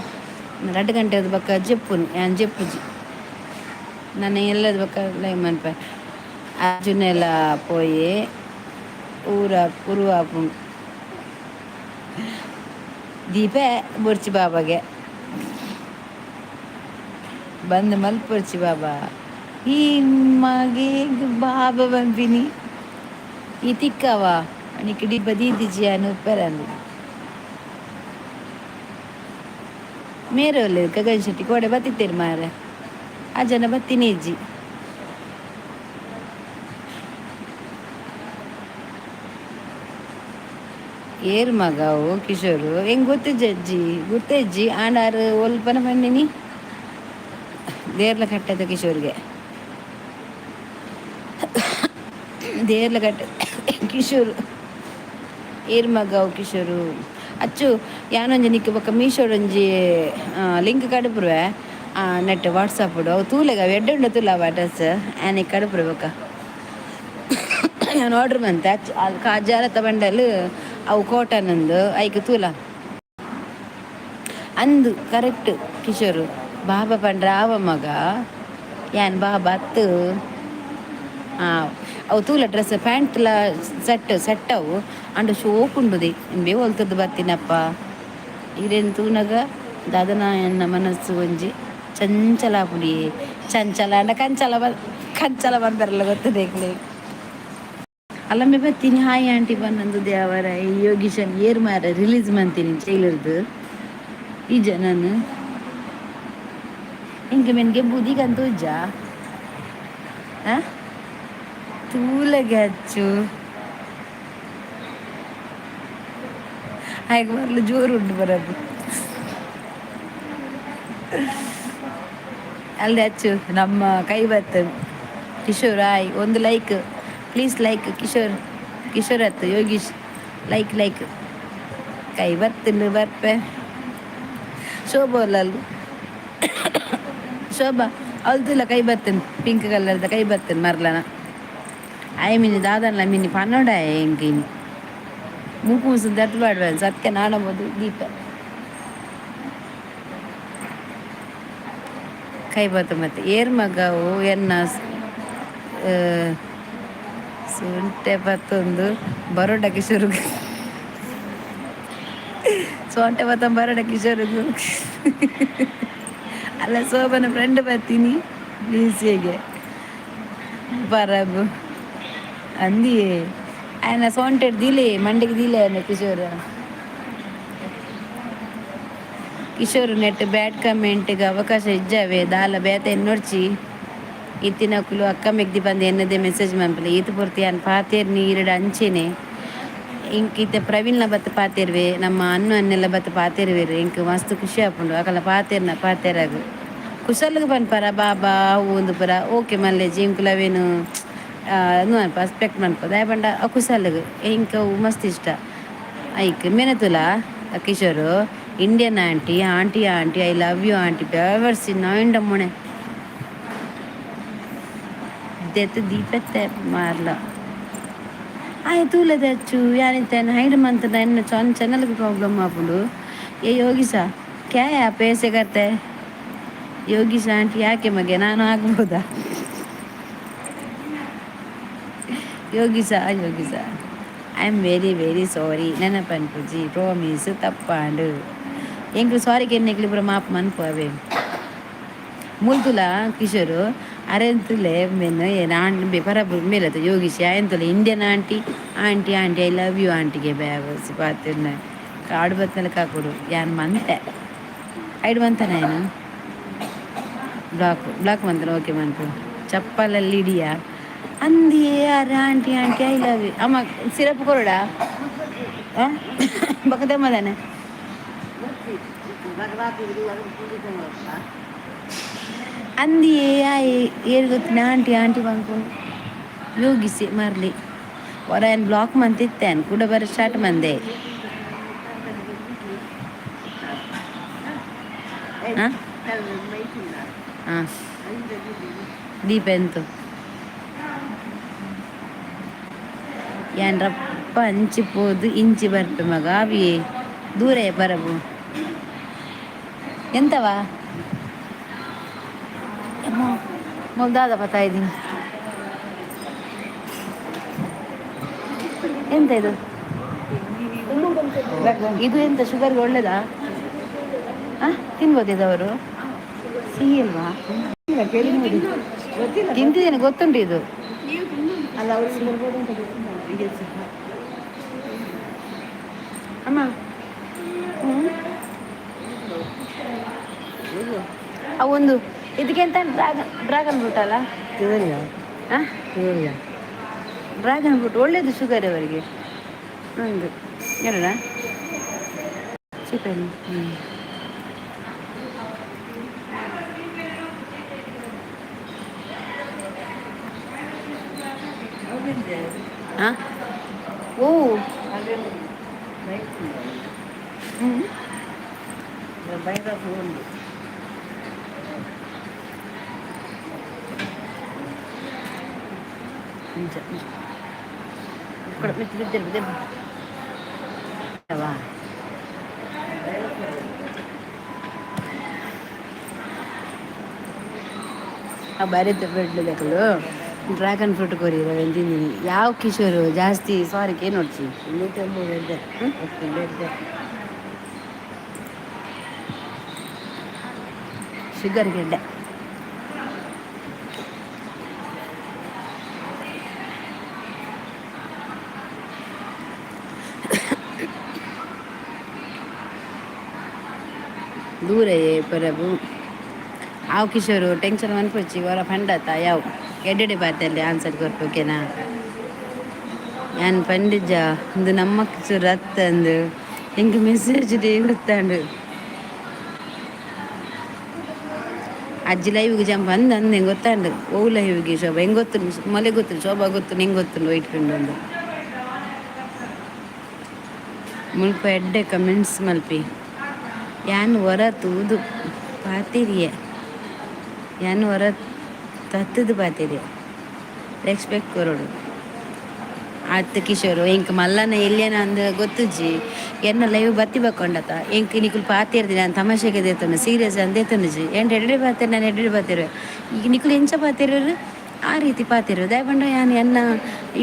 2 ಗಂಟೆದ ಬೊಕ್ಕ ಜೆಪ್ಪುನು ಯಾನ್, ಜೆಪ್ಪುಜಿ ನಾನು. ಎಲ್ಲದ ಬೊಕ್ಕ ಲೈವ್ ಮನ್ಪೆ. ಅರ್ಜುನೆಲ ಪೋಯೆ ಊರ ಉರು ಆಪುಂಡು. ದೀಪೆ ಬೊರ್ಚಿ ಬಾಬಾಗೆ ಬಂದ್ ಮಲ್ಪೊರ್ಚಿ ಬಾಬಾ. ಈ ಮಗೆ ಬಾಬಾ ಪನ್ಪಿನಿ ಈ ತಿಕ್ಕವ ನಿಕ್ ಡಿಬ್ಬ ದೀದಿಜಿ ಅನು ಉಪ್ಪೆರಂದು. ಮೇರೆ ಗಗನ್ ಶೆಟ್ಟಿ ಕೋಡೆ ಬತ್ತಿತ್ತೇರು ಮಾರೆ, ಆ ಜನ ಬತ್ತಿನಿ ಇಜ್ಜಿ. ಏರ್ ಮಗ ಅವು ಕಿಶೋರು? ಹೆಂಗ್ ಗೊತ್ತಿಜ್ಜಿ ಅಜ್ಜಿ, ಗೊತ್ತಜ್ಜಿ. ಆಂಡಾರು ಒಲ್ಪನ ಪಂಡಿನಿ ದೇರ್ಲ ಕಟ್ಟದ ಕಿಶೋರ್ಗೆ, ದೇರ್ಲ ಕಟ್ಟ ಕಿಶೋರು. ಏರ್ ಮಗ ಅವು ಕಿಶೋರು? ಅಚ್ಚು ಯಾನೊಂಜಿ ನಿಕ್ಕ್ ಬೊಕ್ಕ ಮೀಶೋಡೊಂಜಿ ಲಿಂಕ್ ಕಡಪುರುವೆ ನೆಟ್ ವಾಟ್ಸಪ್. ಅವು ತೂಲೆಗ ಅವು ಎಡ್ಡೆ ಉಂಡು ತೂಲ. ಅವ ಡ್ರೆಸ್ ಆ್ಯನ್ ಕಡಪುರುವೆ. ಬೊಕ್ಕ ಯಾನ್ ಆರ್ಡರ್ ಮಂತೆ ಅಚ್ಚು ಅಲ್ ಕಾಜಾರತ ಬಂಡಲ್ ಅವು ಕಾಟನ್ ಅಂದು ಐಕ್ ತೂಲ ಅಂದು. ಕರೆಕ್ಟ್ ಕಿಶೋರು. ಬಾಬಾ ಪಂಡ್ರೆ ಆವ ಮಗ, ಯಾನ್ ಬಾಬಾ ಅತ್ತು. ಅವು ತೂಲ ಡ್ರೆಸ್ ಪ್ಯಾಂಟ್ಲ ಸೆಟ್ ಸೆಟ್ ಅವು. ಅಂಡ ಶೋಕುಂಡುದಿ ಇಂಬೆ ಒಲ್ತದ್ದು ಬತ್ತಿನಪ್ಪ ಇರೇನು ತೂನಗ ದಾದನ ಎನ್ನ ಮನಸ್ಸು ಒಂಜಿ ಚಂಚಲ ಆಪುಂಡು. ಚಂಚಲ ಅಂಡ ಕಂಚಲ ಕಂಚಲ ಬಂದರಲ್ಲ ಗೊತ್ತದೆ ಎಂಕ್ಲೆ. ಅಲ್ಲಮ್ಮೆ ಬತ್ತೀನಿ ಹಾಯ್ ಆಂಟಿ ಪನ್ನೊಂದು ದೇವರ. ಯೋಗೀಶನ್ ಏರ್ ಮಾರ ರಿಲೀಸ್ ಮಂತೀನಿ ಜೈಲರ್ದು ಈ ಜನನ್ ಎಂಕ್ ಮೆನ್ಗೆ ಬುದಿಗಂತ ಉಜ್ಜ ತೂಲಗೆ ಹಚ್ಚು ಹಾಗೆ ಬರ್ಲು ಜೋರು ಉಂಟು ಬರದು ಅಲ್ಲದೆ. ಅಚ್ಚು ನಮ್ಮ ಕೈ ಬತ್ತು. ಕಿಶೋರ್ ಆಯ್ ಒಂದು like please, like Kishore. Kishore ಅತ್ತು ಯೋಗೀಶ್, ಲೈಕ್ ಲೈಕ್. ಕೈ ಬರ್ತುಂಡು ಬರ್ಪೆ. ಶೋಭಾ ಅಲ್ಲ ಶೋಭಾ ಅಲ್ತುಲ ಕೈ ಬರ್ತೇನೆ. ಪಿಂಕ್ ಕಲರ್ದ ಕೈ ಬರ್ತೇನೆ ಮರ್ಲನ. ಆಯ್ ಮಿನಿ ದಾದನ್ಲ ಮಿನಿ ಪನ್ನೊಡ ಎಂಕ್ ಇನಿ ಮೂಕು ಮುಸು ದತ್ತು ಪಾಡ್ವೆ. ಸತ್ಯ ನಾನಬೋದು ದೀಪ ಕೈ ಬತ್ತ. ಮತ್ತೆ ಏರ್ ಮಗವು ಎನ್ನ ಸೊಂಟೆ ಪತ್ತೊಂದು ಬರೋಡ ಕಿಶೋರ್ಗು, ಸೊಂಟೆ ಪತ್ತೊಂದು ಬರೋಡ ಕಿಶೋರ್ಗು. ಅಲ್ಲ ಶೋಭನ ಫ್ರೆಂಡ್ ಬರ್ತೀನಿ ಪ್ಲೀಸ್. ಹೇಗೆ ಪರಬು ಅಂದಿಯೇ ఆయన ಸೊಂಟೆಡ್ ದಿಲೆ ಮಂಡೆಗೆ ದಿಲೆ ఆయన ಕಿಶೋರ್. ಕಿಶೋರ್ ನೆಟ್ ಬ್ಯಾಡ್ ಕಮೆಂಟ್ಗೆ ಅವಕಾಶ ಇಜ್ಜಾವೆ ದಾಲ ಬೇತೆ ಎನ್ನೊಡ್ಚಿ. ಇತ್ತಿನಕುಲು ಅಕ್ಕ ಮೆಗ್ದಿ ಬಂದು ಎನ್ನದೇ ಮೆಸೇಜ್ ಮನ್ಪುಲೆ. ಈತ್ ಪೊರ್ತು ಯಾನ್ ಪಾತೇರ್ ನೀರಡ ಅಂಚೆನೆ. ಇಂಕ್ ಇತ್ತೆ ಪ್ರವೀಣ್ಲ ಬತ್ತು ಪಾತೆರ್ವೆ, ನಮ್ಮ ಅನ್ನು ಅನ್ನೆಲ್ಲ ಬತ್ತು ಪಾತೆರ್ವೆರ್. ಇಂಕ್ ಮಸ್ತ್ ಖುಷಿ ಆಪುಂಡು ಅಕಲ ಪಾತೆರ್ನ ಪಾತೆರಾಗ. ಕುಸಲ್ಗ್ ಪನ್ಪರ ಬಾಬಾ ಅವು ಪೂರ ಓಕೆ ಮಲ್ಲೆಜಿ. ಇಂಕುಲು ಅವೇನು ಉಂದು ಮನ್ಪ ರೆಸ್ಪೆಕ್ಟ್ ಮನ್ಪ. ದಾಯೆ ಪಂಡ ಕುಸಲ್ಗ್ ಎಂಕ್ ಅವು ಮಸ್ತ್ ಇಷ್ಟ. ಐಕ್ ಮೆನತುಲ ಕಿಶೋರು. Indian aunty, aunty aunty, I love you aunty. ಬೇವರ್ಸಿ ನಾಯಿಂಡ ಮೊಣೆ ದೆತ್ತ್ ದೀಪತ್ತೆ ಮಾರ್ಲ. ಆಯ್ ತೂಲದ ಅಚ್ಚು ಯಾನಿತ್ತೇನು ಹೈಡ್ ಮಂತ್ನ ಎನ್ನ ಚೊನ್ ಚಾನಲ್ಗೆ ಪ್ರಾಬ್ಲಮ್ ಆಪುಂಡು. ಏ ಯೋಗೀಶ, ಕ್ಯಾ आप ऐसे करते? ಯೋಗೀಶ ಆಂಟಿ ಯಾಕೆ ಮಗೆ ನಾನು ಆಗ್ಬೋದಾ? Yogisha Yogisha, I am very very sorry. ನೆನಪನ್ಪುಜಿ, ಪ್ರಾಮಿಸ್. ತಪ್ಪಾಂಡು ಎಂಕ್ಲು ಸಾರಿ ಕೆನ್ನೆಕ್ಲು ಪೂರ ಮಾಪ್ ಮನ್ಪು ಅವೇ. ಮುಲ್ತುಲ ಕಿಶೋರು ಅರೆಂತುಲೆ ಮೆನ್ ಏನ್ ಪರ ಮೇಲತ್ತು Yogish ಆಯಂತುಲೆ. Indian aunty aunty aunty, I love you ಆಂಟಿಗೆ ಬ್ಯಾವಸಿ ಪಾತಿರ್ನ ಕಾಡು ಬತ್ತಲ ಕಾಕೊಡು. ಯಾನ್ ಮಂತೆ ಐಡ್ ಮಂತನ ಏನು ಬ್ಲಾಕ್ ಬ್ಲಾಕ್ ಮಂತನ ಓಕೆ ಮನ್ಪು ಚಪ್ಪಲಲ್ಲಿ ಇಡಿಯಾ ಅಂದಿಯೇ ಅರೆ aunty aunty I love you ಅಮ್ಮ ಸಿರಪ್ ಕೊರಡಾ. ಬಕದೆ ಮದಾನೆ. ಅಂದಿಯೇ ಆಯ್ ಏರ್ ಗೊತ್ತಿನ ಆಂಟಿ ಆಂಟಿ ಪನ್ಪುನು ಯೋಗಿಸಿ ಮರ್ಲಿ ಹೊರ ಏನು ಬ್ಲಾಕ್ ಮಂತಿತ್ತೇನು ಕೂಡ ಬರ ಸ್ಟಾರ್ಟ್ ಮಂದೆ. ಹಾಂ ಹಾಂ ದೀಪ ಎಂತು ಯಾನ್ರಪ್ಪ ಅಂಚಿ ಪೋದು ಇಂಚಿ ಬರ್ಪೆ ಮಗ ಅವಿಯೇ ದೂರ ಬರಬು ಎಂತವಾ ಮೊಗ್ದಾದ ಪತಾ ಇದ್ದೀನಿ. ಎಂತ ಇದು? ಇದು ಎಂತ ಶುಗರ್ಗೆ ಒಳ್ಳೇದಾ? ಹಾಂ, ತಿನ್ಬೋದಿದವರು? ಸಿಹಿ ಅಲ್ವಾ? ತಿಂತಿದ್ದೇನೆ, ಗೊತ್ತುಂಟು ಇದು. ಅಮ್ಮ ಒಂದು ಇದಕ್ಕೆಂತ ಡ್ರ್ಯಾಗನ್ ಡ್ರ್ಯಾಗನ್ ಫ್ರೂಟ್ ಅಲ್ಲ? ಹಾಂ, ಡ್ರ್ಯಾಗನ್ ಫ್ರೂಟ್ ಒಳ್ಳೇದು ಶುಗರ್ ಅವರಿಗೆ. ಒಂದು ಎರಡ ಚಿಕನ್. ಹ್ಞೂ ಹಾಂ ಓ ಹ್ಞೂ ನಿಜ ಆ ಬರಿತ ಬೆಡ್ಲದಕಲು ಡ್ರ್ಯಾಗನ್ ಫ್ರೂಟ್ ಕೊರಿಯರ್ ತಿಂದಿನಿ. ಯಾವ ಕಿಶೋರು ಜಾಸ್ತಿ ಸಾರಿ ನೋಡ್ಸಿ. ಶುಗರ್ ಗೆಡ್ಡೆ. ದೂರ ಪರಬು ಆವು ಕಿಶೋರು ಟೆನ್ಷನ್ ಮನ್ಪೊಚ್ಚಿ ವರ ಫಂಡತ್ತ ಯಾವ ಎಡ್ಡೆಡೆ ಬಾತಲ್ಲಿ ಆನ್ಸರ್ ಕೊರ್ಪು ಓಕೆನಾ? ಯಾನ್ ಪಂಡಿಜ ಒಂದು ನಮ್ಮ ಕಿಶೋರ್ ಅತ್ತಂದು ಎಂಕ್ ಮೆಸೇಜ್ ಡೇ ಗೊತ್ತಾಂಡು. ಅಜ್ಜಿ ಲೈವ್ಗೆ ಜಂಪ್ ಅಂದ ಅಂದ ಹೆಂಗೆ ಗೊತ್ತಾಂಡು. ಓ ಲೈವ್ಗೆ ಶೋಭಾ ಹೆಂಗೆ ಗೊತ್ತು? ಮೊಲೆ ಗೊತ್ತು, ಶೋಭಾ ಗೊತ್ತು, ನಿಂಗೆ ಗೊತ್ತು. ವೈಟ್ ಫ್ರೆಂಡ್ ಒಂದು ಮುಲ್ಪ ಎಡ್ಡೆ ಕಮೆಂಟ್ಸ್ ಮಲ್ಪಿ. ಯಾನ್ ವರ ತೂದು ಪಾತಿರಿಯೆ, ಯಾನ್ ವರ ತತ್ತದು ಪಾತಿರಿಯೆ. ರೆಸ್ಪೆಕ್ಟ್ ಕೊರೊಡು ಆತ್ ಕಿಶೋರು. ಎಂಕ್ ಮಲ್ಲನ ಎಲ್ಯನ ಅಂದ್ ಗೊತ್ತುಜ್ಜಿ. ಎನ್ನ ಲೈವ್ ಬತ್ತಿ ಬಕ್ಕೊಂಡತ ಎಂಕ್ ನಿಕುಲು ಪಾತಿರ್ದಿ. ನಾನು ತಮಾಷೆಗೆ ದೇತೊಂಡು, ಸೀರಿಯಸ್ ಅಂದ್ ದೇತೊಂಡುಜಿ. ಎಂಟ್ ಎಡ್ಡೆ ಪಾತೆರ್, ನಾನು ಎಡ್ಡೆ ಪಾತೆರುವೆ. ಈಗ ನಿಕುಲು ಎಂಚ ಪಾತೆರುವೆರ್ ಆ ರೀತಿ ಪಾತೆರು. ದಾಯೆ ಪಂಡ ಯಾನ್ ಎನ್ನ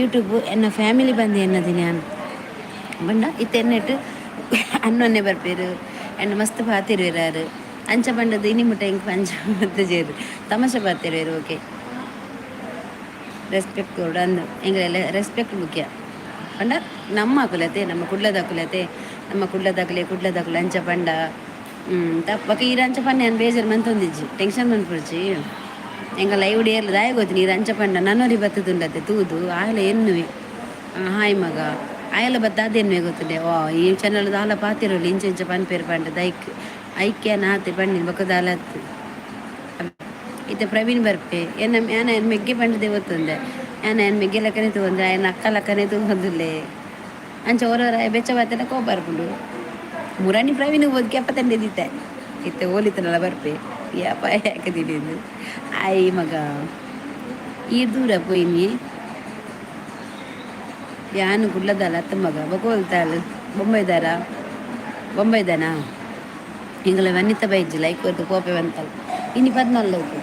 ಯೂಟ್ಯೂಬ್ ಎನ್ನ ಫ್ಯಾಮಿಲಿ ಬಂದು ಎನ್ನದಿನ ಯಾನ್ ಪಂಡ ಇತ್ತೆ ಎನ್ನೆಟ್ ಅನ್ನೊನ್ನೆ ಬರ್ಪೇರು, ಎನ್ನ ಮಸ್ತ್ ಪಾತೆರುವೆರ್. ಅಂಚ ಪಂಡದು ಇನಿ ಮುಟ್ಟ ಎಂಕ್ ಅಂಚ ಮಲ್ತುಜೆರ್. ತಮಾಷೆ ಪಾತೆರುವೆರ್, ಓಕೆ. ರೆಸ್ಪೆಕ್ಟ್ ಕೊರೊಡು ಅಂದ್ ಎಂಕಲೆಲ್ಲ ರೆಸ್ಪೆಕ್ಟ್ ಮುಖ್ಯ. ಪಂಡ ನಮ್ಮ ಅಕುಲತೆ, ನಮ್ಮ ಕುಡ್ಲದಕುಲತೆ, ನಮ್ಮ ಕುಡ್ಲದಕುಲೆ ಕುಡ್ಲದಕುಲು ಅಂಚ ಪಂಡ ತಪ್ಪಕ. ಈರ್ ಅಂಚ ಪಂಡ ಯಾನ್ ಬೇಜಾರು ಮಂತೊಂದಿಜ್ಜಿ, ಟೆನ್ಷನ್ ಮನ್ಪೊಡ್ಚಿ. ಎಂಕ ಲೈವ್ ಏರ್ಲ ದಾಯೆ ಗೊತ್ತಿನಿ ಈರ್ ಅಂಚ ಪಂಡ ನನೊರಿ ಬತ್ತುದುಂಡತೆ ತೂದು ಆಯಲ ಎನ್ನುವೆ. ಹಾಯ್ ಮಗ. ಆಯಲ ಬತ್ತ ಎನ್ನುವೆ ಗೊತ್ತುಂಡೆ. ವಾ, ಈ ಚಾನಲ್ ದಾಲ ಪಾತಿರೊಲಿ ಇಂಚ ಇಂಚ ಪನ್ಪೇರು ಪಂಡ ದೈಕ್ ಐಕ್ಯ ನಾತೆ ಪಂಡಿನ ಬೊಕ ದಾಲ ಅತ್ತ್. ಇತ್ತೆ ಪ್ರವೀಣ್ ಬರ್ಪೆ. ಎನ್ನ ಯಾನ ಎನ್ ಮೆಗ್ಗೆ ಪಂಡದೆ ಗೊತ್ತುಂದೆ. ಯಾನ ಎನ್ ಮೆಗ್ಗೆ ಲೆಕ್ಕನೆ ತೂವಂದೆ, ಆಯನ ಅಕ್ಕ ಲೆಕ್ಕನೆ ತೂವೊಂದುಲ್ಲೆ. ಅಂಚ ಓರೋರ ಬೆಚ್ಚ ಬಾತೆಲ್ಲ ಕೋಪ ಬರ್ಪುಂಡು. ಮುರಾಣಿ ಪ್ರವೀಣ್ ಬೋದ್ ಕೆಪ್ಪ ತಂಡೆದಿತ್ತೆ. ಇತ್ತೆ ಓಲಿತನಲ್ಲ ಬರ್ಪೆ ಯಾಪ ಯಾಕೆ ದಿಢೀರ್ಂದು. ಆಯ್ ಮಗ, ಈ ದೂರ ಪೋಯಿನಿ. ಯಾನ್ ಕುಡ್ಲದಲ್ಲ ಅತ್ತ ಮಗ. ಬೊಕ ಓಲ್ತಾಲ್ ಬೊಂಬೈದಾರ? ಬೊಂಬೈದಾನ? ಎಂಕಲ ವನಿತ ಬೈಜಿ ಲೈಕ್ ಕೊರ್ದು ಕೋಪೆ ಬಂತಲ್. ಇನಿ 14 ಲೈಕ್.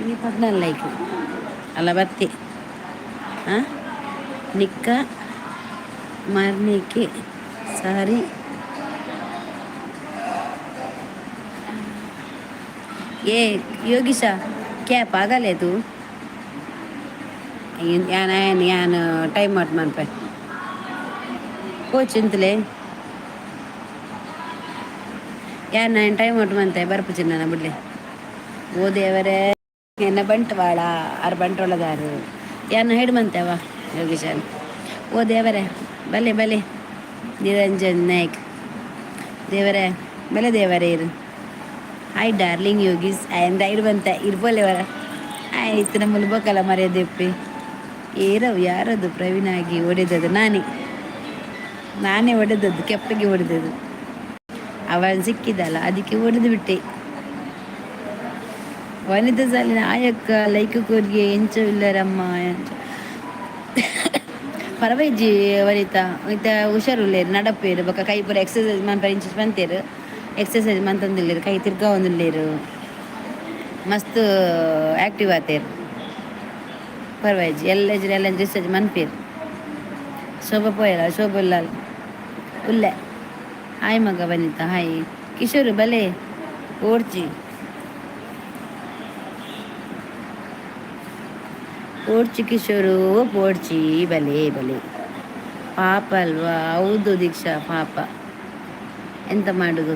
ಇನಿ 14 ಲೈಕ್ ಅಲ್ಲ ಬತ್ತಿ. ಹಾಂ, ನಿಕ್ಕ ಮಾರ್ನಿಕ್ಕೆ ಸಾರಿ. ಏ ಯೋಗೀಶ, क्या पागल है तू? ಯಾನ್ ಯಾನ್ ಯಾನ್ ಟೈಮ್ ಔಟ್ ಮನ್ಪೆ. ಕೋಚ್ ಇಂತಲೆ. ಯಾನ್ ನಾನು ಟೈಮ್ ಔಟ್ ಮಂತೆ ಬರ್ಪುಜಿ ನನ್ನ ಬುಡ್ಲೆ. ಓ ದೇವರೇ, ಎನ್ನ ಬಂಟ್ವಾಳ ಆರ್ ಬಂಟ್ವಾಳದಾರು. ಯಾನ್ ಹೈಡ್ ಮಂತೆವ ಯೋಗೀಶನ್. ಓ ದೇವರೇ, ಬಲೆ ಬಲೆ. ನಿರಂಜನ್ ನಾಯ್ಕ್, ದೇವರೇ ಬಲೆ, ದೇವರೇ ಇರು. ಹಾಯ್ ಡಾರ್ಲಿಂಗ್ ಯೋಗೀಶ್ ಆಯಂದ ಐಡ್ ಬಂತ ಇರ್ಬೋಲೆವರ. ಆಯ್ತು, ನಮ್ಮಲ್ಲಿ ಬೋಕಲ್ಲ ಮರ್ಯಾದೆಪ್ಪಿ. ಏರವು ಯಾರದು? ಪ್ರವೀಣ್ ಆಗಿ ಹೊಡೆದದ್ದು ನಾನೇ, ನಾನೇ ಹೊಡೆದದ್ದು. ಕೆಪ್ಪಗೆ ಹೊಡೆದದ್ದು. ಅವನು ಸಿಕ್ಕಿದಲ್ಲ, ಅದಕ್ಕೆ ಹೊಡೆದು ಬಿಟ್ಟೆ. ವನಿತಾ ಸಾಲಿನ ಆಯಕ್ಕ ಲೈಕ್ ಕೊರ್ಗೆ. ಎಂಚ ಇಲ್ಲರಮ್ಮ? ಪರವೈಜಿ ವನಿತಾ. ಇತ್ತ ಹುಷಾರುಲ್ಲೇರು, ನಡಪೇರು. ಬೊಕ್ಕ ಕೈ ಪೂರ ಎಕ್ಸಸೈಸ್ ಮನ್ಪರೆ ಇಂಚ ಮಂತೇರು. ಎಕ್ಸಸೈಸ್ ಮಂತೊಂದಿಲ್ಲೇರು, ಕೈ ತಿರ್ಗಾವೊಂದುಲ್ಲೇರು. ಮಸ್ತ್ ಆಕ್ಟಿವ್ ಆತೇರು. ಪರವಾಯ್ಜಿ. ಎಲ್ಲ ಎಲ್ಲ ರಿಸರ್ಚ್ ಮನ್ಪೇರು. ಶೋಭ ಪೋಯಲ್ಲ? ಶೋಭ ಉಲ್ಲಾಲ್ ಉಲ್ಲೆ. ಹಾಯ್ ಮಗ ವನಿತಾ, ಹಾಯ್. ಕಿಶೋರ್ ಬಲೆ. ಓಡ್ಚಿ ಓಡ್ಚಿ ಕಿಶೋರು, ಪೋಡ್ಚಿ. ಬಲೆ ಬಲೆ. ಪಾಪ ಅಲ್ವಾ? ಹೌದು ದೀಕ್ಷಾ, ಪಾಪ. ಎಂತ ಮಾಡುದು?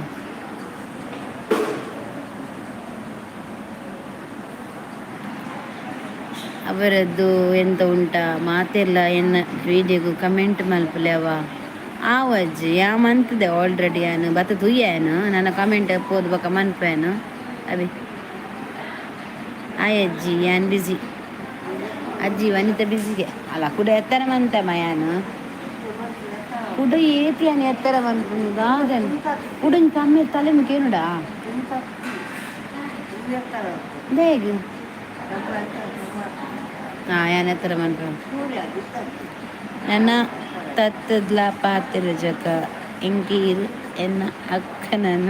ಅವರದ್ದು ಎಂತ ಉಂಟಾ ಮಾತೆಲ್ಲ. ಎನ್ನ ವೀಡಿಯೋಗು ಕಮೆಂಟ್ ಮಲ್ಪುಲೆ ಅವ. ಆವಜ್ಜಿ ಯಾ ಮಂತದೆ ಆಲ್ರೆಡಿ. ಯಾನು ಬತ್ತ ತುಯ್ಯಾನು ನನ್ನ ಕಮೆಂಟ್ ಪೋದು ಬೊಕ ಮನ್ಪೇನು ಅವಿ. ಆಯ್ ಅಜ್ಜಿ, ಯಾನ್ ಬಿಸಿ ಅಜ್ಜಿ. ವನಿತಾ ಬಿಸಿಗೆ ಅಲ್ಲ. ಕುಡ ಎತ್ತರ ಮಂತಮ್ಮ ಯಾನು. ಕುಡ ಏತಿ ಯಾನ್ ಎತ್ತರ ಮನ್ಪುನು ದಾದನ್? ಕುಡಂಚ ತಮ್ಮೆ ತಲೆ ಮುಖೇನುಡಾ ಬೇಗ. ಹಾಂ, ಯಾನ್ ಎತ್ತರ ಮನ್ಪು. ನನ್ನ ತತ್ತದ್ಲ ಪಾತೆರ ಜಕ ಎಂಕೀರ್ ಎನ್ನ ಅಕ್ಕನನ್ನ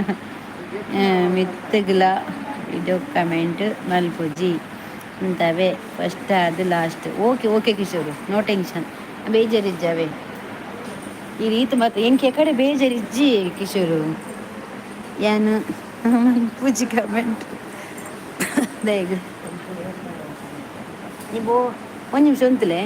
ಮಿತ್ತುಗ್ಲ ವಿಡಿಯೋ ಕಮೆಂಟ್ ಮಲ್ಪುಜಿ ಅಂತವೇ. ಫಸ್ಟ್ ಅದು last. Okay okay Kishore, no tension. ಬೇಜಾರಿಜ್ಜಾವೆ ಈ ರೀತಿ ಮತ್ತೆ ಎಂಕೆ ಕಡೆ ಬೇಜಾರಿಜ್ಜಿ ಕಿಶೋರು. ಯಾನು ಮನ್ಪುಜಿ ಕಮೆಂಟ್ ದಯಗ್ ನೀವು. ಒಂದು ನಿಮಿಷ ಉಂತಲೆ.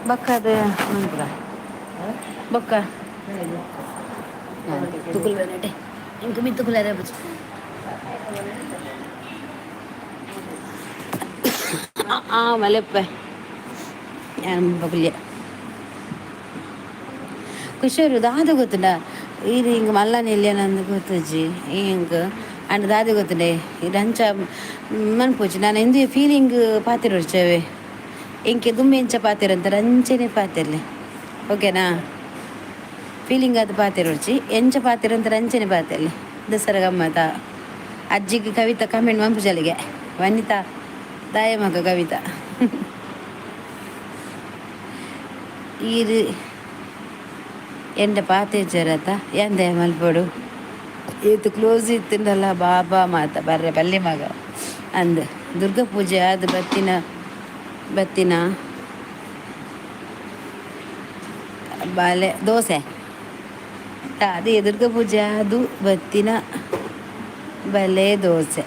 ಬೊಕ್ಕ ಅದು ಮನ್ಪುಗ. ಬೊಕ್ಕ ತುಕುಲ್ ಬೇನಟೆ ಇಂಕ ಮಿತ್ತುಕುಲಾರೆ ಬುಜಿ. ಆ ಮಲೆಪ್ಪೆ ಬಗುಲ್ಯ ಕುಶೋರು ದಾದ ಗೊತ್ತುಂಡ? ಈರ್ ಹಿಂಗೆ ಮಲ್ಲ ನಿಲ್ಯನಂದು ಗೊತ್ತುಜ್ಜಿ ಹಿಂಗ್. ಅಂಡ್ ದಾದ ಗೊತ್ತುಂಡೆ? ಇರ್ ಅಂಚ ಮನ್ಪುಜಿ ನಾನು ಇಂದು ಫೀಲಿಂಗ್ ಪಾತೆರೊಡ್ಚವೆ. ಎಂಕೆ ದುಂಬೆ ಎಂಚ ಪಾತೆರಂತಾರೆ ಅಂಚೆನೆ ಪಾತೆರ್ಲೆ, ಓಕೆನಾ? ಫೀಲಿಂಗ್ ಅದು ಪಾತೆರೊಡ್ಚಿ. ಎಂಚ ಪಾತೆರಂತಾರೆ ಅಂಚೆನೆ ಪಾತೆರ್ಲೆ. ದಸರಾ ಗಮ್ಮತ ಅಜ್ಜಿಗೆ ಕವಿತಾ ಕಮೆಂಟ್ ಮಂಪುಜಲಿಗೆ. ವನಿತಾ ದಾಯ ಮಗ ಕವಿತಾ. ಈರ್ ಎಂಡ ಪಾತೆಜರತ ಎಂದೆ ಮಲ್ಪೊಡು? ಏತ್ ಕ್ಲೋಸ್ ಇತ್ತುಂಡಲ್ಲ ಬಾಬಾ ಮಾತ ಬರ್ರೆ ಬಲ್ಲೆ ಮಗ ಅಂದ್. ದುರ್ಗಾ ಪೂಜೆ ಆದ್ ಬತ್ತಿನ ಬತ್ತಿನ ಬಾಲೆ ದೋಸೆ. ಅದೇ ದುರ್ಗಾ ಪೂಜೆ ಅದು ಬತ್ತಿನ ಬಲೆ ದೋಸೆ.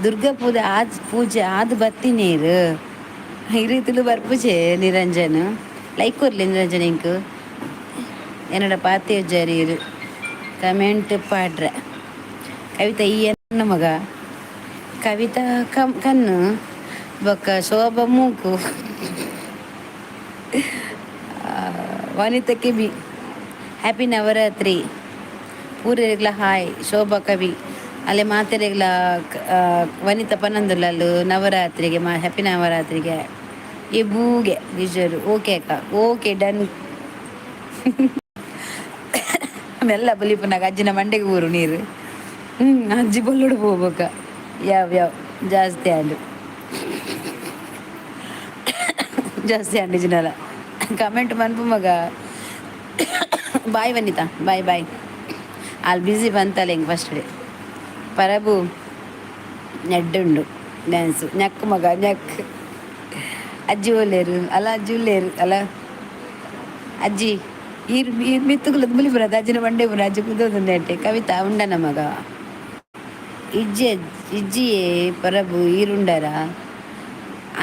ದುರ್ಗಾ ಪೂಜೆ ಆದ್ ಪೂಜೆ ಆದ್ ಬತ್ತಿನೀರು ಈ ರೀತಿಲು ಬರ್ಪುಜೆ. ನಿರಂಜನ್ ಲೈಕ್ ಕೊರ್ಲಿ. ನಿರಂಜನ್ ಇಂಕ್ என்னோட ಪಾತೆ ಜರೀರು ಕಮೆಂಟ್ ಪಾಡ್ರೆ. ಕವಿತಾ ಈ ಎನ್ನ ಮಗ. ಕವಿತಾ ಕಮ್ ಕಣ್ಣು ಬೊಕ್ಕ ಶೋಭ ಮೂಕು. ವನಿತಾ ಕಿಬಿ ಹ್ಯಾಪಿ ನವರಾತ್ರಿ. ಪೂರೆಗ್ಲ ಹಾಯ್. ಶೋಭಾ ಕವಿ ಅಲ್ಲೇ ಮಾತೆರೆಗ್ಲ. ವನಿತಾ ಪನ್ನೊಂದುಲ್ಲಲ್ಲು ನವರಾತ್ರಿಗೆ ಮಾ ಹ್ಯಾಪಿ ನವರಾತ್ರಿಗೆ. ಈ ಬೂಗೆ ಗಿಜರು. ಓಕೆ ಅಕ್ಕ, ಓಕೆ ಡನ್. ಮೆಲ್ಲ ಬಲಿಪುನಾಗ ಅಜ್ಜಿನ ಮಂಡೆಗೆ ಊರು ನೀರು. ಅಜ್ಜಿ ಬೊಲ್ಲುಡು ಹೋಗ್ಬೇಕ. ಯಾವ ಯಾವ ಜಾಸ್ತಿ ಆಂಡು, ಜಾಸ್ತಿ ಆಂಡು ಜಿನಲ. ಕಮೆಂಟ್ ಮನ್ಪು ಮಗ. ಬಾಯ್ ವನಿತಾ, ಬಾಯ್ ಬಾಯ್. ಅಲ್ಲಿ ಬ್ಯುಸಿ ಬಂತಲ್ಲ ಹಿಂಗೆ ಫಸ್ಟ್ ಡೇ. ಪರಬು ನೆಡ್ಡುಂಡು ಡ್ಯಾನ್ಸು. ñಕ್ ಮಗ ñಕ್. ಅಜ್ಜಿ ಒಲ್ಲೇರು ಅಲ್ಲ? ಅಜ್ಜಿ ಉಲ್ಲೇರು ಅಲ್ಲ? ಅಜ್ಜಿ ಈರ್ ಈರ್ ಮಿತ್ತುಗುಲದ ಮುಲಿಪುರ ಅಜ್ಜಿನ ಬಂಡೆ ಪುರ ಅಜ್ಜಿ ಕುದೋದು ಕವಿತಾ ಉಂಡನ ಮಗ. ಇಜ್ಜಿ ಇಜ್ಜಿಯೇ ಪರಬು ಈರುಂಡರ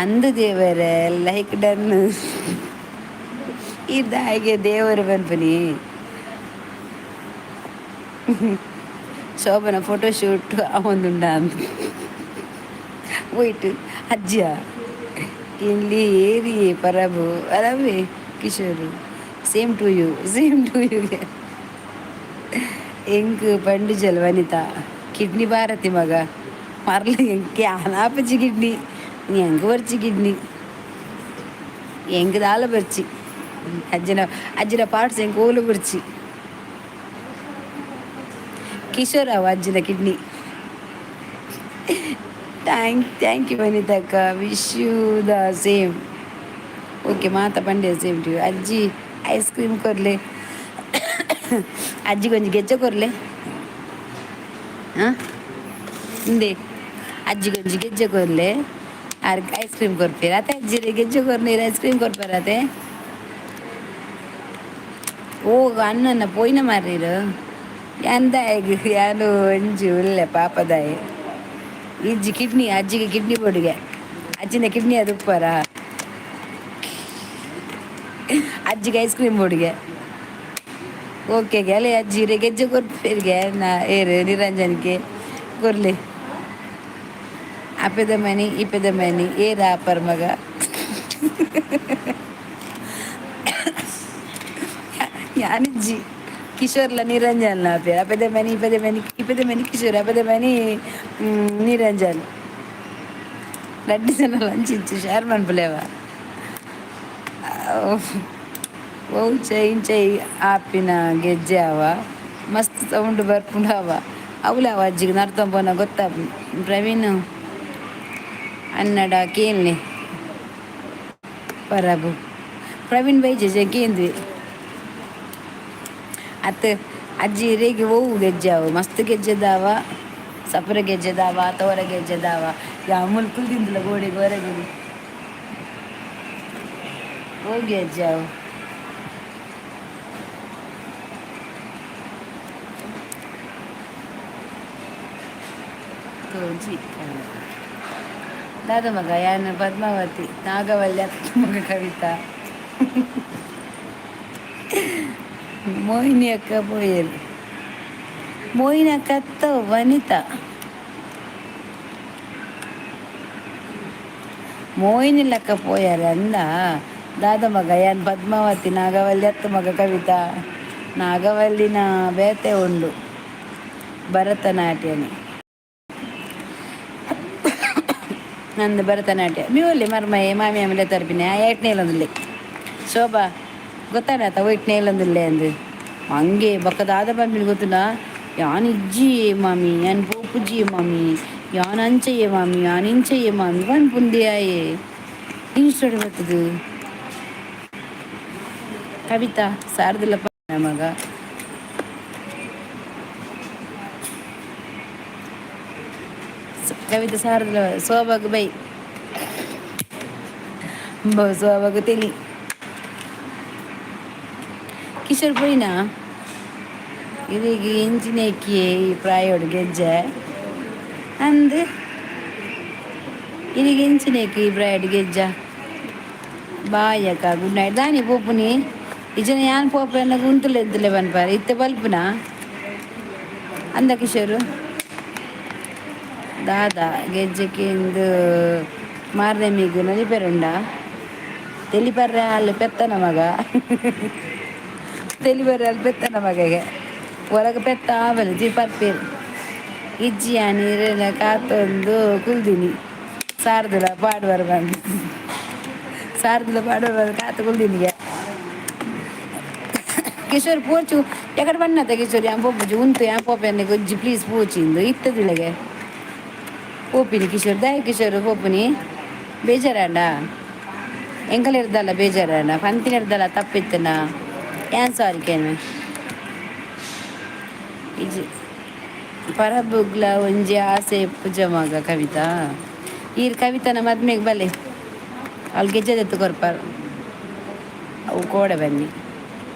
ಅಂದು ದೇವರ ಲೈಕ್ ಡನ್. ಈರ್ದ ಹಾಗೆ ದೇವರು ಪನ್ಪುನಿ. ಶೋಭನ ಫೋಟೋ ಶೂಟ್ ಅವೊಂದುಂಡ ವೈಟ್ ಅಜ್ಜ ಇಲ್ಲಿ ಏರಿ ಪರಬು ಅರವೇ ಕಿಶೋರು. Same to you, same to you. ಎಂಕ್ ಪಂಡಿಜಲ್ ವನಿತಾ ಕಿಡ್ನಿ ಭಾರತಿ ಮಗ ಮರ್ಲ. ಎಂಕ್ ಆನಾಪಚ್ಚಿ ಕಿಡ್ನಿ, ಎಂಕ್ ಬರ್ಚಿ ಕಿಡ್ನಿ, ಎಂಕ್ ದಾಲ ಬರ್ಚಿ. ಅಜ್ಜನ ಅಜ್ಜಿನ ಪಾರ್ಟ್ಸ್ ಎಂಕ್ ಓಲು ಬರ್ಚಿ. ಕಿಶೋರ್ ಅವ ಅಜ್ಜಿನ ಕಿಡ್ನಿ. Thank you ವನಿತಕ್ಕ, wish you the same. Okay, ಮಾತ ಪಂಡೆ ಸೇಮ್ ಟು you. ಅಜ್ಜಿ ಐಸ್ ಕ್ರೀಮ್ ಕೊರ್ಲೆ, ಅಜ್ಜಿ ಕೊಂಚ ಗೆಜ್ಜೆ ಕೊರ್ಲೆ. ಹಾಂ, ಇಂದೆ ಅಜ್ಜಿ ಕೊಂಚ ಗೆಜ್ಜೆ ಕೊರ್ಲೆ, ಆರ್ ಐಸ್ ಕ್ರೀಮ್ ಕೊರ್ಪೇರು ಅತ್ತೆ. ಅಜ್ಜಿ ಗೆಜ್ಜೆ ಕೊರ್ನೇರು, ಐಸ್ ಕ್ರೀಮ್ ಕೊರ್ಪಾರತೆ. ಓ ಅಣ್ಣನ ಪೋಯಿನ ಮಾರ್ರೀರು ಎಂದಾಯಗ್ ಯಾನು ಒಂಜಿ ಉಲ್ಲೆ ಪಾಪದಾಯ. ಇಜ್ಜಿ ಕಿಡ್ನಿ, ಅಜ್ಜಿಗೆ ಕಿಡ್ನಿ ಬೋಡಿಗೆ. ಅಜ್ಜಿನ ಕಿಡ್ನಿ ಅದು ಉಪ್ಪಾರ. ಅಜ್ಜಿಗೆ ಐಸ್ ಕ್ರೀಮ್ ಬೋಡಿಗೆ. ಓಕೆ ಅಲೆ ಅಜ್ಜಿ ರೇ ಗೆಜ್ಜೆ ಕೊರ್ಪೇರಿಗೆ ನಾ ಏರು ನಿರಂಜನ್ಗೆ ಕೊರ್ಲಿ. ಅಪೆದ ಮನಿ ಇಪೆದ ಮನಿ ಏರ ಆಪರ್ ಮಗ. ಯಾನಿಜ್ಜಿ ಕಿಶೋರ್ಲ ನಿರಂಜನ್ ಆಪೇರ್. ಅಪೆದ ಮನಿ ಇಪೆದ ಮನಿ, ಇಪೆದ ಮನಿ ಕಿಶೋರ್, ಅಪೆದ ಮನಿ ನಿರಂಜನ್. ರಡ್ಡ್ ಜನ ಲಂಚ್ ಇಚ್ಚು ಶೇರ್ ಮನ್ಪುಲೇವ. ಓ ಚೈ ಇಂಚೈ ಆಪಿನ ಗೆಜ್ಜೆ ಅವ ಮಸ್ತ್ ಸೌಂಡ್ ಬರ್ಪುಂಡು ಅವ. ಅವುಲ ಅವ ಅಜ್ಜಿಗೆ ನರ್ತೊಂಪೋನ ಗೊತ್ತಾ. ಪ್ರವೀಣ್ ಅನ್ನಡ ಕೇನ್ಲೆ ಪರಬು. ಪ್ರವೀಣ್ ಬೈಜೆ ಕೇಂದ್ವಿ ಅತ್. ಅಜ್ಜಿ ರೇಗಿ ಓವು ಗೆಜ್ಜೆ ಅವು ಮಸ್ತ್ ಗೆಜ್ಜೆದಾವ. ಸಪುರ ಗೆಜ್ಜೆದಾವ, ತೋರ ಗೆಜ್ಜೆದಾವ. ಯಾ ಮುಲ್ ಕುಲ್ದಿಂದಲ ಗೋಡೆಗೆ ಹೊರಗೆ ಹೋಗಿ ಅಜ್ಜಿ ಅವು. ತೋಜಿ ದಾದ ಮಗ. ಯಾನ್ ಪದ್ಮಾವತಿ ನಾಗವಲ್ಯ ಮಗ. ಕವಿತಾ ಮೋಹಿನಿ ಅಕ್ಕ ಪೋಯೆರ್. ಮೋಹಿನಿ ಅಕ್ಕ ಅತ್ತ ವನಿತಾ. ಮೋಹಿನಿ ಲಕ್ಕ ಪೋಯರ್ ಅಂದ ದಾದ ಮಗ. ಯಾನ್ ಪದ್ಮಾವತಿ ನಾಗವಲ್ಲಿ ಅತ್ತ ಮಗ ಕವಿತಾ. ನಾಗವಲ್ಲಿನ ಬೇತೆ ಉಂಡು ಭರತನಾಟ್ಯನೇ ನಂದು ಭರತನಾಟ್ಯ. ಮೀವಲ್ಲಿ ಮರ್ಮಯ್ಯ ಮಾಮಿ ಆಮೇಲೆ ತರ್ಪಿನಿ ಏಟ್ನೇಲೊಂದುಲ್ಲೆ ಶೋಭಾ ಗೊತ್ತಾಡತ ಒಯ್ಟ್ನೇಲೊಂದುಲ್ಲೆ ಅಂದು ಹಂಗೆ ಬೊಕ್ಕ ದಾದ ಪನ್ಪಿನ ಗೊತ್ತುಂಡ. ಯಾನ್ ಇಜ್ಜಿ ಮಾಮಿ, ಯಾನ್ ಪೋಪುಜಿ ಮಾಮಿ, ಯಾನ್ ಅಂಚಯ್ಯ ಮಾಮಿ, ಯಾನ್ ಇಂಚಯ್ಯ ಮಾಮಿ ಪನ್ಪುಂದೆ ಆಯೆ. ಇನ್ಸ್ಟೋಡ್ ಬರ್ತದೆ. ಕವಿತಾ ಸಾರದಿಲ್ಲ ಮಗ. ಕವಿತಾ ಸಾರದಿಲ್ಲ. ಸೋಬಾಗ್ ಬೈ ಸೋಬಾಗ್ ತೆಲಿ. ಕಿಶೋರ್ ಪೋಯಿನ ಇದೀಗ ಇಂಚಿನೇಕಿ ಈ ಪ್ರಾಯೋಡು ಗೆಜ್ಜೆ ಅಂದ್ ಇದೀಗ ಇಂಚಿನೇಕಿ ಈ ಪ್ರಾಯೋಡು ಗೆಜ್ಜ. ಬಾಯ್ ಅಕ್ಕ, ಗುಡ್ ನೈಟ್. ದಾನಿ ಪೋಪುನಿ ಇಜನ ಯಾನ್ ಪೋಪೆ ಉಂತುಲೆ ಎಂತುಲೆ ಪನ್ಪಾರೆ ಇತ್ತೆ ಬಲ್ಪುನ ಅಂದ ಕಿಶೋರು. ದಾದಾ ಗೆಜ್ಜೆಕಿಂದು ಮಾರ್ನೆಮಿಗ್ ನಲಿಪೆರುಂಡ ತೆಲಿಪರ್ರೆ ಅಲ್ಲಿ ಪೆತ್ತನ ಮಗ. ತೆಲಿಪರ್ರೆ ಅಲ್ಲಿ ಪೆತ್ತನ ಮಗಗೆ ಹೊರಗೆ ಪೆತ್ತ ಆವಲೆ ಜಿ ಪರ್ಪೇರು. ಇಜ್ಜಿ ನೀರಿನ ಕಾತೊಂದು ಕುಲ್ದಿನಿ ಸಾರದಿಲ್ಲ ಪಾಡುವರು ಬಂದು, ಸಾರದಿಲ್ಲ ಪಾಡುವರು ಬಂದು ಕಾತು ಕುಲ್ದಿನಿಗೆ. ಕಿಶೋರ್ ಪೋಚು ಎಕಡೆ ಬಣ್ಣದ ಕಿಶೋರ್. ಯಾನ್ ಪೋಪುಜಿ ಉಂತು ಯಾನ್ ಪೋಪೆನ್ನೆ ಗೊಜ್ಜಿ ಪ್ಲೀಸ್ ಪೋಚಿಂದು ಇತ್ತದಿಳಗೆ ಪೋಪಿನಿ ಕಿಶೋರ್. ದಾಯ ಕಿಶೋರ್ ಪೋಪುನಿ ಬೇಜಾರಾಂಡ? ಎಂಕಲ್ ಇರ್ದಲ್ಲ ಬೇಜಾರಾಂಡ? ಪಂತಿನ ಇರ್ದಲ್ಲ ತಪ್ಪಿತ್ತನ? ಯಾನ್ ಸಾರಿ ಕೇನ್ವೆ. ಇಜ್ಜಿ ಪರಬುಗ್ಲ ಒಂಜಿ ಆಸೆ ಪೂಜ ಮಗ. ಕವಿತಾ ಈರ್ ಕವಿತನ ಮದ್ಮೆಗೆ ಬಲೆ. ಅಲ್ಲಿ ಗೆಜ್ಜೆದೆತ್ತು ಕೊರ್ಪಾರು ಅವು ಕೋಡೆ ಬನ್ನಿ.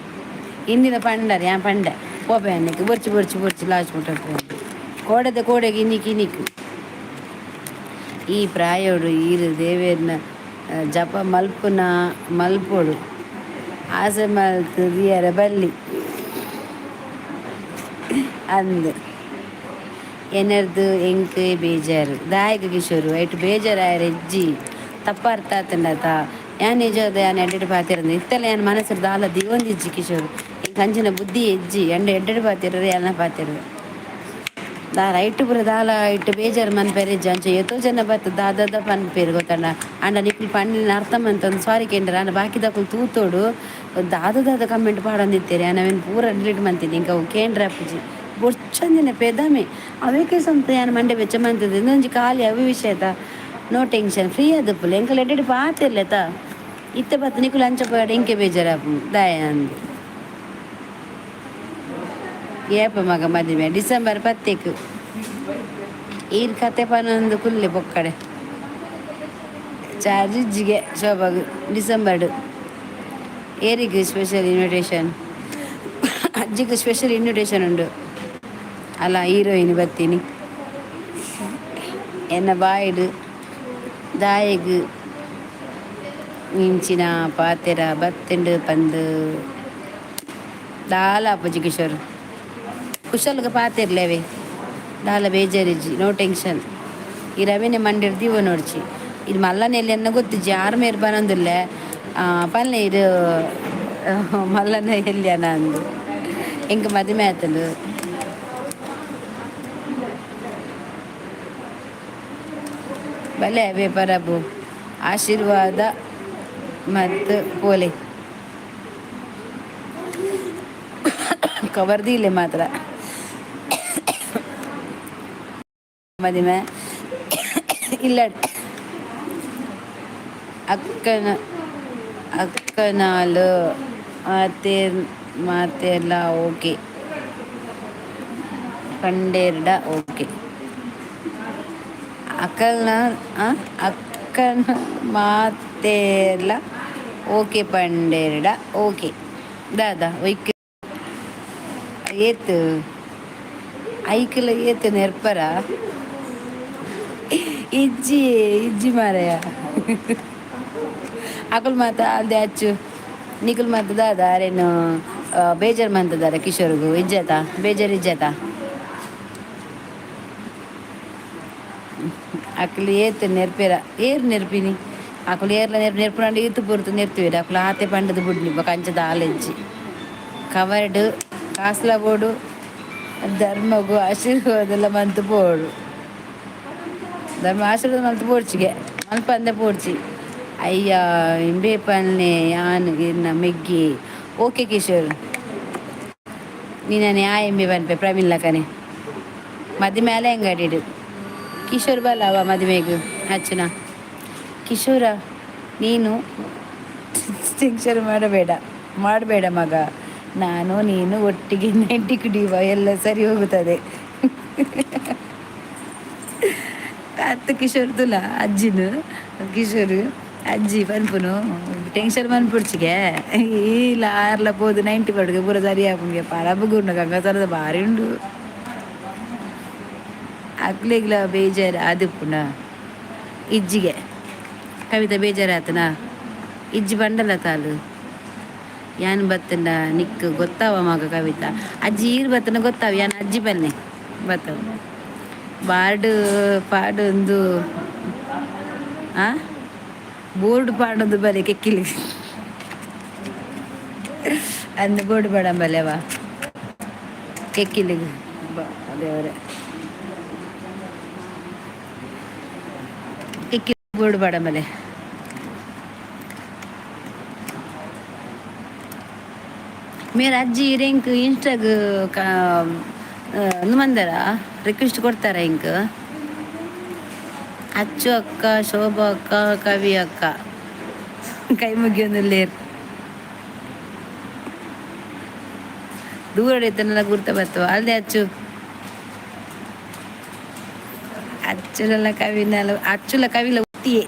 ಇಂದಿನ ಪಂಡರ್ ಯಾನ್ ಪಂಡೆ ಪೋಪೆ ಅನ್ನಕ್ಕೆ ಬೊರ್ಚಿ ಬೊರ್ಚಿ ಬೊರ್ಚಿ ಲಾಸ್ಟ್ ಮುಟ್ಟ ಕೋಡೆದ ಕೋಡೆಗೆ ಇನ್ನಿಕ್ ಇನ್ನಿಕ್ ಈ ಪ್ರಾಯೋಡು ಈರು ದೇವೇರ್ನ ಜಪ ಮಲ್ಪುನ ಮಲ್ಪೊಡು ಆಸೆ ಮಲ್ತು ದಿಯರ ಬಲ್ಲಿ ಅಂದ್ ಎನರ್ದು ಎಂಕ್ ಬೇಜಾರು ದಾಯಕ ಕಿಶೋರು ಐಟ್ ಬೇಜಾರು ಹೆಜ್ಜಿ ತಪ್ಪ ಅರ್ಥ ಆತಂಡತ ಯಾನ್ ನಿಜವಾದ ಯಾನ್ ಎಡ್ಡೆಡ್ ಪಾತೆರಂದು ಇತ್ತಲ್ಲ ಯಾನ್ ಮನಸ್ಸು ದಾಲ ದಿವೊಂದಿಜ್ಜಿ ಕಿಶೋರು ಎಂಕ್ ಅಂಚಿನ ಬುದ್ಧಿ ಹೆಜ್ಜಿ ಎಂಡ ಎಡ್ಡೆಡ್ ಪಾತೆರ ಯಾನ ಪಾತೆರ ದಾಲ ಐಟ್ ಪೂರ ದಾಲ ಇಟ್ಟು ಬೇಜಾರು ಮನ್ಪೆರೆ ಇಜ್ಜಿ ಅಂಚ ಏತೋ ಜನ ಬತ್ತು ದಾದ ಪನ್ಪೇರು ಗೊತ್ತಂಡ ಅಂಡ ನಿಕ್ಲು ಪಂಡಿನ ಅರ್ಥ ಮಂತೊಂದು ಸಾರಿ ಕೇಂದ್ರ ಅಂಡ ಬಾಕಿದಕುಲು ತೂತೋಡು ದಾದ ದಾದ ಕಮೆಂಟ್ ಪಾಡೊಂದಿತ್ತೇರಿ ಅವೇನು ಪೂರ ಡಿಲೀಟ್ ಮಂತೀನಿ ಇಂಕ ಅವು ಕೇಂದ್ರ ಅಪ್ಪುಜಿ ಬೊರ್ಚಂದಿನ ಪೆದಮೆ ಅವೇಕೆ ಸಂತ ಯಾನ್ ಮಂಡೆ ಬೆಚ್ಚ ಮಂತದೆ ಇಂದೊಂಜಿ ಖಾಲಿ ಅವೆ ವಿಷಯತ ನೋ ಟೆನ್ಷನ್ ಫ್ರೀ ಆದಪ್ಪುಲೆ ಎಂಕಲ್ ಎಡ್ಡೆಡ್ ಪಾತಿರ್ಲೆತ ಇತ್ತೆ ಬತ್ತು ನಿಕುಲು ಅಂಚ ಪೋಯಡ ಇಂಕೆ ಬೇಜಾರಾಪುಂಡು ದಾಯ ಅಂದ್ ಏಪ ಮಗ ಮದಿಮೆ ಡಿಸೆಂಬರ್ ಪತ್ತೆಕ್ ಈರ್ ಕತೆ ಪನೊಂದು ಕುಲ್ಲೆ ಪೊಕ್ಕಡೆ ಚಾರ್ಜ್ ಇಜ್ಜಿಗೆ ಶೋಭಾಗ್ ಡಿಸೆಂಬರ್ಡ್ ಏರಿಗ್ ಸ್ಪೆಷಲ್ ಇನ್ವಿಟೇಷನ್ ಅಜ್ಜಿಗೆ ಸ್ಪೆಷಲ್ ಇನ್ವಿಟೇಷನ್ ಉಂಡು ಅಲ್ಲ ಹೀರೋಯಿನ್ ಬತ್ತೀನಿ ಎನ್ನ ಬಾಯ್ಡ್ ದಾಯೆಗ್ ಇಂಚಿನ ಪಾತೆರ ಬತ್ತೆಂಡು ಪಂದ್ ದಾಲ ಅಪ್ಪುಜಿ ಕಿಶೋರ್ ಕುಶಲ್ಗೆ ಪಾತಿರ್ಲೇವೆ ದಾಲ ಬೇಜಾರಿಜ್ಜಿ ನೋ ಟೆನ್ಷನ್ ಈ ರವಿನೆ ಮಂಡಿರ್ ದೀವ ನೋಡ್ಚಿ ಇದು ಮಲ್ಲನೆಲ್ಲಿ ಎನ್ನ ಗೊತ್ತಿಜ್ಜಿ ಆರು ಮೇರ್ ಬನೊಂದಿಲ್ಲ ಪಲ್ಲೆ ಇದು ಮಲ್ಲನ ಎಲ್ಲಿಯನ ಅಂದು ಎಂಕ್ ಮದಿಮೆ ಆತಂಡು ಬಲೆ ಅವೇ ಪರಬು ಆಶೀರ್ವಾದ ಮತ್ತು ಪೋಲೆ ಕವರ್ದಿಲ್ಲ ಮಾತ್ರ ಮದಿಮೆ ಇಲ್ಲ ಅಕ್ಕನ ಅಕ್ಕನಾಲು ಮಾತೇರ್ ಮಾತೆರ್ಲ ಓಕೆ ಪಂಡೇರ್ಡ ಓಕೆ ಅಕ್ಕಲ್ನ ಅಕ್ಕನ ಮಾತೇರ್ಲ ಓಕೆ ಪಂಡೇರ್ಡ ಓಕೆ ದಾದಾ ಒಯ್ಕ್ ಏತ್ ಐಕ್ಲ ಏತ್ ನೆರ್ಪರ ಇಜ್ಜಿ ಇಜ್ಜಿ ಮಾರಾಯ ಅಕುಲು ಮಾತ ಅಲ್ದೆ ಅಚ್ಚು ನಿಕುಲು ಮಾತ ದಾದ ಅರೇನು ಬೇಜಾರು ಮಂತದಾರ ಕಿಶೋರ್ಗು ಇಜ್ಜಾತ ಬೇಜಾರು ಇಜ್ಜಾತ ಅಕ್ಲು ಏತ್ ನೆರ್ಪೇರ ಏರ್ ನೆರ್ಪಿನಿ ಅಕುಲು ಏರ್ಲ ನೆರ್ಪು ನೆರ್ಪುನಂಡ ಈತು ಪೊರ್ತು ನೆರ್ತಿವೆರ್ ಅಕುಲು ಆತೆ ಪಂಡದು ಬುಡ್ನಿ ಬೊಕ ಅಂಚ ದಾಲ ಇಜ್ಜಿ ಕವರ್ಡ್ ಕಾಸ್ಲ ಬೋಡು ಧರ್ಮಗು ಆಶೀರ್ವಾದಲ ಮಂತ್ ಪೋಡು ಧರ್ಮ ಆಶೀರ್ವಾದ ಮಂತ್ ಪೋಡ್ಚಿಗೆ ಮನ್ಪಂದೆ ಪೋಡ್ಚಿ ಅಯ್ಯ ಇಂಬೆ ಪನ್ನೆ ಯಾನ್ ಇರ್ನ ಮೆಗ್ಗಿ ಓಕೆ ಕಿಶೋರ್ ನೀನ ಆ ಎಂಬೆ ಪನ್ಪೆ ಪ್ರವೀಣ್ ಲಕನೆ ಮದಿಮೆ ಆಲೆ ಅಂಗಡಿಡು ಕಿಶೋರ್ ಬಲ್ಲವ ಮದಿಮೆಗ್ ಅಚ್ಚುನ ಕಿಶೋರ ನೀನು ಟೆನ್ಷನ್ ಮಾಡಬೇಡ ಮಾಡಬೇಡ ಮಗ ನಾನು ನೀನು ಒಟ್ಟಿಗೆ ನೈಂಟಿ ಕುಡಿಯುವ ಎಲ್ಲ ಸರಿ ಹೋಗುತ್ತದೆ ಅತ್ತ ಕಿಶೋರ್ ತುಲ ಅಜ್ಜಿನ ಕಿಶೋರ್ ಅಜ್ಜಿ ಪನ್ಪುನು ಟೆನ್ಷನ್ ಮನ್ಪುಡ್ಚಿಗೆ ಇಲ್ಲ ಆರ್ಲ ಪೋದು ನೈಂಟಿ ಪಡ್ಗೆ ಪೂರ ಸರಿ ಆಪುಂಗೆ ಪರಬು ಗುಂಡು ಗಂಗಾಸರದ ಭಾರಿ ಉಂಡು ಅಕ್ಲೆಗ್ಲ ಬೇಜಾರು ಆದಿಪ್ಪುನ ಇಜ್ಜಿಗೆ ಕವಿತಾ ಬೇಜಾರಾತನ ಇಜ್ಜಿ ಬಂಡಲ ತಾಲು ಯಾನ್ ಬತ್ತಂಡ ನಿಕ್ ಗೊತ್ತಾವ ಮಗ ಕವಿತಾ ಅಜ್ಜಿ ಈರ್ ಬತ್ತನ ಗೊತ್ತಾವ ಯಾನ್ ಅಜ್ಜಿ ಬನ್ನಿ ಬತ್ತವ ಬಾರ್ಡ್ ಪಾಡೊಂದು ಆ ಬೋರ್ಡ್ ಪಾಡೊಂದು ಬಲೆ ಕೆಕ್ಕಿಲಿ ಅಂದು ಬೋರ್ಡ್ ಪಾಡಂಬಲೆವ ಕೆಕ್ಕಿಲಿಗೆ ದೇವರೇ ಕೆಕ್ಕಿ ಬೋರ್ಡ್ ಪಾಡಂಬಲೆ ಮೇರೆ ಅಜ್ಜಿ ಇಂಕ್ ಇನ್ಸ್ಟಾಗ್ ಮಂದರ ರಿಕ್ವೆಸ್ಟ್ ಕೊಡ್ತಾರ ಇಂಕ್ ಅಚ್ಚು ಅಕ್ಕ ಶೋಭಾ ಅಕ್ಕ ಕವಿ ಅಕ್ಕ ಕೈ ಮುಗಿಯೊಂದುಲ್ಲೇರ್ ದೂರ ಇತ್ತನೆಲ್ಲ ಗುರ್ತ ಬತ್ತವ ಅಲ್ದೆ ಅಚ್ಚು ಅಚ್ಚುಲೆಲ್ಲ ಕವಿನಲ್ಲ ಅಚ್ಚುಲ ಕವಿಲ ಒತ್ತಿಯೇ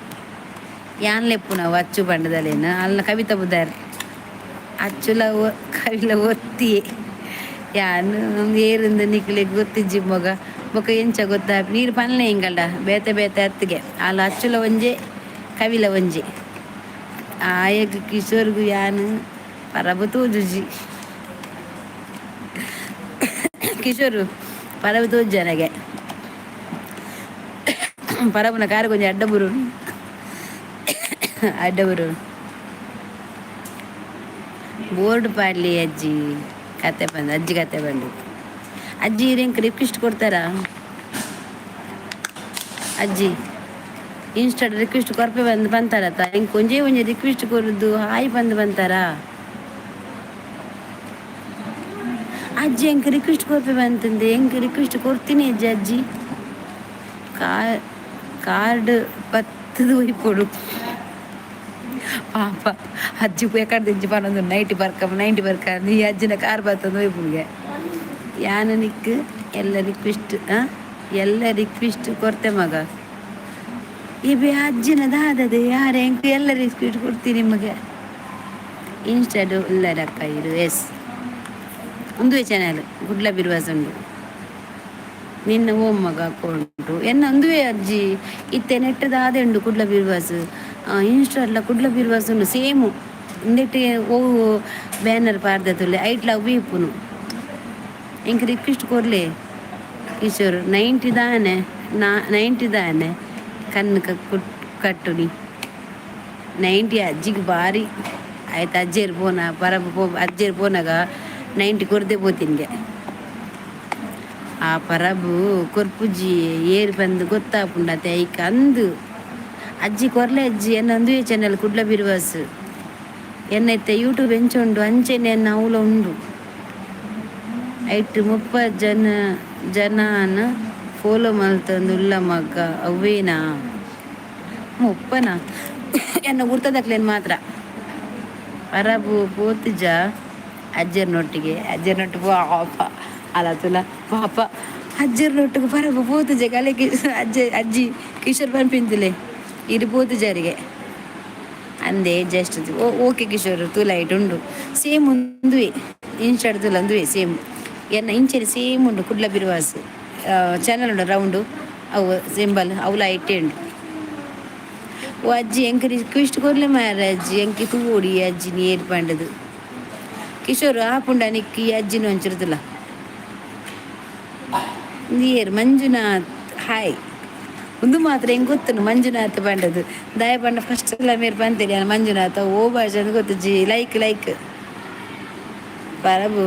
ಯಾನ್ ಲೆಪ್ಪು ನಾವು ಅಚ್ಚು ಪಂಡದಲೇನು ಅಲ್ಲ ಕವಿತಾ ಬುದಾರ್ ಅಚ್ಚುಲ ಕವಿಲ ಒತ್ತಿಯೇ ಯಾನ್ ಏರಿಂದ ನಿಕ್ಲೆಗ್ ಗೊತ್ತಿಜ್ಜಿ ಮಗ. ಬೊಕ ಎಂಚ ಗೊತ್ತಾ, ನೀರು ಪನ್ಲೆ ಇಂಗಲ್ಡ ಬೇತೆ ಬೇತೆ ಅತ್ತಿಗೆ ಅಲ್ಲ. ಅಚ್ಚುಲ ಒಂಜೆ, ಕವಿಲ ಒಂಜೆ. ಆಯಗ್ ಕಿಶೋರ್ಗು ಯಾನ್ ಪರಬು ತೂಜುಜಿ. ಕಿಶೋರು ಪರಬು ತೂಜನಗೆ ಪರಬುನ ಕಾರ್ ಕೊಂಚ ಅಡ್ಡ ಬುರು, ಅಡ್ಡ ಬುರು. ಬೋರ್ಡ್ ಪಾಡ್ಲಿ ಅಜ್ಜಿ. ಕತೆ ಬಂದು ಅಜ್ಜಿ, ಕತೆ ಬಂದು ಅಜ್ಜಿ. ಎಂಕ್ ರಿಕ್ವೆಸ್ಟ್ ಕೊಡ್ತಾರಾ ಅಜ್ಜಿ? ಇನ್ಸ್ಟಾಡ್ ರಿಕ್ವೆಸ್ಟ್ ಕೊರ್ಪೆ ಬಂದು ಬಂತಾರತ್ತ. ಎಂಕ್ ಒಂಜೇ ಒಂಜಿ ರಿಕ್ವೆಸ್ಟ್ ಕೊರದು ಹಾಯ್ ಬಂದು ಬಂತಾರಾ ಅಜ್ಜಿ? ಎಂಕ್ ರಿಕ್ವೆಸ್ಟ್ ಕೊರ್ಪೆ ಬಂತಂದೆ. ಎಂಕ್ ರಿಕ್ವೆಸ್ಟ್ ಕೊರ್ತೀನಿ ಅಜ್ಜಿ. ಅಜ್ಜಿ, ಕಾರ್ಡ್ ಪತ್ತದು ಒಯ್ಪೊಡು. ಪಾಪ ಅಜ್ಜಿ ಎಕಡ್ದಿಂಚಿ ಪನೊಂದು, ನೈಟಿ ಬರ್ಕ, ನೈಂಟಿ ಬರ್ಕ. ಈ ಅಜ್ಜಿನ ಕಾರ್ ಬತ್ತಂದು ಒಯ್ಪುಗೆ. ಯಾನ ನಿಕ್ ಎಲ್ಲ ರಿಕ್ವೆಸ್ಟ್, ಎಲ್ಲ ರಿಕ್ವೆಸ್ಟ್ ಕೊರ್ತೆ ಮಗ. ಇಬೆ ಅಜ್ಜಿನ ದಾದದೆ ಯಾರ? ಎಂಕ್ ಎಲ್ಲ ರಿಕ್ವೆಸ್ಟ್ ಕೊಡ್ತೀನಿ ನಿಮಗೆ. ಇನ್ಸ್ಟಾಡು ಉಲ್ಲರಕ್ಕ ಇರು. ಎಸ್, ಉಂದುವೆ ಚಾನಲ್ ಗುಡ್ಲ ಬಿರ್ವಾಸ್ ಉಂಡು. ನಿನ್ನ ಓಂ ಮಗ ಅಕೌಂಟು ಎನ್ನ ಅಂದುವೆ ಅಜ್ಜಿ. ಇತ್ತೆ ನೆಟ್ಟದ ಆದೆ ಉಂಡು ಕುಡ್ಲ ಬಿರ್ವಾಸ್. ಇನ್ಸ್ಟಾಡ್ಲ ಕುಡ್ಲ ಬಿರ್ವಾಸ್ ಉಂಡು ಸೇಮು. ಇಂದೆಟ್ ಓ ಬ್ಯಾನರ್ ಪಾಡ್ದ ತುಲೆ ಐಟ್ಲ ಅವು ಇಪ್ಪುನು. ಎಂಕ್ ರಿಕ್ವೆಸ್ಟ್ ಕೊರ್ಲೆ ಕಿಶೋರ್. 90 ದಾನೆ ನಾ 90 ದಾನೆ ಕಣ್ಣು ಕಟ್ಟುನಿ 90 ಅಜ್ಜಿಗೆ ಬಾರಿ ಆಯ್ತು. ಅಜ್ಜೇರು ಪೋನ ಪರಬ ಪೋ, ಅಜ್ಜೇರು ಪೋನಾಗ 90 ಕೊರ್ದೆ ಪೋತಿನ್ಗೆ. ಆ ಪರಬು ಕೊರ್ಪುಜಿ ಏರು ಬಂದು ಗೊತ್ತಾಪುಂಡತೆ ಐಕ್ ಅಂದು. ಅಜ್ಜಿ ಕೊರ್ಲೆ ಅಜ್ಜಿ. ಎನ್ನ ಅಂದುವೆ ಚಾನಲ್ ಕುಡ್ಲ ಬಿರುವಾಸ್. ಎನ್ನ ಇತ್ತೆ ಯೂಟ್ಯೂಬ್ ಎಂಚ ಉಂಡು ಅಂಚೆನೆ ಎನ್ನ ಅವ್ಲ ಉಂಡು. ಐಟ್ 30 ಜನ ಜನಾನ ಫಾಲೋ ಮಲ್ತೊಂದು ಉಲ್ಲ ಮಗ್ಗ. ಅವ್ವೇನಾ 30ನಾ? ಎನ್ನ ಗುರ್ತದಕ್ಲೇನು ಮಾತ್ರ. ಪರಬು ಪೋತುಜ ಅಜ್ಜರ್ನೊಟ್ಟಿಗೆ? ಅಜ್ಜರ್ನೊಟ್ಟು ಪಾಪ ಅಲ್ಲ ತುಲ ಪಾಪ. ಅಜ್ಜರ್ನೊಟ್ಟಿಗೆ ಪರಬು ಪೋತುಜ ಕಲೆ ಅಜ್ಜ. ಅಜ್ಜಿ ಕಿಶೋರ್ ಪನ್ಪಿಂತಲೆ ಇರು ಪೋತುಜಾರಿಗೆ ಅಂದೆ. ಜಸ್ಟ್ ಓಕೆ ಕಿಶೋರ್, ತೂಲ ಐಟ್ ಉಂಡು ಸೇಮ್ ಉಂದುವೆ. ಇನ್ಸ್ಟಾಡ್ ತುಲ ಉಂದುವೆ ಸೇಮ್. ಎನ್ನ ಇಂಚೆನೆ ಸೇಮ್ ಉಂಡು. ಕುಡ್ಲ ಬಿರುವಾಸ್ ಚಾನಲ್ ಉಂಡು ರೌಂಡು, ಅವು ಸಿಂಬಲ್ ಅವುಲ ಐಟೆ ಉಂಡು. ಓ ಅಜ್ಜಿ, ಎಂಕ್ ರಿಕ್ವೆಸ್ಟ್ ಕೊರ್ಲೆ ಮಾರ್ರೆ ಅಜ್ಜಿ. ಎಂಕ್ ತೂವೊಡು ಈ ಅಜ್ಜಿ ಏರ್ ಪಂಡದು. ಕಿಶೋರ್, ಆಪುಂಡ ನಿಕ್ಕ್ ಈ ಅಜ್ಜಿನ ಒಂಚೂರು ತುಲ. ಏರ್ ಮಂಜುನಾಥ್, ಹಾಯ್. ಉಂದು ಮಾತ್ರ ಎಂಕ್ ಗೊತ್ತುಂಡು ಮಂಜುನಾಥ್ ಪಂಡದು. ದಾಯ ಪಂಡ ಫಸ್ಟ್ ಎಲ್ಲ ಮೇರ್ ಪಂತೇರಿ ಯಾನ್ ಮಂಜುನಾಥ ಓ ಭಾಷೆ ಅಂದ್ ಗೊತ್ತುಜಿ. Like like. ಪರಬು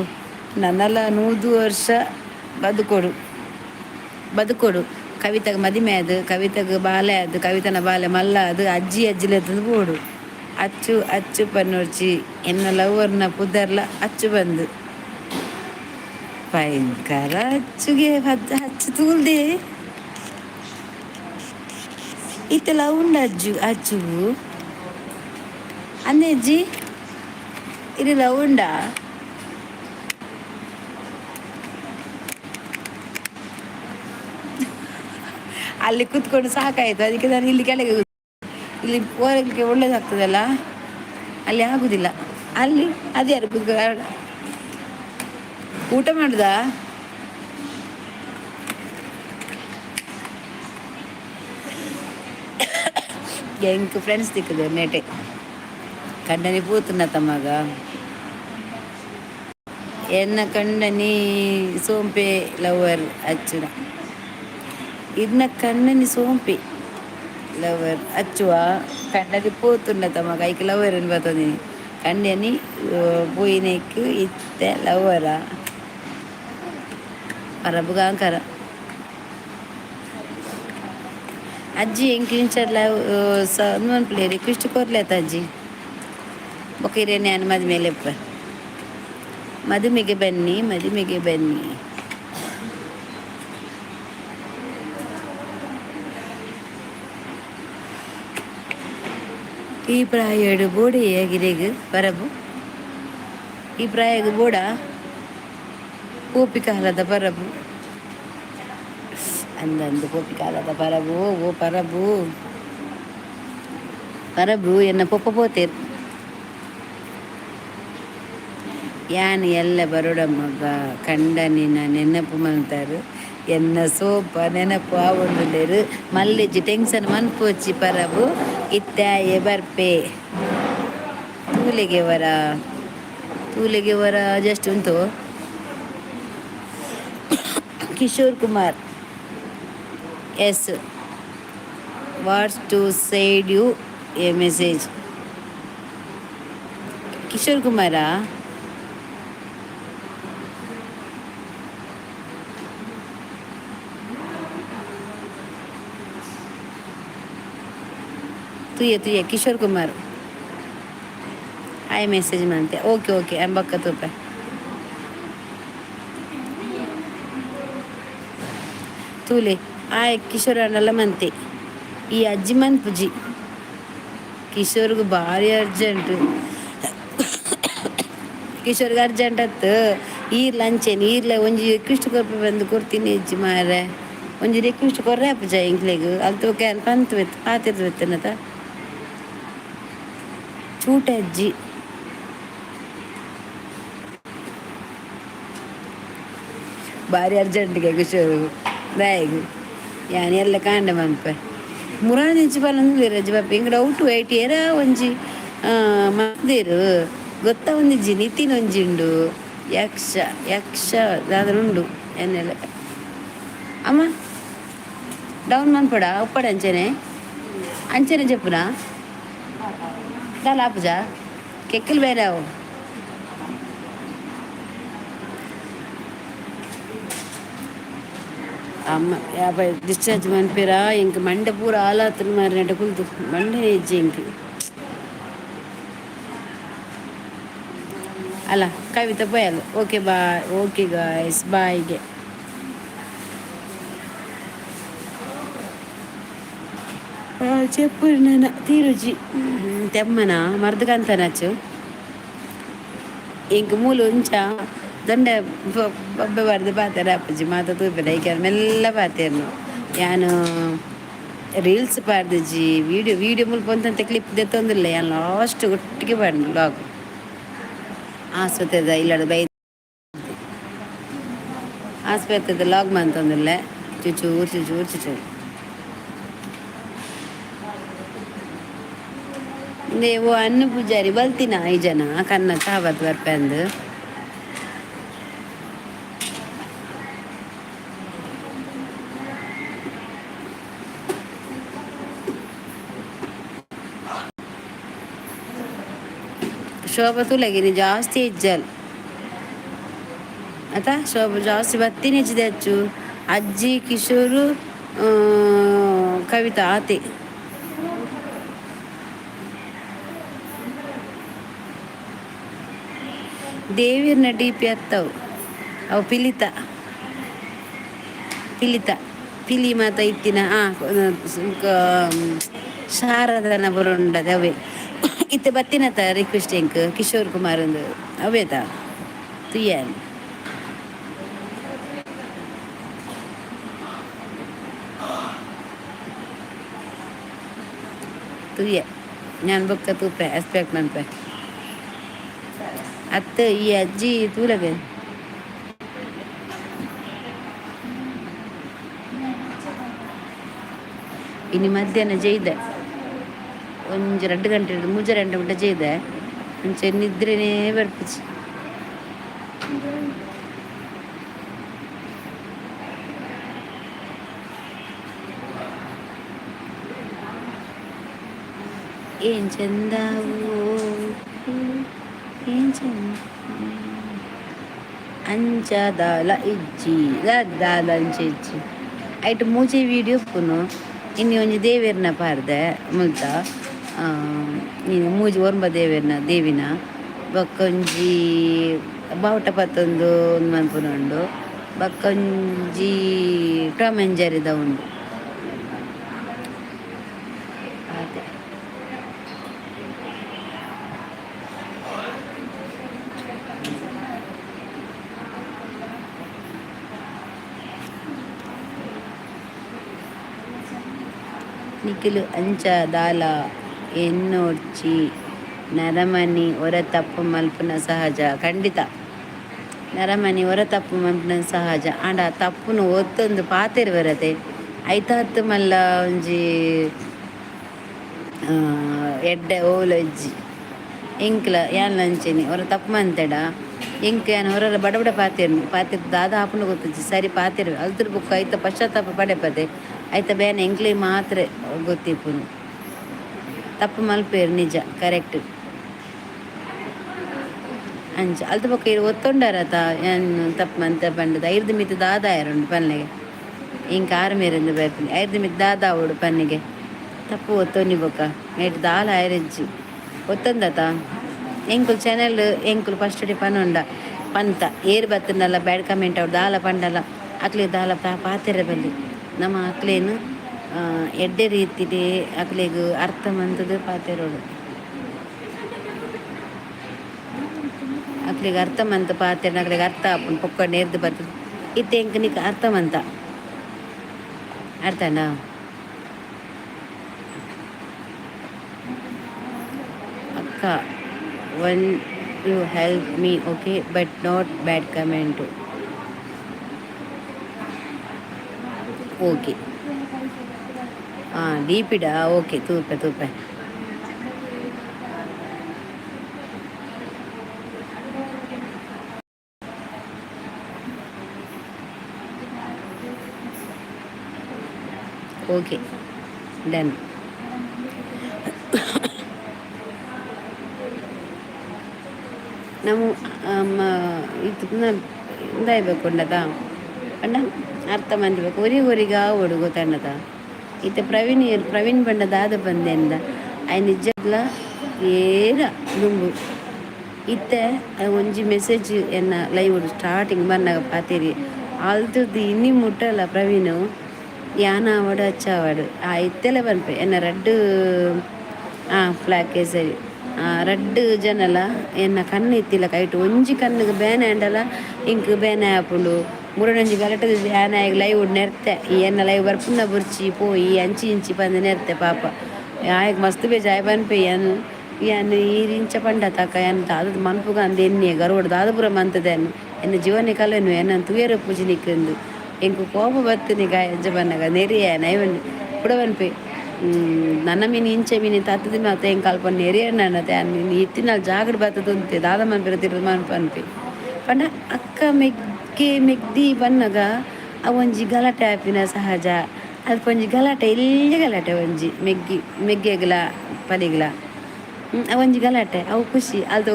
ನನಲ 100 ವರ್ಷ ಬದುಕೊಡು, ಬದುಕೊಡು. ಕವಿತಗ್ ಮದಿಮೆ ಆದ್, ಕವಿತಗ್ ಬಾಲೆ ಆದ್, ಕವಿತನ ಬಾಲೆ ಮಲ್ಲ ಆದ್ ಅಜ್ಜಿ ಅಜ್ಜಿಲೆತ್ತಂದು ಬೋಡು. ಅಚ್ಚು ಅಚ್ಚು ಪನ್ನೊರ್ಚಿ, ಎನ್ನ ಲವರ್ನ ಪುದರ್ಲ ಅಚ್ಚು ಬಂದು. ಭಯಂಕರ ಅಚ್ಚುಗೆ ಅಚ್ಚು ತೂಲ್ದೆ. ಇತ್ತೆಲ ಉಂಡು ಅಜ್ಜು ಅಚ್ಚು ಅಂದೆ ಅಜ್ಜಿ ಇದು ಲವ್ ಉಂಡಾ? ಅಲ್ಲಿ ಕೂತ್ಕೊಂಡು ಸಾಕಾಯಿತು, ಅದಕ್ಕೆ ನಾನು ಇಲ್ಲಿ ಕೆಳಗೆ. ಇಲ್ಲಿ ಹೋಗಲಿಕ್ಕೆ ಒಳ್ಳೇದಾಗ್ತದಲ್ಲ, ಅಲ್ಲಿ ಆಗುದಿಲ್ಲ. ಅಲ್ಲಿ ಅದ್ಯಾರು ಕೂತ್ಕೊ ಊಟ ಮಾಡುದಾ? ಎಂಕ್ ಫ್ರೆಂಡ್ಸ್ ತಿಕ್ಕುದು ನೆಟೆ. ಕಂಡನಿ ಪೂತುನ ತಮ್ಮಗ. ಎನ್ನ ಕಂಡನಿ ಸೋಂಪೆ ಲವರ್ ಅಚ್ಚುನ. ಇರ್ನ ಕಣ್ಣನಿ ಸೋಂಪೆ ಲವರ್ ಅಚ್ಚುವ. ಕಂಡನಿ ಪೋತುಂಡ ತಮಗ, ಐಕ್ ಲವರ್ ಬತ್ತೊಂದಿನಿ. ಕಂಡನಿ ಪೋಯಿನೆಕ್ ಇತ್ತೆ ಲವರ ಪರಬುಗಾಂಕರ. ಅಜ್ಜಿ, ಎಂಕ್ ಇನ್ಸ್ಟಾಡ್ಲ ಮನ್ಪುಲೆ, ರಿಕ್ವೆಸ್ಟ್ ಕೊರ್ಲೆತ ಅಜ್ಜಿ. ಬೊಕ ಇರೇನೆ ಯಾನ್ ಮದಿಮೆ ಲೆಪ್ಪೆ. ಮದುಮೆಗೆ ಬನ್ನಿ, ಮದುಮೆಗೆ ಬನ್ನಿ. ಈ ಪ್ರಾಯಡ್ ಬೋಡೆಯೇ ಗಿರೆಗ್ ಪರಬು? ಈ ಪ್ರಾಯಗ್ ಬೋಡ ಪೋಪಿ ಕಾಲದ ಪರಬು ಅಂದಂದು. ಪೋಪಿ ಕಾಲದ ಪರಬು. ಓ ಪರಬು, ಪರಬು, ಎನ್ನ ಪೊಪ್ಪ ಪೋತೇರು. ಯಾನ್ ಎಲ್ಲ ಬರೋಡ ಮಗ ಕಂಡನಿನ ನೆನಪು ಮಲ್ತಾರು ಎನ್ನ ಸೋಪ ನೆನಪು ಆವೊಂದುಲ್ಲೆರ್ ಮಲ್ಲೆಜ್ಜಿ ಟೆನ್ಷನ್ ಮನ್ಪೊಚ್ಚಿ ಪರಬು ಇತ್ತಾಯೆ ಬರ್ಪೆ. ತೂಲೆಗೆ ವರ ತೂಲೆಗೆ ವರ ಜಸ್ಟ್ ಉಂಟು. Kishore Kumar yes, what's to send you a message. Kishore Kumara? ತುಯ್ಯ ತುಯ್ಯ Kishore Kumar hi message ಮಂತೆ. Okay okay, ಅಂಬಕ್ಕ ತೂಪೆ. ತೂಲೆ ಆಯ್ ಕಿಶೋರ್ ಅಣ್ಣಲ್ಲ ಮಂತೆ ಈ ಅಜ್ಜಿ ಮನ್ಪುಜಿ. ಕಿಶೋರ್ಗೆ ಭಾರಿ ಅರ್ಜೆಂಟ್, ಕಿಶೋರ್ಗೆ ಅರ್ಜೆಂಟ್ ಅತ್ತು. ಈರ್ಲ ಅಂಚೆನೆ ಈರ್ಲ ಒಂಜಿ ರಿಕ್ವೆಸ್ಟ್ ಕೊರ್ಪೆ ಬಂದು ಕೊರ್ತೀನಿ ಅಜ್ಜಿ ಮಾರೆ. ಒಂಜಿ ರಿಕ್ವೆಸ್ಟ್ ಕೊರ್ರೆ ಅಪ್ಪುಜ ಎಂಕ್ಲೆಗ್ ಅಲ್ತು can ಪಂತ್ ಪಾತೆರ್ದು ಬೆತ್ತನತ ಚೂಟ ಅಜ್ಜಿ. ಭಾರಿ ಅರ್ಜೆಂಟ್ಗೆ ಕಿಶೋರ್ ಬ್ಯಾಗ್ ಯಾನ್ ಎಲ್ಲ ಕಾಂಡ ಮನ್ಪೆ ಮುರಾನಿಂಚಿ ಪನೊಂದುಲ್ಲೆರ್ ಅಜ್ಜಿ ಪಾಪ. ಎಂಕ್ ಡೌಟು ಐಟ್ ಏರಾ ಒಂಜಿ ಮಂದೆರ್ ಗೊತ್ತ ಒಂದಿಜ್ಜಿ. ನಿತಿನ್ ಒಂಜಿ ಉಂಡು, ಯಕ್ಷ ಯಕ್ಷ ದಾದನ ಉಂಡು ಎನ್ನೆಲ್ಲ. ಅಮ್ಮ ಡೌನ್ ಮನ್ಪಡ ಉಪ್ಪಡ ಅಂಚನೆ ಅಂಚನೆ ಜಪ್ಪುನ ದಾಲ ಆಪುಜ ಕೆಕ್ಕಲ್ ಬೇರೆ ಅವು. ಅಮ್ಮ ಯಾಪ ಡಿಸ್ಚಾರ್ಜ್ ಮನ್ಪೇರಾ? ಎಂಕ್ ಮಂಡೆ ಪೂರ ಆಲಾತನ ಮಾರ್ರೆ. ಕುಲ್ತು ಮಂಡೆ ಇಜ್ಜಿ ಎಂಕ್. ಅಲ್ಲ ಕವಿತಾ ಪೋಯಲ್. Okay bye. ಓಕೆ ಗಾಯ್ಸ್, ಬಾಯ್ಗೆ. చెప్పు నాన్న తీరుజಿ ತೆಮ್ಮನ ಮರ್ದಗಂತನಚ್ಚು ಇಂಕ್ ಮೂಲು ఉంಚ ದೊಂಡೆ ಬೊಬ್ಬೆ ಬರ್ದು ಪಾತೆರ ಅಪ್ಪಜಿ ಮಾತ ತೂಪೆದ ಐಕೆ ಮೆಲ್ಲ ಪಾತೆರ್ನು. ಯಾನು ರೀಲ್ಸ್ ಪಾಡ್ದಿಜಿ, ವೀಡಿಯೋ ವೀಡಿಯೋ ಮುಲ್ಪ ಒಂತಂತೆ ಕ್ಲಿಪ್ ದೆತ್ತೊಂದಿಲ್ಲ. ಯಾನ್ ಲಾಸ್ಟ್ ಒಟ್ಟಿಗೆ ಪಾಡ್ನು ಲಾಗ್ ಆಸ್ಪತ್ರೆದ ಇಲ್ಲಡ ಬೈ ಆಸ್ಪತ್ರೆದ ಲಾಗ್ ಮಂತೊಂದುಲ್ಲೆ. ಚುಚೂರು ಚುಚೂರು ಚುಚೂರು ನೀವು ಅನ್ನ ಪೂಜಾರಿ ಬಲ್ತಿನ ಈ ಜನ ಕನ್ನ ಕಾವತ್ ಬರ್ಪೆಂದು. ಶೋಭ ತುಲಗಿನಿ ಜಾಸ್ತಿ ಇಜ್ಜಲ್ ಆತ. ಶೋಭ ಜಾಸ್ತಿ ಬತ್ತಿನ ಹೆಚ್ಚಿದೆ ಅಚ್ಚು. ಅಜ್ಜಿ, ಕಿಶೋರು, ಕವಿತಾ ಆತೆ. ದೇವಿರ್ನ ಡಿ ಪಿ ಅತ್ತವು ಅವು. ಪಿಲಿತ ಪಿಲಿತ ಪಿಲಿ ಮಾತ ಇತ್ತಿನ ಶಾರದನ ಬರುಂಡದೆ ಅವೇ. ಇತ್ತೆ ಬತ್ತಿನತ ರಿಕ್ವೆಸ್ಟ್ ಎಂಕ್ ಕಿಶೋರ್ ಕುಮಾರ್ ಒಂದು ಅವೇತ ತುಯ್ಯಾನ್ ತುಯ್ಯ. ഞാൻ ಬೊಕ್ಕ ತೂಪೆ ಎಕ್ಸ್ಪೆಕ್ಟ್ ಮನ್ಪೆ ಅತ್ತ. ಈ ಅಜ್ಜಿ ತೂಲಬೆ. ಇನಿ ಮಧ್ಯಾಹ್ನ ಜೈದೆ ಒಂಜಿ ರಡ್ಡು ಗಂಟೆ ಮೂಜ ಗಂಟೆ ಮುಟ್ಟ ಜೈದೆ. ಅಂಚೆ ನಿದ್ರೆನೇ ಬರ್ಪುಜಿ. ಏನ್ ಚಂದಾವು, ಏನ್ ಚಂದ. ಅಂಚ ದಾಲ ಇಜ್ಜಿ ದಾಲ ಅಂಚ ಇಜ್ಜಿ. ಐಟ್ ಮೂಜೆ ವೀಡಿಯೋ ಪುನು. ಇನ್ನು ಒಂಜಿ ದೇವೆರ್ನ ಪಾರ್ದೆ ಮುಲ್ತ ನೀನು ಮೂಜಿ ಒರ್ಂಬ ದೇವೆರ್ನ ದೇವಿನ. ಬೊಕ್ಕೊಂಜಿ ಬಾವುಟ ಪತ್ತೊಂದು ಒಂದು ಮನ್ಪುನ ಉಂಡು. ಬೊಕ್ಕೊಂಜಿ ಟಾಮ್ ಆ್ಯಂಡ್ ಜೆರಿದ ಉಂಡು ಆತೆ. ನಿಖಿಲು ಅಂಚ ದಾಲ ಎನ್ನೊಡ್ಚಿ, ನರಮನಿ ಒರ ತಪ್ಪು ಮಲ್ಪುನ ಸಹಜ ಖಂಡಿತ. ನರಮನಿ ಒರ ತಪ್ಪು ಮನ್ಪುನ ಸಹಜ. ಆಂಡ ತಪ್ಪುನು ಒತ್ತೊಂದು ಪಾತೆರ್ವರತೆ ಐತಾತ್ ಮಲ್ಲ ಒಂಜಿ ಎಡ್ಡೆ ಓಲು ಇಜ್ಜಿ. ಎಂಕ್ಲ ಯಾನ್ಲ ಅಂಚೆನೆ ಒರ ತಪ್ಪು ಮಂತೆಡ ಎಂಕ್ ಯಾನ್ ಹೊರಲ ಬಡ ಬಡ ಪಾತೆರ್ನು ಪಾತೆರ್ ದಾದ ಆಪುಂಡು ಗೊತ್ತುಜ್ಜಿ ಸರಿ ಪಾತೆರ್ವೆ ಅಲ್ತುರ್ ಬೊಕ್ಕ ಐತ ಪಶ್ಚಾತ್ತಾಪ ಪಡೆಪದೆ ಐತ ಬೇನೆ ಎಂಕ್ಲೆ ಮಾತ್ರ ಗೊತ್ತಿಪ್ಪುನು. ತಪ್ಪು ಮಲ್ಪೇರು ನಿಜ ಕರೆಕ್ಟ್. ಅಂಚ ಅಲ್ತ ಬೊಕ್ಕ ಇರ್ ಒತ್ತೊಂಡಾರತ ಯಾನ್ ತಪ್ಪು ಮಂತೆ ಪಂಡದ ಐರ್ದ ಮಿತ್ತ್ ದಾದ ಆಯೆರುಂಡು ಪನ್ಲೆಗೆ ಎಂಕ್ ಆರ್ ಮೇರೆಂದು ಬರ್ಪಿನಿ ಐರ್ದ ಮಿತ್ತ್ ದಾದ ಆವೊಡು ಪನ್ನಿಗೆ ತಪ್ಪು ಒತ್ತೊನ್ನಿ ಬೊಕ್ಕ ಮೇಟ್ ದಾಲ ಆಯೆರೆಜ್ಜಿ ಒತ್ತೊಂದತ ಎಂಕುಲು ಚಾನೆಲ್ ಎಂಕುಲು ಫಸ್ಟ್ ಪನೊಂಡ ಪಂತ ಏರ್ ಬತ್ತಂಡಲ ಬ್ಯಾಡ್ ಕಮೆಂಟ್ ಅವು ದಾಲ ಪಂಡಲ ಅಕ್ಲೆಗ್ ದಾಲ ಪಾತೆರ ಬಲ್ಲಿ ನಮ ಅಕ್ಲೆನ್ ಎಡ್ಡೆ ರೀತಿಡ್ ಅಕ್ಲೆಗ್ ಅರ್ಥ ಮಂತುದು ಪಾತೆರೊಡು. ಅಕ್ಲೆಗ್ ಅರ್ಥ ಮಂತ್ ಪಾತೆರ್ಂಡ ಅಕ್ಲೆಗ್ ಅರ್ಥ ಆಪುಂಡು ಪೊಕ್ಕ ನೇರ್ದ್ ಬತ್ತುದು ಇತ್ತೆ ಎಂಕ್ ನಿಕ್ ಅರ್ಥ ಮಂತ ಅರ್ಥ ಆಂಡಾ. ಅಕ್ಕ one you help me okay but not bad comment okay. ದೀಪಿಡ okay ತೂಪೆ ತೂಪೆ. Okay done. ನಮ್ಮ ಇತ್ತ್ನ ಉಂದಾಯ್ಬೇಕು ಪಂಡ ಅರ್ಥ ಮನ್ಪುಬೇಕು ಒರಿ ಒರಿಗ ಆವೊಡು ಗೊತ್ತಂಡತ. ಇತ್ತೆ ಪ್ರವೀಣ್ ಪ್ರವೀಣ್ ಪಂಡ ದಾದ ಪಂದೆಂದ ಆಯೆ ನಿಜಗ್ಲ ಏರ ದುಂಬು ಇತ್ತೆ ಒಂಜಿ ಮೆಸೇಜ್ ಎನ್ನ ಲೈವ್ ಸ್ಟಾರ್ಟಿಂಗ್ ಬನ್ನಗ ಪಾತೆರಿ ಅಲ್ತುರ್ದು ಇನಿ ಮುಟ್ಟಲ ಪ್ರವೀಣ್ ಯಾನ್ ಆವಡ್ ಅಚ್ಚ ಆವಡ್ ಆ ಇತ್ತೆಲ ಪನ್ಪೆ ಎನ್ನ ರಡ್ಡ್ ಫ್ಲಾಗ್ ಕೇಸರಿ ರಡ್ಡ್ ಜನಲ ಎನ್ನ ಕಣ್ಣು ಇತ್ತಿಲ್ಲ ಕೈಟ್ ಒಂಜಿ ಕಣ್ಣುಗ್ ಬೇನೆ ಆಂಡಲ ಎಂಕ್ ಬೇನೆ ಆಪುಂಡು ಮುರನೊಂಜಿ ಗಲಾಟೆ ಯಾನ್ ಆಯಗ್ ಲೈವ್ ನೆರ್ತೆ ಈ ಎನ್ನ ಲೈವ್ ಬರ್ಪುನ ಬೊರ್ಚಿ ಪೋಯಿ ಅಂಚಿ ಇಂಚಿ ಪಂದ್ ನೆರ್ತೆ ಪಾಪ ಆಯಗ್ ಮಸ್ತ್ ಬೇಜಾರ್ ಆಯೆ ಪನ್ಪೆ ಯಾನ್ ಯಾನ್ ಈರ್ ಇಂಚ ಪಂಡತ ಅಕ್ಕ ಯಾನ್ ದಾದ ಮನ್ಪುಗ ಅಂದ್ ಎನ್ನಿಯೆ ಗರ್ವಡ್ ದಾದ ಪೂರ ಮಂತುದೆ ಯಾನ್ ಎನ್ನ ಜೀವನೆ ಕಲೆನು ಎನನ್ ತೂಯೆರೆ ಇಪ್ಪುಜಿ ನಿಕ್ಕ್ ಇಂದ್ ಎಂಕ್ ಕೋಪ ಬತ್ತಿನಿಗ್ ಆಯೆ ಅಂಚ ಪನ್ನಗ ನೆರಿಯೆ ಯಾನ್ ಐವನ್ ಕುಡ ಪನ್ಪೆ ನನ ಮಿನಿ ಇಂಚ ಮಿನಿ ತತ್ತುದು ಮಾತ ಎಂಕ್ ಅಲ್ಪ ನೆರಿಯಣ್ಣನತೆ ಯಾನ್ ಇತ್ತಿನಾಲ್ ಜಾಗಡ್ ಬತ್ತುದು ಉಂತೆ ದಾದ ಮನ್ಪೆರೆ ತಿರ್ತ್ ಮನ್ಪು ಪನ್ಪೆ ಪಂಡ ಅಕ್ಕ ಮೆಗ್ಗೆ ಮೆಗ್ದಿ ಬನ್ನಗ ಅವೊಂಜಿ ಗಲಾಟೆ ಆಪಿನ ಸಹಜ ಅಲ್ಪ ಒಂಜಿ ಗಲಾಟೆ ಎಲ್ಯ ಗಲಾಟೆ ಒಂಜಿ ಮೆಗ್ಗಿ ಮೆಗ್ಗೆಗ್ಲ ಪಲಿಗ್ಲ ಅವೊಂಜಿ ಗಲಾಟೆ ಅವು ಖುಷಿ ಅಲ್ತ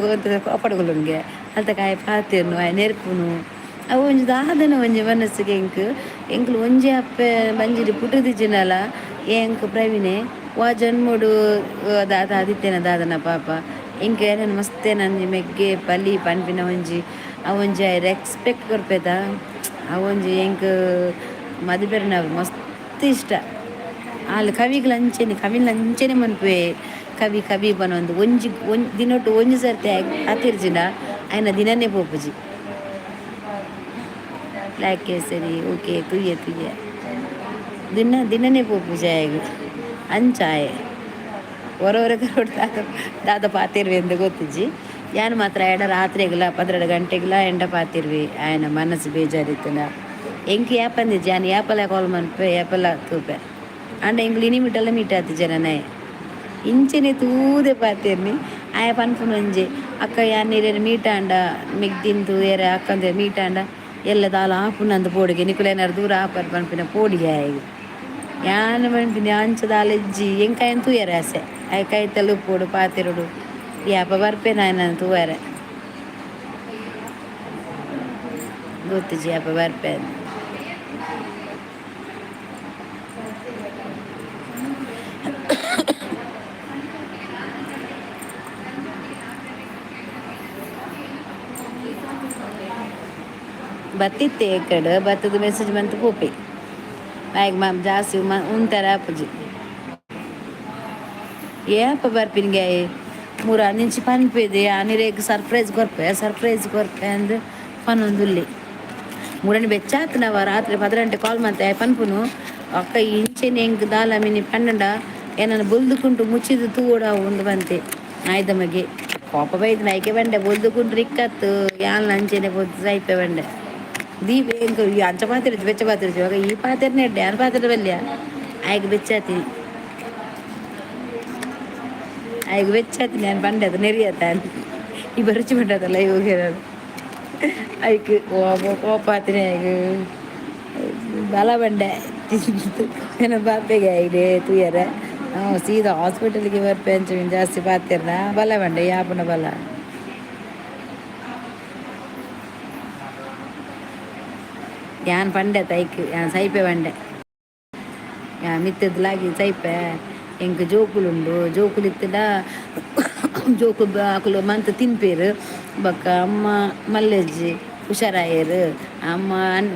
ಅಪಡಗುಲುಂಗೆ ಅಲ್ತ ಕಾಯಿ ಪಾತೆರ್ನು ಆಯೆ ನೆರ್ಪುನು ಅವು ಒಂಜಿ ದಾದನ ಒಂಜಿ ಮನಸ್ಸಿಗೆ ಎಂಕ್ ಎಂಕ್ಲು ಒಂಜಿ ಅಪ್ಪೆ ಬಂಜಿಡ್ ಪುಟ್ಟುದಿಜ್ಜಿಂಡಲ ಎಂಕ್ ಪ್ರವೀಣೆ ವಾ ಜನ್ಮೊಡು ದಾದ ಆದಿತ್ತೆನ ದಾದನ ಪಾಪ ಎಂಕ್ ಎನನ್ ಮಸ್ತ್ ಎನನ್ ಮೆಗ್ಗೆ ಪಲಿ ಪನ್ಪಿನ ಒಂಜಿ ಅವೊಂಜಿ ಆಯೆ ರೆಸ್ಪೆಕ್ಟ್ ಕೊರ್ಪೆದ ಅವೊಂಜಿ ಎಂಕ್ ಮದಿಪೆರ್ನ ಮಸ್ತ್ ಇಷ್ಟ ಆಲ್ ಕವಿಗ್ಲ ಅಂಚೆನೆ ಕವಿಲ ಅಂಚೆನೆ ಮನ್ಪುವೆ ಕವಿ ಕವಿ ಪನೊಂದು ಒಂಜಿ ಒಂಜಿ ದಿನೊಟು ಒಂಜಿ ಸರ್ತಿ ಆಯಗ್ ಪಾತೆರ್ಜಿಂಡ ಆಯನ ದಿನನೆ ಪೋಪುಜಿ. ಬ್ಲ್ಯಾಕ್ ಕೇಸರಿ ಓಕೆ ತೂಯೆ ತೂಯೆ ದಿನ ದಿನನೇ ಪೋಪುಜಿ ಆಯಗ್ ಅಂಚ ಆಯೆ ಒರ ಒರ ಕರೋಡ್ ದಾದ ದಾದ ಪಾತೆರ್ವೆ ಅಂದ್ ಗೊತ್ತಿಜ್ಜಿ ಯಾನ್ ಮಾತ್ರ ಆಯಡ ರಾತ್ರೆಗ್ಲ 12 ಗಂಟೆಗ್ಲ ಎಂಡ ಪಾತೆರ್ವೆ ಆಯನ ಮನಸ್ಸು ಬೇಜಾರಿತ್ತುಂಡ ಎಂಕ್ ಯಾಪಂದಿಜ್ಜಿ ಯಾನ್ ಯಾಪಲ ಕಾಲ್ ಮನ್ಪುವೆ ಯಾಪಲ ತೂಪೆ ಆಂಡ ಎಂಕುಲು ಇನಿ ಮುಟ್ಟಲ ಮೀಟ್ ಆತಿಜೆನನೆ ಇಂಚೆನೆ ತೂದೆ ಪಾತೆರ್ನಿ ಆಯೆ ಪನ್ಪುನ ಒಂಜಿ ಅಕ್ಕ ಯಾನ್ ಇರೆನ್ ಮೀಟ್ ಆಂಡ ಮೆಗ್ದಿನ್ ತೂಯೆರೆ ಅಕ್ಕಂದಿರೆ ಮೀಟ್ ಆಂಡ ಎಲ್ಲೆ ದಾಲ ಆಪುಂಡಂದ್ ಪೋಡಿಗೆ ನಿಕುಲು ಏನಾರ ದೂರ ಆಪರ್ ಪನ್ಪಿನ ಪೋಡಿಗೆ ಆಯಗ್ ಯಾನ್ ಪನ್ಪಿನಿ ಅಂಚ ದಾಲ ಇಜ್ಜಿ ಎಂಕ್ ಆಯನ್ ತೂಯೆರೆ ಆಸೆ ಆಯೆ ಕೈತಲ್ ಉಪ್ಪೊಡು ಪಾತೆರೊಡು ಯಾಪ ಬರ್ಪೆನ ಆಯನ್ ತೂವರೆ ಗೊತ್ತಿಜ್ಜಿ ಯಾಪ ಬರ್ಪೆ ಅಂದ್. ಬತ್ತಿತ್ತೆ ಏಕಡ್ ಬತ್ತದ ಮೆಸೇಜ್ ಮಂತ್ ಪೋಪೆ ಆಯಗ್ ಜಾಸ್ತಿ ಉಂತರ ಆಪುಜಿ ಏಪ ಬರ್ಪಿನ್ಗೆ ಆಯೆ ಮೂರ ಅಂದಿಂಚಿ ಪನ್ಪೆದೆ ಆನಿರೇಗ್ ಸರ್ಪ್ರೈಸ್ ಕೊರ್ಪೆ ಸರ್ಪ್ರೈಸ್ ಕೊರ್ಪೆ ಅಂದ್ ಪನೊಂದುಲ್ಲೆ ಮುರನಿ ಬೆಚ್ಚಾತ್ನವ ರಾತ್ರಿ 12 ಗಂಟೆ ಕಾಲ್ ಮಂತೆ ಆಯೆ ಪನ್ಪುನು ಅಕ್ಕ ಇಂಚೆನೆ ಎಂಕ್ ದಾಲ ಮಿನಿ ಪಂಡಂಡ ಎನನ್ ಬೊಲ್ದುಕುಂಟು ಮುಚ್ಚಿದ್ ತೂವೊಡು ಅವು ಉಂದು ಪಂತೆ ಆಯ್ದ ಮಗೆ. ಕೋಪ ಬೈದು ನೈಕೆ ಬಂಡೆ ಬೊಲ್ದು ಕುಂಡ್ರು ಇಕ್ಕತ್ತು ಯಾನ್ ಅಂಚೆನೆ ಬೊಲ್ದು ಸೈಪೆ ಬಂಡೆ ದೀಪ ಎಂಕ್ ಅಂಚ ಪಾತಿರ್ಜಿ ಬೆಚ್ಚ ಪಾತಿರ್ಜಿ ಇವಾಗ ಈ ಪಾತಿರ್ನೆ ಎಡ್ಡೆ ಯಾನ್ ಪಾತಿರ ಬಲ್ಯ ಆಯ್ಗೆ ಬೆಚ್ಚಾತೀನಿ ಆಯ್ಗೆ ಬೆಚ್ಚಾತೀನಿ ನಾನು ಬಂಡೆ ಅದು ನೆರಿಯತ್ತ ಈ ಬರುಚಿ ಬಂಡದಲ್ಲ ಇವಾಗ ಐಕ್ ಕೋಪ ಕೋಪ ಆತಿನಿ ಆಯ್ಗೆ ಬಲ ಬಂಡೆ ಏನ ಬಾಪೆಗೆ ಐಡೆ ತೂಯರ ನಾವು ಸೀದಾ ಹಾಸ್ಪಿಟಲ್ಗೆ ಬರ್ಪೆ ಅಂಚ ಜಾಸ್ತಿ ಪಾತಿರ್ನ ಬಲ ಬಂಡೆ ಯಾಪನ ಬಲ. ಯಾನ್ ಪಂಡೆ ತೈಕ್ ಯಾನ್ ಸೈಪೆ ಬಂಡೆ ಯಾ ಮಿತ್ತದ್ಲಾಗಿ ಸೈಪೆ ಎಂಕ್ ಜೋಕುಲುಂಡು ಜೋಕುಲು ಇತ್ತಡ ಜೋಕು ಅಕುಲು ಮಂತ್ ತಿನ್ಪೇರು ಬೊಕ್ಕ ಅಮ್ಮ ಮಲ್ಲೆಜ್ಜಿ ಹುಷಾರಾಯೆರ್ ಅಮ್ಮ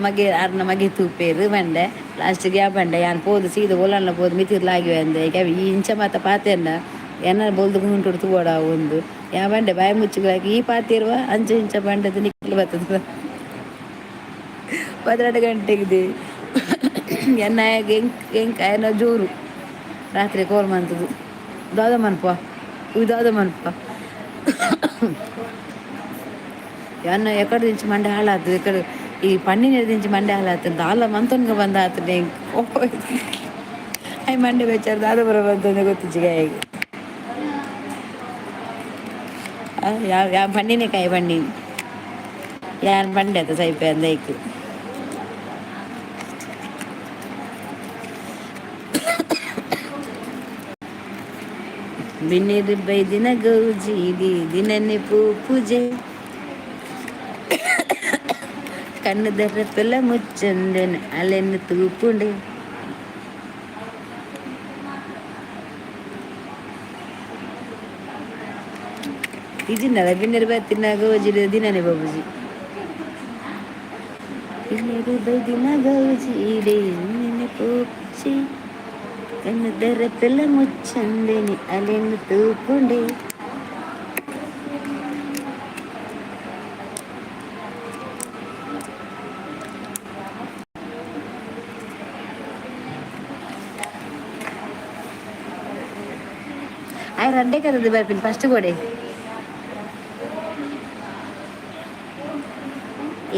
ಮಗೆ ಅರ್ನ ಮಗೆ ತೂಪೇರು ಬಂಡೆ ಲಾಸ್ಟಿಗೆ ಯಾ ಬಂಡೆ ಯಾನ್ ಪೋದು ಸೀದ ಓಲನ್ಲ ಪೋದು ಮಿತ್ತಿರ್ಲಾಗಿ ಅಂದೆ ಈ ಇಂಚ ಮಾತ ಪಾತೆರ್ನ ಎನ್ನ ಬೊಲ್ದು ಗುಂಟುಡು ತೂವೊಡ ಒಂದು ಯಾ ಬಂಡೆ ಬಾಯಿ ಮುಚ್ಚುಗಳಾಗಿ ಈ ಪಾತಿರುವ ಅಂಚ ಇಂಚ ಬಂಡದ ನಿಕ್ಲು ಬರ್ತದ 12 ಗಂಟೆಗೆ ಎನ್ನ ಎಂಕ್ ಎಂಕ್ ಆಯನ ಜೋರು ರಾತ್ರಿ ಕೋಲ್ ಮಂತದು ದಾದ ಮನ್ಪ ದಾದ ಮನ್ಪ ಎನ್ನ ಎಕಡೆ ದಿಂಚಿ ಮಂಡೆ ಹಾಳಾತು ಎಕಡೆ ಈ ಪನ್ನಿನ ದಿಂಚಿ ಮಂಡೆ ಹಾಳಾತು ದಾಲ ಮಂತೊನ್ಗ ಬಂದ ಆತನೆ I ಮಂಡೆ ಬೇಚಾರ ದಾದ ಬರ ಬಂತಂದೆ ಗೊತ್ತಿಜ್ಜಿಗೆ ಯಾವ ಯಾವ ಪನ್ನಿನೇ ಕಾಯಿ ಪಣ್ಣಿ ಯಾನ್ ಪಂಡೆ ಆತ ಸೈಪೆ ಅಂದೈಕ್ ಬಿನ್ನಿರು ಬೈದಿನ ಗೌಜಿಡಿ ದಿನನೆ ಪೂಪುಜೆ ಕಣ್ಣು ದರ್ರಪೆಲ್ಲ ಮುಚ್ಚಂದೆನ್ ಅಲೆನ್ ತೂಪುಂಡು ಇಜಿನ್ನದ ಬಿನ್ನೆರು ಬತ್ತಿನ ಗೌಜಿಡಿ ದಿನನೆ ಬಾಬುಜಿ ಬಿನ್ನೆರು ಬೈದಿನ ಗೌಜಿಡಿ ದಿನನೆ ಪೂಪುಜೆ ಕಣ್ಣು ದರ್ರಪೆಲ್ಲ ಮುಚ್ಚಂದೆನಿ ಅಲೆನ್ ತೂಪುಂಡೆ. ಆಯ್ ರಡ್ಡೆ ಕದದು ಬರ್ಪಿನಿ ಫಸ್ಟ್ ಕೊಡೆ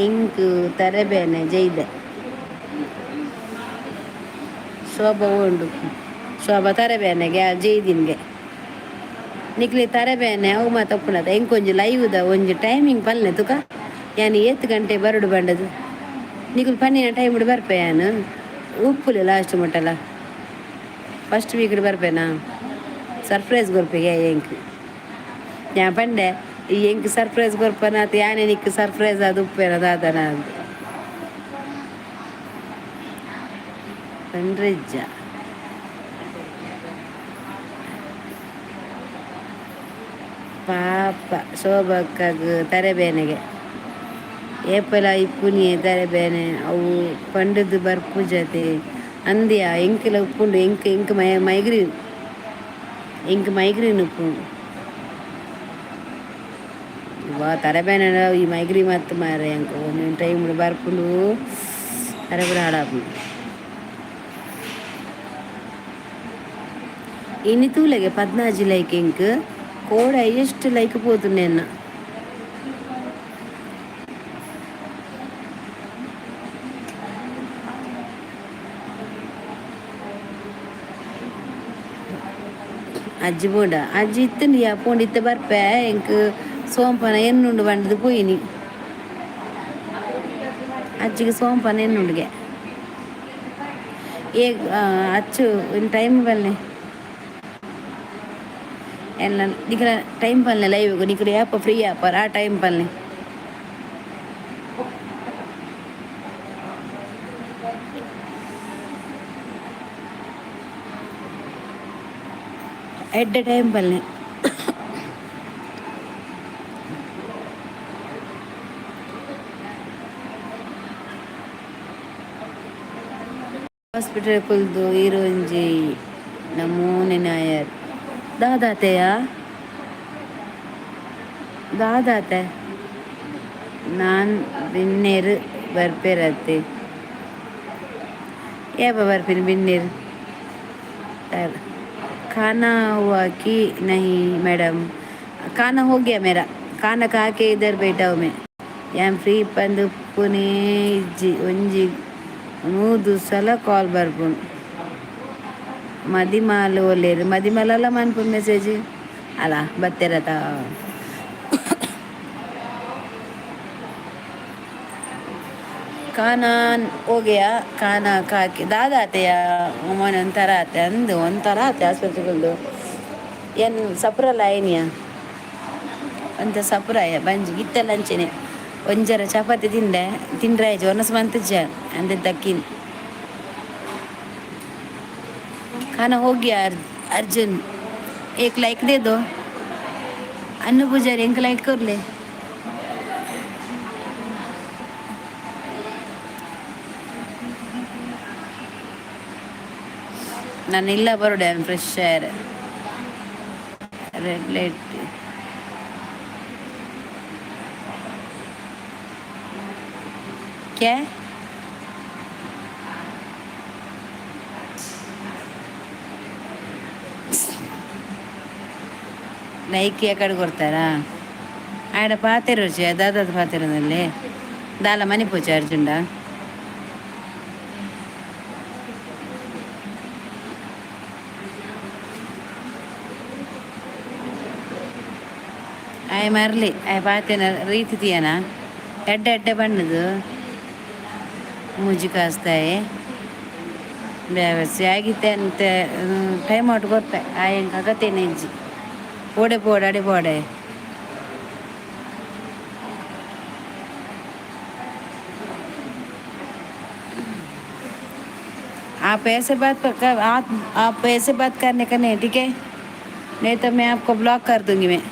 ಎಂಕ್ ತರಬೇನೆ ಜೈದೆ ಶೋಭ ಉಂಡು ಶೋಭ ತರಬೇನೆಗೆ ಜೈದಿನ್ಗೆ ನಿಕ್ಲಿ ತರಬೇನೆ ಅವು ಮಾತ ಉಪ್ಪುನತ ಎಂಕೊಂಜಿ ಲೈವ್ದ ಒಂಜಿ ಟೈಮಿಂಗ್ ಪಲ್ನೆ ತುಕ ಯಾನ್ ಏತ್ ಗಂಟೆ ಬರಡು ಬಂಡದು ನಿಕುಲು ಪನ್ನಿನ ಟೈಮ್ ಬರ್ಪೆ ಯಾನ್ ಉಪ್ಪುಲೆ ಲಾಸ್ಟ್ ಮುಟ್ಟಲ ಫಸ್ಟ್ ವೀಕ್ ಬರ್ಪೇನಾ ಸರ್ಪ್ರೈಸ್ ಕೊರ್ಪೆಗೆ ಎಂಕ್ ಯಾ ಪಂಡೆ ಈ ಎಂಕ್ ಸರ್ಪ್ರೈಸ್ ಕೊರ್ಪನ ಯಾನೆ ನಿಕ್ ಸರ್ಪ್ರೈಸ್ ಅದು ಉಪ್ಪೇನ ದಾದನ ಅಂತ ಪಂಡ್ರೆಜ್ಜ ಪಾಪ ಶೋಭಕ್ಕಗ್ ತರೆಬೇನೆಗೆ ಏಪಲ ಇಪ್ಪುನಿ ತರೆಬೇನೆ ಅವು ಪಂಡದು ಬರ್ಪುಜತೆ ಅಂದ್ಯ ಎಂಕಲ ಉಪ್ಪುಂಡು ಎಂಕ್ ಎಂಕ್ ಮೈ ಮೈಗ್ರೀನ್ ಎಂಕ್ ಮೈಗ್ರೇನ್ ಉಪ್ಪುಂಡು ವಾ ತರೆಬೇನೆ ಈ ಮೈಗ್ರೀನ್ ಮತ್ತು ಮಾರೆ ಎಂಕ್ ಒಂದೊಂದು ಟೈಮ್ ಬರ್ಪುಂಡು ತರೆ ಪೂರ ಹಾಳಾಪುಂಡು. ಇನಿ ತೂಲೆಗೆ 14 ಲೈಕ್ ಎಂಕ್ ಕೋಡ ಎಷ್ಟು ಲೈಕ್ ಪೋತುಂಡು ಎನ್ನ. ಅಜ್ಜಿ ಬೋಂಡ ಅಜ್ಜಿ ಇತ್ತಂಡು ಯಾ ಪೋಂಡು ಇತ್ತೆ ಬರ್ಪೆ ಎಂಕ್ ಸೋಂಪನ ಎನ್ನುಂಡು ಬಂಡದು ಪೋಯಿನಿ ಅಜ್ಜಿಗೆ ಸೋಂಪನ ಎನ್ನುಂಡುಗೆ ಏ ಅಚ್ಚು ಇನ್ನು ಟೈಮ್ ಬಲ್ಲೆ ಎಲ್ಲ ನಿಕಲ ಟೈಮ್ ಪಲ್ಲೆ ಲೈವ್ ನಿಕಲ ಯಾಪ ಫ್ರೀ ಆಪರ್ ಆ ಟೈಮ್ ಪಲ್ಲೆ ಎಡ್ಡೆ ಟೈಮ್ ಪಲ್ಲೆ. ಹಾಸ್ಪಿಟಲ್ ಕುಲ್ದು ಈರೊಂಜಿ ನಮೂನೆ ನಾಯರ್ ದಾದಾತೆಯ ದಾದಾತೆ ನಾನ್ ಬಿನ್ನೆರ್ ಬರ್ಪೆರತ್ತೆ ಏಪ ಬರ್ಪಿನಿ ಬಿನ್ನೆರ್ खाना हुआ कि नहीं मैडम? खाना हो गया मेरा. खाना खा के इधर बैठा हूँ मैं. ಯಾನ್ ಫ್ರೀ ಪಂದು ಉಪ್ಪುನೇ ಇಜ್ಜಿ. ಒಂಜಿ ನೂದು ಸಲ ಕಾಲ್ ಬರ್ಪುಂಡು. ಮದಿಮಾಲ್ ಒಲ್ಲೆರ್? ಮದಿಮಾಲಲ್ಲ ಮನ್ಪುಂಡು ಮೆಸೇಜ್ ಅಲ್ಲ ಬತ್ತೆರತ. ಖಾನಾ हो गया. ಖಾನಾ ಖಾಕೆ ದಾದ ಆತೆಯ ಮೊನ್ನೆ ಒಂಥರ ಆತೆ ಅಂದು ಒಂಥರ ಆತೆ. ಆಸ್ಪತ್ರೆಗಳ್ದು ಏನ್ ಸಪುರಲ ಆಯ್ನಿಯ ಒಂತ ಸಪುರಾಯ ಬಂಜಿ ಇತ್ತೆಲ್ಲ ಅಂಚೆನೆ. ಒಂಜರ ಚಪಾತಿ ತಿಂಡೆ ತಿಂಡ್ರೆ ಆಯ್ತು. ಒನಸ್ ಮಂತಜ್ಜ ಅಂದೆ ದಕ್ಕಿನ್. खाना हो गया. अर्जुन, एक लाइक दे दो. अन्नू पुजारी, एक लाइक कर ले. ನಾನು ಇಲ್ಲ ಬರೋಡೆ ಫ್ರೆಶ್ ಏರ್ ರೆಡ್ ಲೈಟ್. क्या? ಲೈಕ್ ಎಕಡೆ ಕೊಡ್ತಾರಾ? ಆಡ ಪಾತೆರೋಚೆ ದಾದಾದ ಪಾತೆರದಲ್ಲಿ ದಾಲ ಮನಿಪೋಚೆ ಅರ್ಜುಂಡ. ಆಯ್ ಮರ್ಲಿ ಆಯ್ ಪಾತೆನ ರೀತಿ ತೀಯನ ಎಡ್ಡೆ ಎಡ್ಡೆ ಬಣ್ಣದು ಮೂಜಿ ಕಾಸ್ತಾಯಿ ವ್ಯವಸ್ಥೆ ಆಗಿತ್ತೆ ಅಂತ ಟೈಮ್ ಔಟ್ ಕೊರ್ಪೆ. ಆಯಂಕ ಅಗತ್ಯನೆ ಇಜ್ಜಿ. ಓಡೆ ಪೋಡೆ ಅಡೆ ಪೋಡೆ. आप ऐसे बात कर आप ऐसे बात करने का नहीं, ठीक है? नहीं तो मैं आपको ब्लॉक कर दूंगी मैं.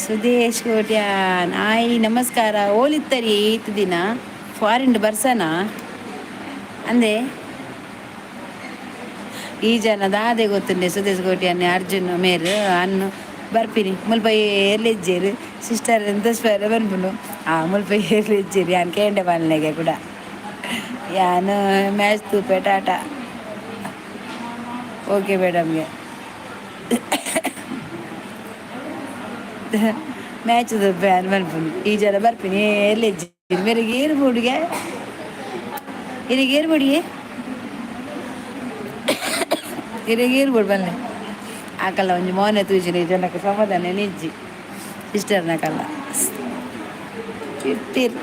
ಸುದೇಶ್ ಕೋಟ್ಯಾನ್, ಆಯ್, ನಮಸ್ಕಾರ. ಓಲಿತ್ತರಿ ಈತ್ ದಿನ? ಫಾರಿನ್ ಬರ್ಸನ ಅಂದೆ. ಈ ಜನ ದಾದೆ ಗೊತ್ತುಂಡೆ. ಸುದೇಶ್ ಕೋಟ್ಯಾನ್, ಅರ್ಜುನ್ ಮೇರ್ ಅನ್ನು ಬರ್ಪಿನಿ ಮುಲ್ಪ ಏರ್ಲಿಜ್ಜೇರು. ಸಿಸ್ಟರ್ ಎಂತ ಸ್ವರ ಬರ್ಪುಂಡು. ಆ ಮುಲ್ಪ ಏರ್ಲಿಜ್ಜೇರು ಯಾನ್ ಕೇಂಡೆ ಪನ್ಲೆಗೆ ಕೂಡ. ಯಾನ್ ಮ್ಯಾಚ್ ತೂಪೆ, ಟಾಟಾ. ಓಕೆ ಮೇಡಮ್ಗೆ ಮ್ಯಾಚ್ ತೂಪೆ ಅನ್ ಮನ್ಪುಂಡು. ಈ ಜನ ಬರ್ಪಿನಿ ಏರ್ಲಿಜ್ಜೇರು. ಮೇರೆಗೆ ಏರು ಬುಡಿಗೆ ಇರಿಗೆ ಏರು ಬುಡಿಗೆ ಇರಿಗೆ ಏರು ಬುಡ್ ಬನ್ನಿ. ಆಕಲ್ಲ ಒಂಜಿ ಮೋನೆ ತೂಜಿನ ಜನಕ್ಕೆ ಸಮಾಧಾನ ನಿಜ್ಜಿ. ಸಿಸ್ಟರ್ನಕಲ್ಲ ಇಟ್ಟಿರ್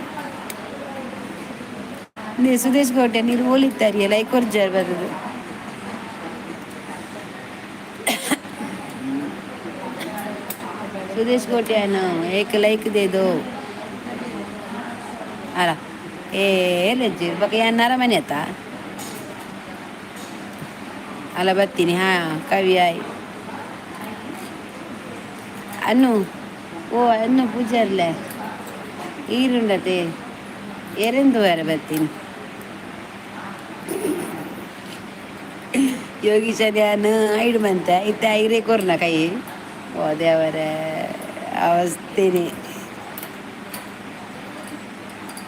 ನೀ. ಸುದೇಶ್ ಕೋಟೆ ನೀರು ಓಲಿತ್ತಾರಿಯಲ್ಲ, ಲೈಕ್ ಕೊರ್ಜಾರ್ ಬರ್ತದೆ. ಸುದೇಶ್ ಕೋಟ್ಯಾನ್, ಏಕ ಲೈಕ್ they ದೋ. ಅಲ್ಲ ಏ ಲಜ್ಜಿ ಬಕ ಯಾನ್ ಅರಮನೆ ಆತ ಅಲ್ಲ. ಬರ್ತೀನಿ. ಹಾ ಕವಿ ಆಯ್ ಅನ್ನು. ಓ ಅನ್ನು ಪೂಜಾರ್ಲೆ ಈರುಂಡತೆ ಎರೆಂದು ವಾರ ಬರ್ತೀನಿ. ಯೋಗೀಶ ಧ್ಯಾನ ಐಡು ಮಂತ ಇತ್ತ ಐರೇ ಕೊರ್ನ ಕೈ. ಓ ದೇವರೇ, ಅವಸ್ಥೆನೆ.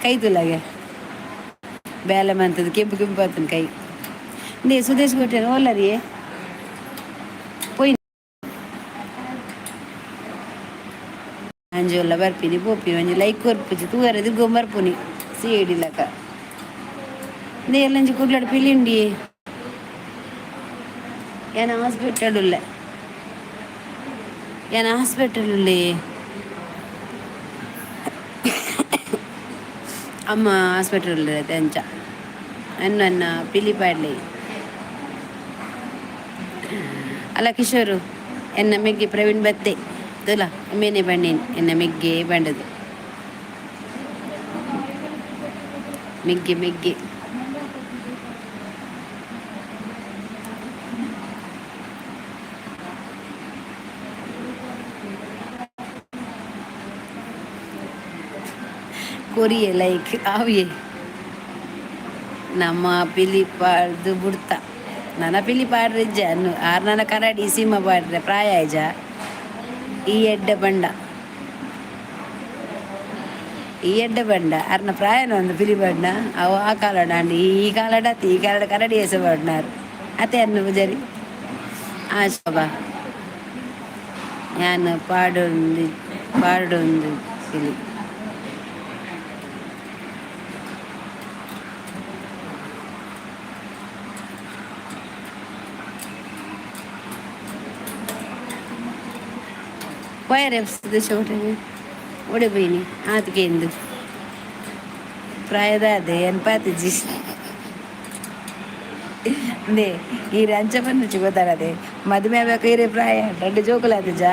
ಕೈ ತುಲಾಗೆ ಬೇಲೆ ಮಂತದ ಕೆಂಪು ಕೆಂಪು ಆತನ ಕೈ. ನೇ ಸುದೇಶ್ ಕೋಟೆ ಓಲರಿ ಪೋಯ್ ಅಂಜೋಲ್ಲ ಬರ್ಪಿನಿ ಪೋಪಿನಿ. ಒಂಜಿ ಲೈಕ್ ಕೊರ್ಪುಜಿ ತೂವರೆ ತಿರ್ಗೊ ಬರ್ಪುನಿ ಸಿ ಐಡಿಲಕ. ನೇ ಎಲ್ಲಂಜಿ ಕುಡ್ಲಾಡ್ ಪಿಲಿಂಡಿ. ಏನ ಹಾಸ್ಪಿಟಲ್ ಉಲ್ಲೆ? ಏನ ಹಾಸ್ಪಿಟಲ್ ಉಲ್ಲೆ? ಅಮ್ಮ ಹಾಸ್ಪಿಟಲ್ ಅಂಚ ಅನ್ನ ಅನ್ನ ಪಿಲಿ ಪಾಡ್ಲಿ. ಅಲ್ಲ ಕಿಶೋರು, ಎನ್ನ ಮೆಗ್ಗೆ ಪ್ರವೀಣ್ ಬತ್ತೆ ತುಲ ಮೇನೆ ಬಣ್ಣೇನು. ಎನ್ನ ಮೆಗ್ಗೆ ಬಂಡದು ಮೆಗ್ಗೆ ಮೆಗ್ಗೆ ಕೊರಿಯೆ ಲೈಕ್ ಆವಿಯೆ. ನಮ್ಮ ಪಿಲಿ ಪಾಡ್ದು ಬುಡ್ತ. ನನ್ನ ಪಿಲಿ ಪಾಡ್ರೆ ಇಜ್ಜ ಅನ್ನು ಆರ್ ನನ್ನ ಕರಡಿ ಸಿಂಹ ಪಾಡ್ರೆ ಪ್ರಾಯ ಆಯ್ಜ. ಈ ಎಡ್ಡೆ ಬಂಡ, ಈ ಎಡ್ಡೆ ಬಂಡ ಅರ್ನ ಪ್ರಾಯನ ಒಂದು ಪಿಲಿ ಬಣ್ಣ ಅವು ಆ ಕಾಲಡ ಅಂಡ್ ಈ ಕಾಲಡ ಈ ಕಾಲಡ ಕರಡಿ ಎಸ ಬಣ್ಣಾರು ಅತೆ ಅನ್ನು ಪೂಜಾರಿ. ಆ ಶೋಭಾ ಯಾನ್ ಪಾಡೊಂದು ಪಾಡೊಂದು ಪಿಲಿ. ಪೋಯರೆ ಸುದೇಶ್ ಒಡೆ ಬೈನಿ ಆತ್ಗೆ ಪ್ರಾಯದ ಅದೇ ಎನ್ಪಾತಿಜಿ ನೇ ಈ ರಂಚ ಪನ್ನುಚಿ ಗೊತ್ತಾರದೆ ಮದುವೆ ಆಗ್ಬೇಕು ಇರೆ ಪ್ರಾಯ ರಡ್ಡ್ ಜೋಕುಲಾತಿಜ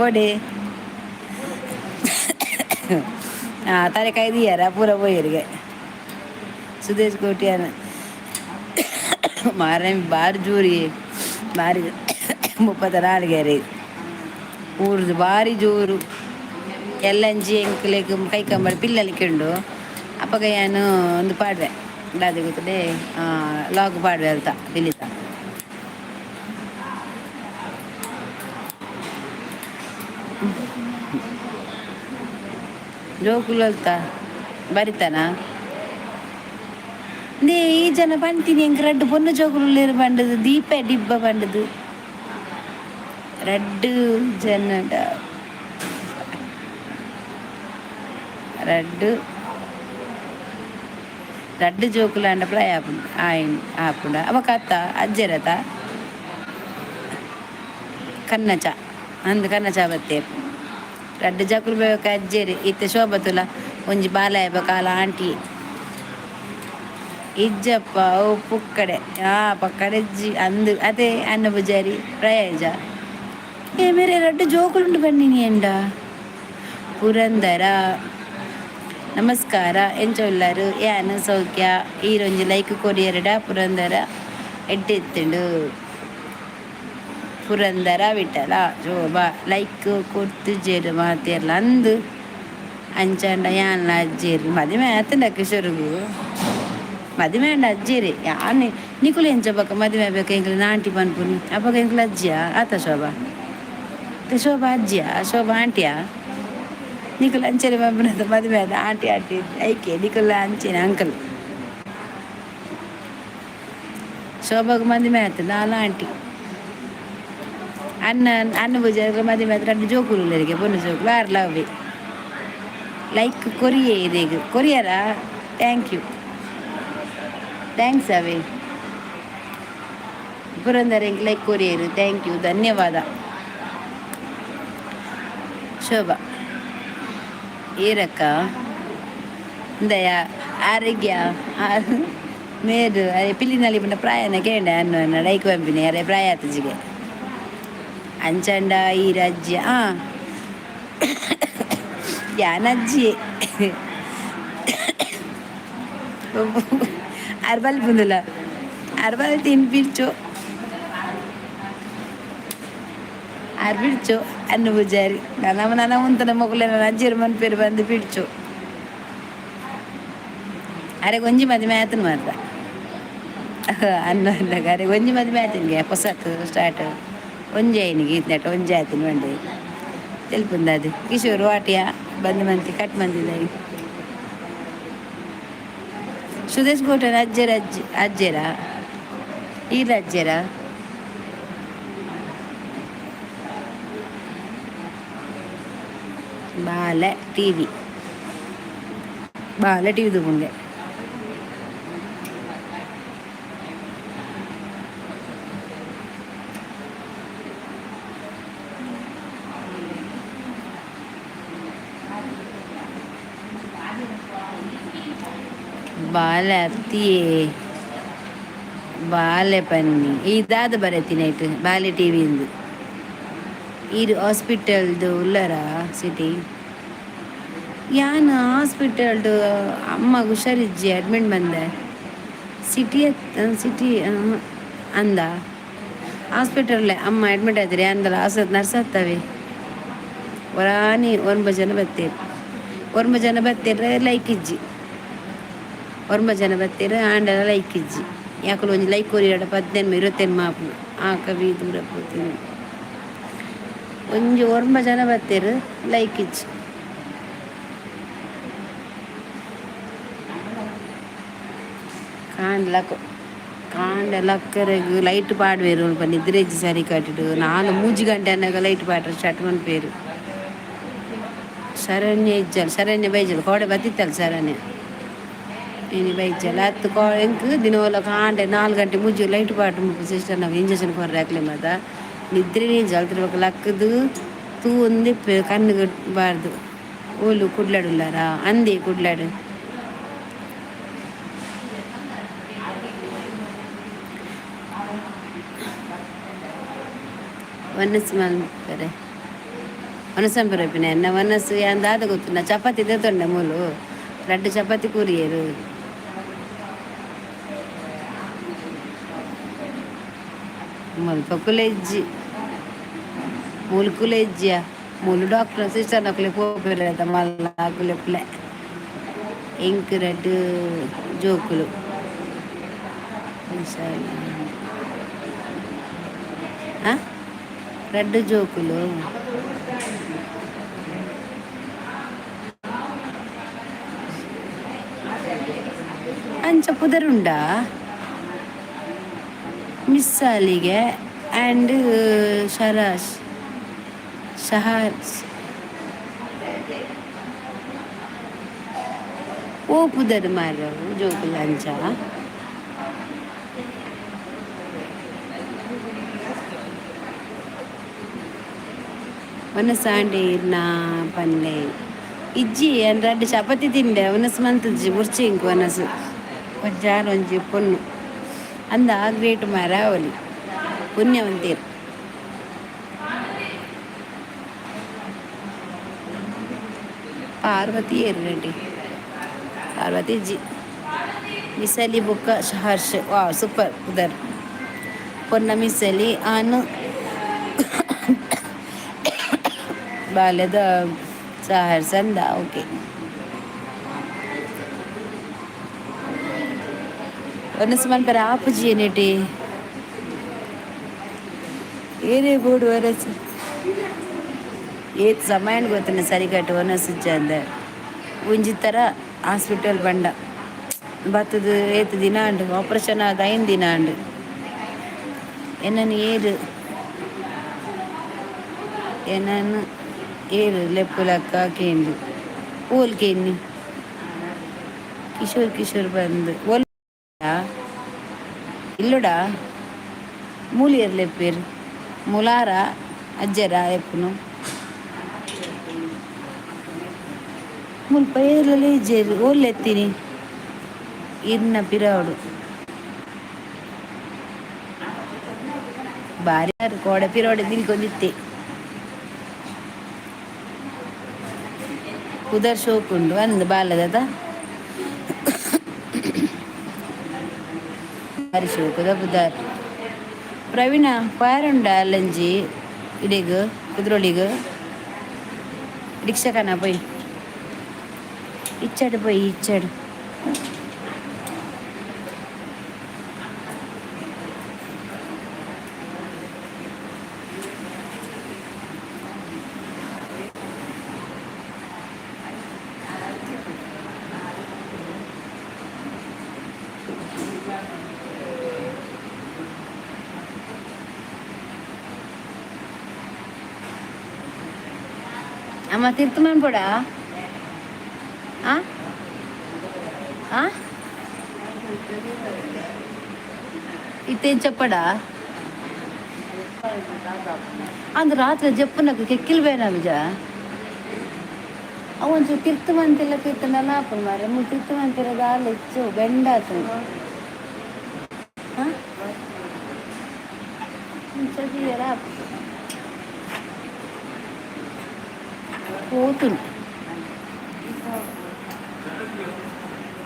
ಓಡೆ ಹಾಂ ತಲೆ ಕೈದಿಯಾರ ಪೂರ ಪೋಯರಿಗೆ ಸುದೇಶ್ ಕೋಟ್ಯಾನ ಮಾರೇ ಬಾರಿ ಜೋರಿ ಬಾರಿ 34 ಊರ್ದು ಬಾರಿ ಜೋರು. ಎಲ್ಲಂಜಿ ಎಂಕ್ಲೆಗ್ ಕೈ ಕಂಬಳ ಪಿಲ್ಲಲಿಕ್ಕೆ ಉಂಡು. ಅಪಗ ಯಾನು ಒಂದು ಪಾಡ್ವೆ ದಾದೆ ಗೊತ್ತದೆ ಲಾಗ್ ಪಾಡ್ವೆ ಅಲ್ತ ಪಿಲಿತ. ಜೋಕುಲು ಅಲ್ತ ಬರಿತಾನ ನೇ ಈ ಜನ ಪಂತೀನಿ ಎಂಕ್ ರಡ್ಡ್ ಪೊನ್ನು ಜೋಕುಲು ಪಂಡದು ದೀಪ ಡಿಬ್ಬ ಪಂಡದು ರಡ್ಡ್ ಜನಡ ರಡ್ಡ್ ರಡ್ಡ್ ಜೋಕುಲು ಆಂಡ ಪ್ರಾಯ ಆಪುಂಡು ಆಯಿನ್ ಆಪುಂಡ ಅವ ಅತ್ತ ಅಜ್ಜೆರತ ಕನ್ನಚ ಅಂದ್ ಕನ್ನಚ ಬತ್ತೇರ್ ರಡ್ಡ್ ಜೋಕುಲು ಬೇಕ ಅಜ್ಜೆರ್ ಇತ್ತೆ ಶೋಭತುಲ ಒಂಜಿ ಬಾಲಾಯ ಬೊಕ ಆಲ ಆಂಟಿ. ಇಜ್ಜಪ್ಪ ಅವು ಪುಕ್ಕಡೆ ಆ ಪಕ್ಕಡೆಜ್ಜಿ ಅಂದ್ ಅದೇ ಅನ್ನ ಪೂಜಾರಿ ಪ್ರಯೋಜ ಏ ಮೇರೆ ರಡ್ಡ್ ಜೋಕುಲುಂಡು ಬನ್ನಿನಿ ಎಂಡ. ಪುರಂದರ ನಮಸ್ಕಾರ, ಎಂಚ ಉಲ್ಲರು? ಯಾನ್ ಸೌಖ್ಯ. ಈರೊಂಜಿ ಲೈಕ್ ಕೊರಿಯರ್ಡ ಪುರಂದರ ಎಡ್ಡೆತ್ತುಂಡು. ಪುರಂದರ ವಿಠಲ ಶೋಭಾ ಲೈಕ್ ಕೊರ್ತುಜೆರ್ ಮಾತೆರ್ಲ ಅಂದ್ ಅಂಚಾಂಡ ಯಾನ್ಲ ಅಜ್ಜೆರ್ ಮದಿಮೆ ಆತುಂಡ ಕಿಶೋರ್ಗು ಮದಿಮೆ ಆಂಡ ಅಜ್ಜೆರ್ ಯಾನ್ ನಿಕುಲು ಎಂಚ ಬೊಕ ಮದಿಮೆ ಆಪೆಕ ಎಂಕ್ಲೆನ ಆಂಟಿ ಪನ್ಪುನಿ ಅಪಗ ಎಂಕ್ಲ ಅಜ್ಜಿಯಾ ಆತ ಶೋಭಾ ಶೋಭಾ ಅಜ್ಜಿಯಾ ಶೋಭಾ ಆಂಟಿಯಾ ನಿಕುಲು ಅಂಚನೆ ಪನ್ಪುನತ ಮದಿಮೆ ಆದ ಆಂಟಿ ಆಂಟಿ ಐಕೆ ನಿಕುಲು ಅಂಚೆನೆ ಅಂಕಲ್ ಶೋಭಾಗ್ ಮದಿಮೆ ಆತು ನಾಲ್ ಆಂಟಿ. ಅನ್ನ ಅನ್ನ ಪೂಜಾರಿ ಮದಿಮೆ ಆತು ರಡ್ಡ್ ಜೋಕುಲು ಉಲ್ಲೆರ್ಗೆ ಪೊನ್ನು ಜೋಕುಲು ಆರ್ಲ ಅವ್ವೆ ಲೈಕ್ ಕೊರಿಯೆ ಇರೆಗ್ ಕೊರಿಯರಾ thank you thanks ಅವೇ ಪುರಂದರ ಎಂಕ್ ಲೈಕ್ ಕೊರಿಯರ್ thank you ಧನ್ಯವಾದ. ಶೋಭಾ ಏರಕ್ಕ ಇಂದಯ ಆರೋಗ್ಯ ಮೇರು ಅರೆ ಪಿಲಿನಲ್ಲಿ ಪಂಡ ಪ್ರಾಯನ ಕೇಂಡ ಅನ್ನ ಲೈಕ್ ಪಂಪಿನಿ ಅರೆ ಪ್ರಾಯ ಆತಜಿಗೆ ಅಂಚಂಡ ಈ ರಾಜ್ಯ ಆ ಯಾನ್ ಅಜ್ಜಿ ಅರ್ಬಲ್ ಪುಂದುಲ ಅರ್ಬಲ್ ತಿನ್ಪಿರ್ಚು ಆರ್ ಬಿಡ್ಚು ಅನ್ನ ಪೂಜಾರಿ ನನ ನನ ಉಂತನ ಮೊಕುಲೆನ ಅಜ್ಜೆರ್ ಮನ್ಪೆರ್ ಬಂದು ಬಿಡ್ಚು ಅರೆಗ್ ಒಂಜಿ ಮದಿಮೆ ಆತುಂಡು ಮಾತ್ರ ಅನ್ನ ಅನ್ನಗ ಅರೆಗ್ ಒಂಜಿ ಮದಿಮೆ ಆತುಂಗೆ ಪೊಸತ್ ಸ್ಟಾರ್ಟ್ ಒಂಜಿ ಆಯ್ನಿಗೆ ಈತ್ನೆಟ ಒಂಜಿ ಆತುಂಡು ಪಂಡೆ ತೆಲ್ಪುಂದಾದ್ ಕಿಶೋರ್ ವಾಟಿಯ ಬಂದ್ ಮಂತಿ ಕಟ್ ಮಂತಿದಾಯಿ ಸುದೇಶ್ ಕೋಟನ್ ಅಜ್ಜೆರ್ ಅಜ್ಜಿ ಅಜ್ಜೆರಾ ಈರ್ ಅಜ್ಜೆರಾ ಬಾಲೆ ಟಿವಿ ಬಾಲೆ ಟಿವಿ ತೂಪುಂಗೆ ಬಾಲೆ ಅತ್ತಿಯೇ ಬಾಲೆ ಪನ್ನಿ ಈ ದಾದ ಬರತ್ತಿನ ಐಟ್ ಬಾಲೆ ಟಿವಿ ಇಂದು ಈರ್ ಹಾಸ್ಪಿಟಲ್ದು ಉಲ್ಲರಾ ಸಿಟಿ ಯಾನ್ ಹಾಸ್ಪಿಟಲ್ಡ್ ಅಮ್ಮಗ್ ಹುಷಾರಿಜ್ಜಿ ಅಡ್ಮಿಟ್ ಮಂದೆ ಸಿಟಿ ಸಿಟಿ ಅಂದ ಹಾಸ್ಪಿಟಲ್ ಅಮ್ಮ ಅಡ್ಮಿಟ್ ಆದಿರಿ ಅಂದಲ ಆಸತ್ ನರ್ಸ್ ಆತ್ತವೆ ಒರಾನಿ ಒಂಬ ಜನ ಬತ್ತೇರು ಒರ್ಮ ಜನ ಬತ್ತೇರ್ ಲೈಕ್ ಇಜ್ಜಿ ಒರ್ಮ ಜನ ಬತ್ತೇರ್ ಆಂಡಲ ಲೈಕ್ ಇಜ್ಜಿ ಯಾಕಲು ಒಂಜಿ ಲೈಕ್ ಕೊರಿಯಡ ಪದಿನೆನ್ಮ ಇರುವತ್ತೆನ್ಮ ಆಪುಂಡು ಆ ಕವಿ ದೂರ ಪೋತಿನಿ ಒಂಜಿ ಒರ್ಂಬ ಜನ ಬತ್ತೆರ್ ಲೈಕ್ ಇಜ್ಜಿ ಕಾಂಡ್ಲಕು. ಕಾಂಡೆ ಲಕ್ಕರೆಗ್ ಲೈಟ್ ಪಾಡ್ವೇರು ಅಲ್ಪ ನಿದ್ರೆ ಇಜ್ಜಿ ಸರಿ ಕಟ್ಟಿಡು ನಾಲ್ ಮೂಜಿ ಗಂಟೆ ಅನ್ನಾಗ ಲೈಟ್ ಪಾಡ್ರೆ ಸ್ಟಾರ್ಟ್ ಮನ್ಪೇರು. ಶರಣ್ಯ ಇಜ್ಜಲ್, ಶರಣ್ಯ ಬೈಜಲ್ ಕೋಡೆ ಬತ್ತಿತ್ತಲ್ಲ ಶರಣ್ಯ ಇನಿ ಬೈಜಲ್ ಅತ್ತು ಕೋ ಎಂಕ್ ದಿನೋಲ ಕಾಂಡೆ 4 ಗಂಟೆ ಮೂಜಿ ಲೈಟ್ ಪಾಡ್ ಮುಲ್ಪ ಸಿಸ್ಟರ್ ನಾವು ಇಂಜೆಕ್ಷನ್ ಕೊರ್ರೆ ಅಕ್ಲೆ ಮಾತ ನಿದ್ರೆ ಜಲ್ತಿರ್ಬೇಕು ಲಕ್ಕದು ತೂ ಒಂದೇ ಕಣ್ಣು ಬಾರ್ದು. ಓಲು ಕುಡ್ಲಾಡುಲ್ಲಾರಾ ಅಂದೆ ಕುಡ್ಲಾಡು. ವನಸ್ ಮಲ್ಪರೆ ವನಸಂಪರ ಪಿನ ಎನ್ನ ವನಸ್ ಯಾನ್ ದಾದ ಗೊತ್ತುಂಡ ಚಪಾತಿ ದೆತೊಂಡೆ ಮೂಲು ರಡ್ಡ್ ಚಪಾತಿ ಕೂರಿಯರು. ಮುಲ್ಪ ಕುಲೆಜ್ಜಿ ಮೂಲು ಕುಲೆಜ್ಜಿಯ ಮೂಲು ಡಾಕ್ಟರ್ ಸಿಸ್ಟರ್ ನಕುಲೆ ಪೋಪೆರ್ ಮಲ್ಲ ಅಕುಲೆ ಎಂಕ್ ರಡ್ಡ್ ಜೋಕುಲು. ಆ ರಡ್ಡ್ ಜೋಕುಲು. ಅಂಚ ಪುದರುಂಡಾ ಮಿಸ್ಸಾಲಿಗೆ ಆ್ಯಂಡ್ ಶರಾಶ್ ಶಹಾರ್ ಓ ಪುದರ್ ಮಾರ್ರೆ ಜೋಕುಲು ಅಂಚ. ವನಸಾಂಡೆ ಇರ್ನ ಪನ್ಲೆ ಇಜ್ಜಿ ಯಾನ್ ರಡ್ಡ್ ಚಪಾತಿ ತಿಂಡೆ ವನಸ್ ಮಂತುಜಿ ಬೊರ್ಚಿ ಎಂಕ್ ವನಸ್ ಒಂಜಾರ್ ಒಂಜಿ ಪೊನ್ನು ಅಂದ ಗ್ರೇಟ್ ಮಾರ ಅವಲಿ ಪುಣ್ಯವಂತೇರು. ಪಾರ್ವತಿ ಏರ್ ರೆಡ್ಡಿ ಪಾರ್ವತಿ ಜಿ ಮಿಸಲಿ ಬೊಕ್ಕ ಹರ್ಷ ವಾವ್ ಸೂಪರ್ ಪುದರ್ ಪೊನ್ನ ಮಿಸಲಿ ಆನು ಬಾಲ್ಯದ ಸಹರ್ಷ ಅಂದ. ಓಕೆ, ವನಸ್ ಮನ್ಪೆರೆ ಆಪುಜಿ ಏನೇಟಿ ಏರೇ ಬೋಡು ವನಸ್ ಏತ್ ಸಮಯನ್ ಗೊತ್ತುಂಡು ಸರಿಕಟ್ಟ್ ವನಸ್ ಇಜ್ಜಂದೆ ಒಂಜಿ ತರ ಹಾಸ್ಪಿಟಲ್ ಬಂಡ ಬತ್ತುದು ಏತ್ ದಿನ ಆಂಡ್ ಆಪರೇಷನ್ ಆದ್ 5 ದಿನ ಆಂಡ್. ಎನ್ನನ್ ಏರ್ ಎನನ್ ಏರ್ ಲೆಪ್ಪುಲಕ್ಕ ಕೇಂದು ಓಲ್ ಕೇನ್ನಿ ಕಿಶೋರ್ ಕಿಶೋರ್ ಬಂದು ಓಲ್ ಇಲ್ಲುಡ ಮೂಲು ಏರ್ ಲೆಪ್ಪೇರ್ ಮುಲಾರ ಅಜ್ಜೆರ ಲೆಪ್ಪುನು ಮುಲ್ಪ ಏರ್ಲಲ ಇಜ್ಜೆರ್ ಓಲ್ ಲೆತ್ತೀನಿ ಇರ್ನ ಪಿರವುಡು ಬಾರಿ ಕೋಡೆ ಪಿರವುಡೆ ನಿಲ್ಕೊಂದಿತ್ತೆ. ಪುದರ್ ಶೋಕ್ ಉಂಡು ಅಂದ್ ಬಾಲದ ಬಾರಿ ಶೋಕುದ ಪುದರ್. ಪ್ರವೀಣ ಪಾರುಂಡ ಅಲ್ಲಂಜಿ ಇಡೆಗ್ ಕುದ್ರೋಳಿಗ್ ರಿಕ್ಷಕನ ಪೋಯ್ ಇಚ್ಚಡ್ ಪೋಯ್ ಇಚ್ಚಡ್. ಅಮ್ಮ ತಿರ್ತು ಮನ್ಪೊಡ ಆ ಆ ಇತ್ತೇನ್ ಚಪ್ಪಡ ಅಂದ್ ರಾತ್ರಿ ಜಪ್ಪುನಗ ಕೆಕ್ಕಿಲ್ ಬೇನ ವಿಜ ಅವು ಒಂಚೂರು ತಿರ್ತು ಮಂತಿಲ್ಲ ಕಿತ್ತಂಡಲ ಆಪುಂಡು ಮಾರ್ರೆ ಮು ತಿರ್ತು ಮಂತಿರ ದಾಲ ಹೆಚ್ಚು ಬೆಂಡಾತುಂಡು ಇಂಚ ದೀಯರ ಆಪುಂಡು ಪೋತುಂಡು.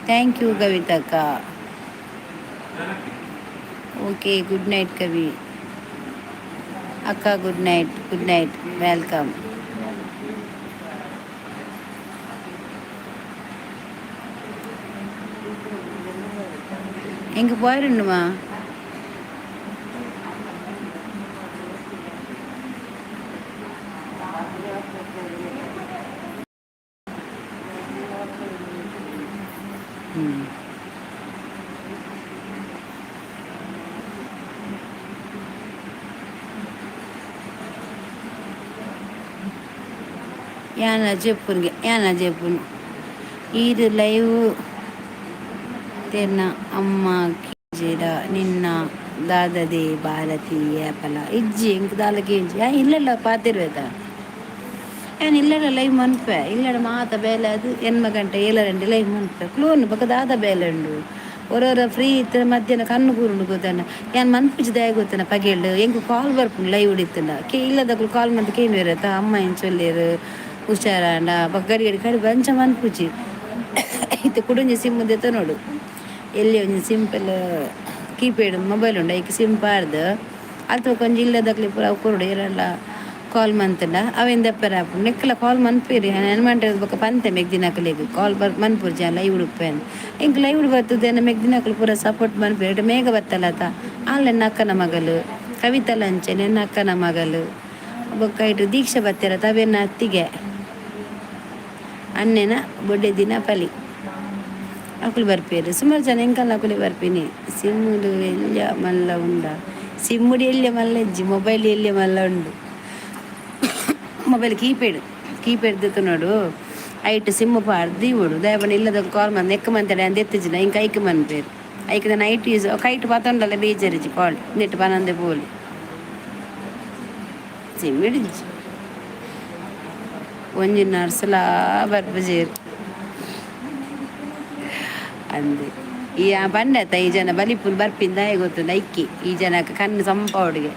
Thank you ಕವಿತಕ್ಕ. Okay, good night ಕವಿ ಅಕ್ಕ. Good night, good night, welcome. ಎಂಕ್ ಪೋಯರುಂಡುಮಾ? ಹ್ಮ್. ಯಾನ ಜೆಪ್ಪುನ್ಗೆ, ಯಾನ ಜೆಪ್ಪುನು. ಈರ್ ಲೈವ್ ತೆರ್ನ ಅಮ್ಮ ಕೇಜೆಡ ನಿನ್ನ ದಾದದೆ ಭಾರತಿ ಏಪಲ ಇಜ್ಜಿ. ಎಂಕ್ ದಾಲ ಕೇಂಜಿ. ಯಾನ್ ಇಲ್ಲಲ್ಲ ಪಾತೆರ್ವೇತ. ಯಾನ್ ಇಲ್ಲಡ ಲೈವ್ ಮನ್ಪೆ. ಇಲ್ಲಡ ಮಾತ ಬೇಲೆ ಅದು 8 ಗಂಟೆ 7 ಗಂಟೆ ಲೈವ್ ಮನ್ಪೆ. ಕ್ಲೋನ್ ಬೊಕ ದಾದ ಬೇಲೆ ಉಂಡು? ಒರೊರ ಫ್ರೀ ಇತ್ತಿನ ಮಧ್ಯಾಹ್ನ ಕಣ್ಣು ಕೂರುಂಡು ಗೊತ್ತನ. ಯಾನ್ ಮನ್ಪುಜಿ. ದಾಯೆ ಗೊತ್ತನ? ಪಗೆಲ್ಡ್ ಎಂಕ್ ಕಾಲ್ ಬರ್ಪುಂಡು. ಲೈವ್ ಇತ್ತಂಡ ಕೆ ಇಲ್ಲದಕುಲು ಕಾಲ್ ಮಂತ್ ಕೇನುವೆರತ್ತ, ಅಮ್ಮ ಎಂಚೊಲ್ಲೆರ್, ಹುಷಾರಾಂಡ? ಬೊಕ ಗಡಿ ಗಡಿ ಕಡಿ ಅಂಚ ಮನ್ಪುಜಿ. ಇತ್ತೆ ಕುಡೊಂಜಿ ಸಿಮ್ ದೆತೊನೊಡು. ಎಲ್ಲಿ ಒಂಜಿ ಸಿಂಪಲ್ ಕೀಪ್ಯಾಡ್ ಮೊಬೈಲ್ ಉಂಡು, ಐಕ್ ಸಿಮ್ ಪಾಡ್ದ್ ಅಲ್ತ ಒಂಜಿ ಇಲ್ಲದಕ್ಲೆ ಪೂರ ಅವು ಕೊರೊಡು. ಏರೆಲ್ಲ ಕಾಲ್ ಮಂತ್ಂಡ ಅವೆನ್ ದೆಪ್ಪರೆ ಆಪುಂಡು. ನೆಕ್ಲ ಕಾಲ್ ಮನ್ಪೇರಿ ನೆನ್ ಬೊಕ ಪಂತೆ ಮೆಗ್ದಿನಕಲೆಗ್ ಕಾಲ್ ಬರ್ ಮನ್ಪುರ್ಜಿ, ಲೈವ್ ಉಪ್ಪೆ. ಎಂಕ್ ಲೈವ್ ಬತ್ತದ ಮೆಗ್ದಿನಕುಲು ಪೂರ ಸಪೋರ್ಟ್ ಮನ್ಪೇರು. ಮೇಘ ಬತ್ತಲತ, ಆಲ್ ಎನ್ನ ಅಕ್ಕನ ಮಗಲು. ಕವಿತಲ ಅಂಚೆನೆ ಎನ್ನ ಅಕ್ಕನ ಮಗಲು. ಬೊಕ್ಕ ಇಟ್ಟು ದೀಕ್ಷಾ ಬತ್ತೆರ ತವೆನ್ನ ಅತ್ತಿಗೆ, ಅಣ್ಣೆನ ಬೊಡ್ಡೆದಿನ ಪಲಿ. ಅಕುಲು ಬರ್ಪೇರು. ಸುಮಾರು ಜನ ಎಂಕಲ್ನ ಅಕುಲೆ ಬರ್ಪಿನಿ. ಸಿಮ್ಮುಡು ಎಲ್ಯ ಮಲ್ಲ ಉಂಡ? ಸಿಮ್ಮುಡು ಎಲ್ಯ ಮಲ್ಲ ಇಜ್ಜಿ, ಮೊಬೈಲ್ ಎಲ್ಯ ಮಲ್ಲ ಉಂಡು. ಮೊಬೈಲ್ ಕೀಪ್ಯಾಡ್, ಕೀಪ್ಯಾಡ್ ದೆತ್ತೊನೊಡು. ಐಟ್ ಸಿಮ್ ಪಾಡ್ದು ದೀವೊಡು. ದಾಯೆ ಇಲ್ಲದ ಕಾಲ್ ಮಂತ್ ನೆಕ್ ಮಂತಡೆ ದೆತ್ತಿಜಿನ ಇಂಕ ಐಕ್ ಮನ್ಪೇರು. ಐಕ್ ನೈಟ್ ಯೂಸ್ ಕೈಟ್ ಪತೊಂಡಲ ಬೇಜಾರಿಜ್ಜಿ. ಕಾಲ್ ನೆಟ್ ಪನಂದೆ ಪೋಲಿ. ಸಿಮ್ ಇಡಿಜಿ. ಒಂಜಿ ನರ್ಸಲಾ ಬರ್ಪುಜೆರ್ ಅಂದೆ ಈ ಪಂಡತ. ಈ ಜನ ಬಲಿಪುಲ್ ಬರ್ಪಿಂದ ಗೊತ್ತುಂಡ ಐಕ್ಕಿ. ಈ ಜನಕ್ಕೆ ಕಣ್ಣು ಸಂಪ ಹುಡುಗೆ.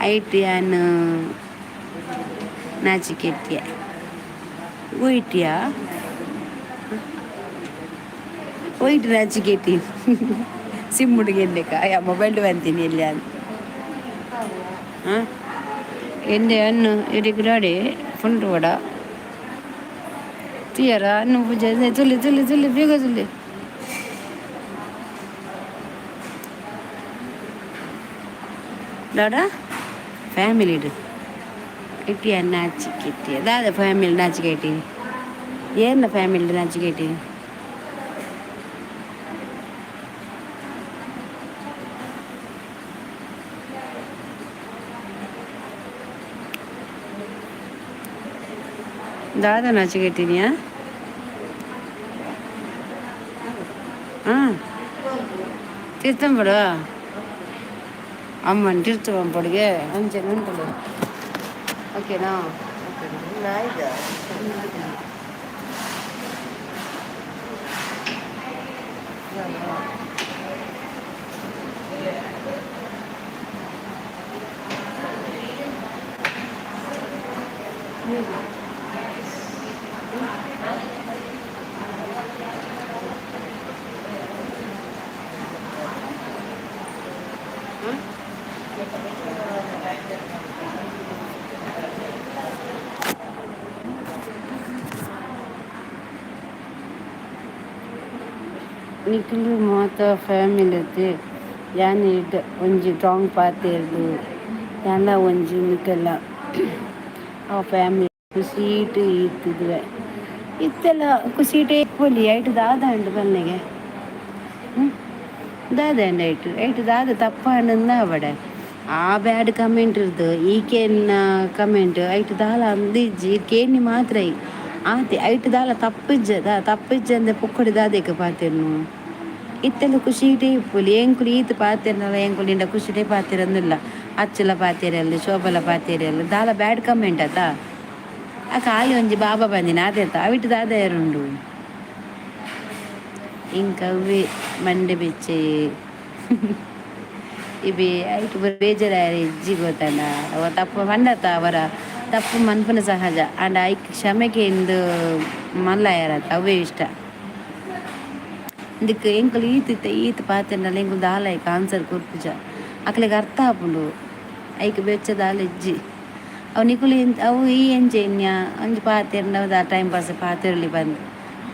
ಐಟ್ ಯಾನ್ ನಾಚಿಕೆಟ್ಟಿಯ ಒಯ್ಟಿಯಾ ಒಯ್ಟ್ ನಾಚಿಕೆಟ್ಟಿ ಸಿಮ್ ಹುಡುಗಿ ಯಾ ಮೊಬೈಲ್ ಬಂತೀನಿ ಎಲ್ಲಿ ಅಂತ. ಹಾಂ, ಎಂದೆ ಅನ್ನು ಇಡಿಗ್ ರೆಡಿ ಫುಂಡು ವಡ తీయరా నువ్వు? ತುಲಿ ತುಲಿ ತುಲಿ, ಬೇಗ ತುಲಿ. ದಾಡ ಫ್ಯಾಮಿಲಿ ಇಟ್ಟಿಯ ನಾಚಿಕೆಟ್ಟಿ. ದಾದ ಫ್ಯಾಮಿಲಿ ನಾಚಿಕೆಟ್ಟಿ? ಏನ ಫ್ಯಾಮಿಲಿ ನಾಚಿಕೆಟ್ಟಿ? ದಾದ ನಾಚಿಕೆಟ್ಟಿನಿಯಾ? ಹಾಂ, ತೀರ್ಥಂಬಡು ಅಮ್ಮನ ತೀರ್ಥ ಪಂಪೊಡಿಗೆ ಅಂಚೆ ಉಂಟು. ಓಕೆನಾ? ನಿಕುಲು ಮಾತ ಫ್ಯಾಮಿಲಿ. ಯಾನ್ ಒಂಜಿ ರಾಂಗ್ ಪಾತೆರ್ದು ಯಾನ್ಲ ಒಂಜಿ ನಿಕಲ್ನ ಆ ಫ್ಯಾಮಿಲಿ ಖುಷೀಟ್ ಇತ್ತಿದ್ವೆ. ಇತ್ತೆಲ್ಲ ಖುಷೀಟೇ ಇಪ್ಪೊಲಿ. ಐಟ್ ದಾದ ಉಂಡು ಪನ್ನೆಗೆ? ದಾದ ಉಂಡು ಐಟ್? ಐಟ್ ದಾದ ತಪ್ಪಾಂಡಂದ ಅವಡೆ ಆ ಬ್ಯಾಡ್ ಕಮೆಂಟ್ ಇರ್ದು ಈಕೆನ್ನ ಕಮೆಂಟ್. ಐಟ್ ದಾಲ ಅಂದಿಜ್ಜಿ, ಕೇನಿ ಮಾತ್ರ ಆತೆ. ಐಟ್ ದಾಲ ತಪ್ಪಿಜ್ಜದ? ತಪ್ಪಿಜ್ಜಂದೆ ಪೊಕ್ಕಡೆ ದಾದೆಕ್ ಪಾತೆರ್ನು? ಇತ್ತೆಲ್ಲ ಖುಷಿಟೇ ಇಪ್ಪೊಲಿ. ಎಂಕುಲು ಈತ್ ಪಾತೆರ್ನಲ ಎಂಕುಲು ನಿಂಡ ಖುಷಿಟೇ ಪಾತೆರಂದಿಲ್ಲ. ಅಚ್ಚಲ ಪಾತೆರಲ್ಲ, ಶೋಭಲ ಪಾತೆರಲ್ಲ. ದಾಲ ಬ್ಯಾಡ್ ಕಮೆಂಟ್ ಅತ? ಆ ಖಾಲಿ ಒಂಜಿ ಬಾಬಾ ಬಂದಿನ ಅದೇತ ಅವಿಟ್ ದಾದ ಏರುಂಡು? ಇಂಕ ಅವ್ವೆ ಮಂಡೆ ಬೆಚ್ಚೆ ಇಬೆ. ಐಟ್ ಬೇಜಾರಾಯರೆ ಇಜ್ಜಿ ಗೊತ್ತಂಡ. ಅವ ತಪ್ಪು ಪಂಡತ, ಅವರ ತಪ್ಪು ಮನ್ಪುನ ಸಹಜ. ಆಂಡ ಐಕ್ ಕ್ಷಮೆಗೆ ಇಂದು ಮಲ್ಲಾಯರತ್ತ, ಅವೇ ಇಷ್ಟ. ಇಂದಕ್ಕೆ ಎಂಕುಲು ಈತ್ ಇತ್ತೆ ಈತ್ ಪಾತೆರ್ಂಡಲ ಎಂಕುಲು ದಾಲ ಐಕ್ ಆನ್ಸರ್ ಕೊರ್ಪುಜ. ಅಕ್ಲೆಗ್ ಅರ್ಥ ಆಪುಂಡು. ಐಕ್ ಬೆಚ್ಚ ದಾಲ ಇಜ್ಜಿ. ಅವು ನಿಕುಲು ಅವು ಈ ಎಂಚ ಇನ್ಯಾ ಒಂಜಿ ಪಾತೆರ್ಂಡ ಟೈಮ್ ಪಾಸ್ ಪಾತೆರ್ಲಿ ಪಂದ್.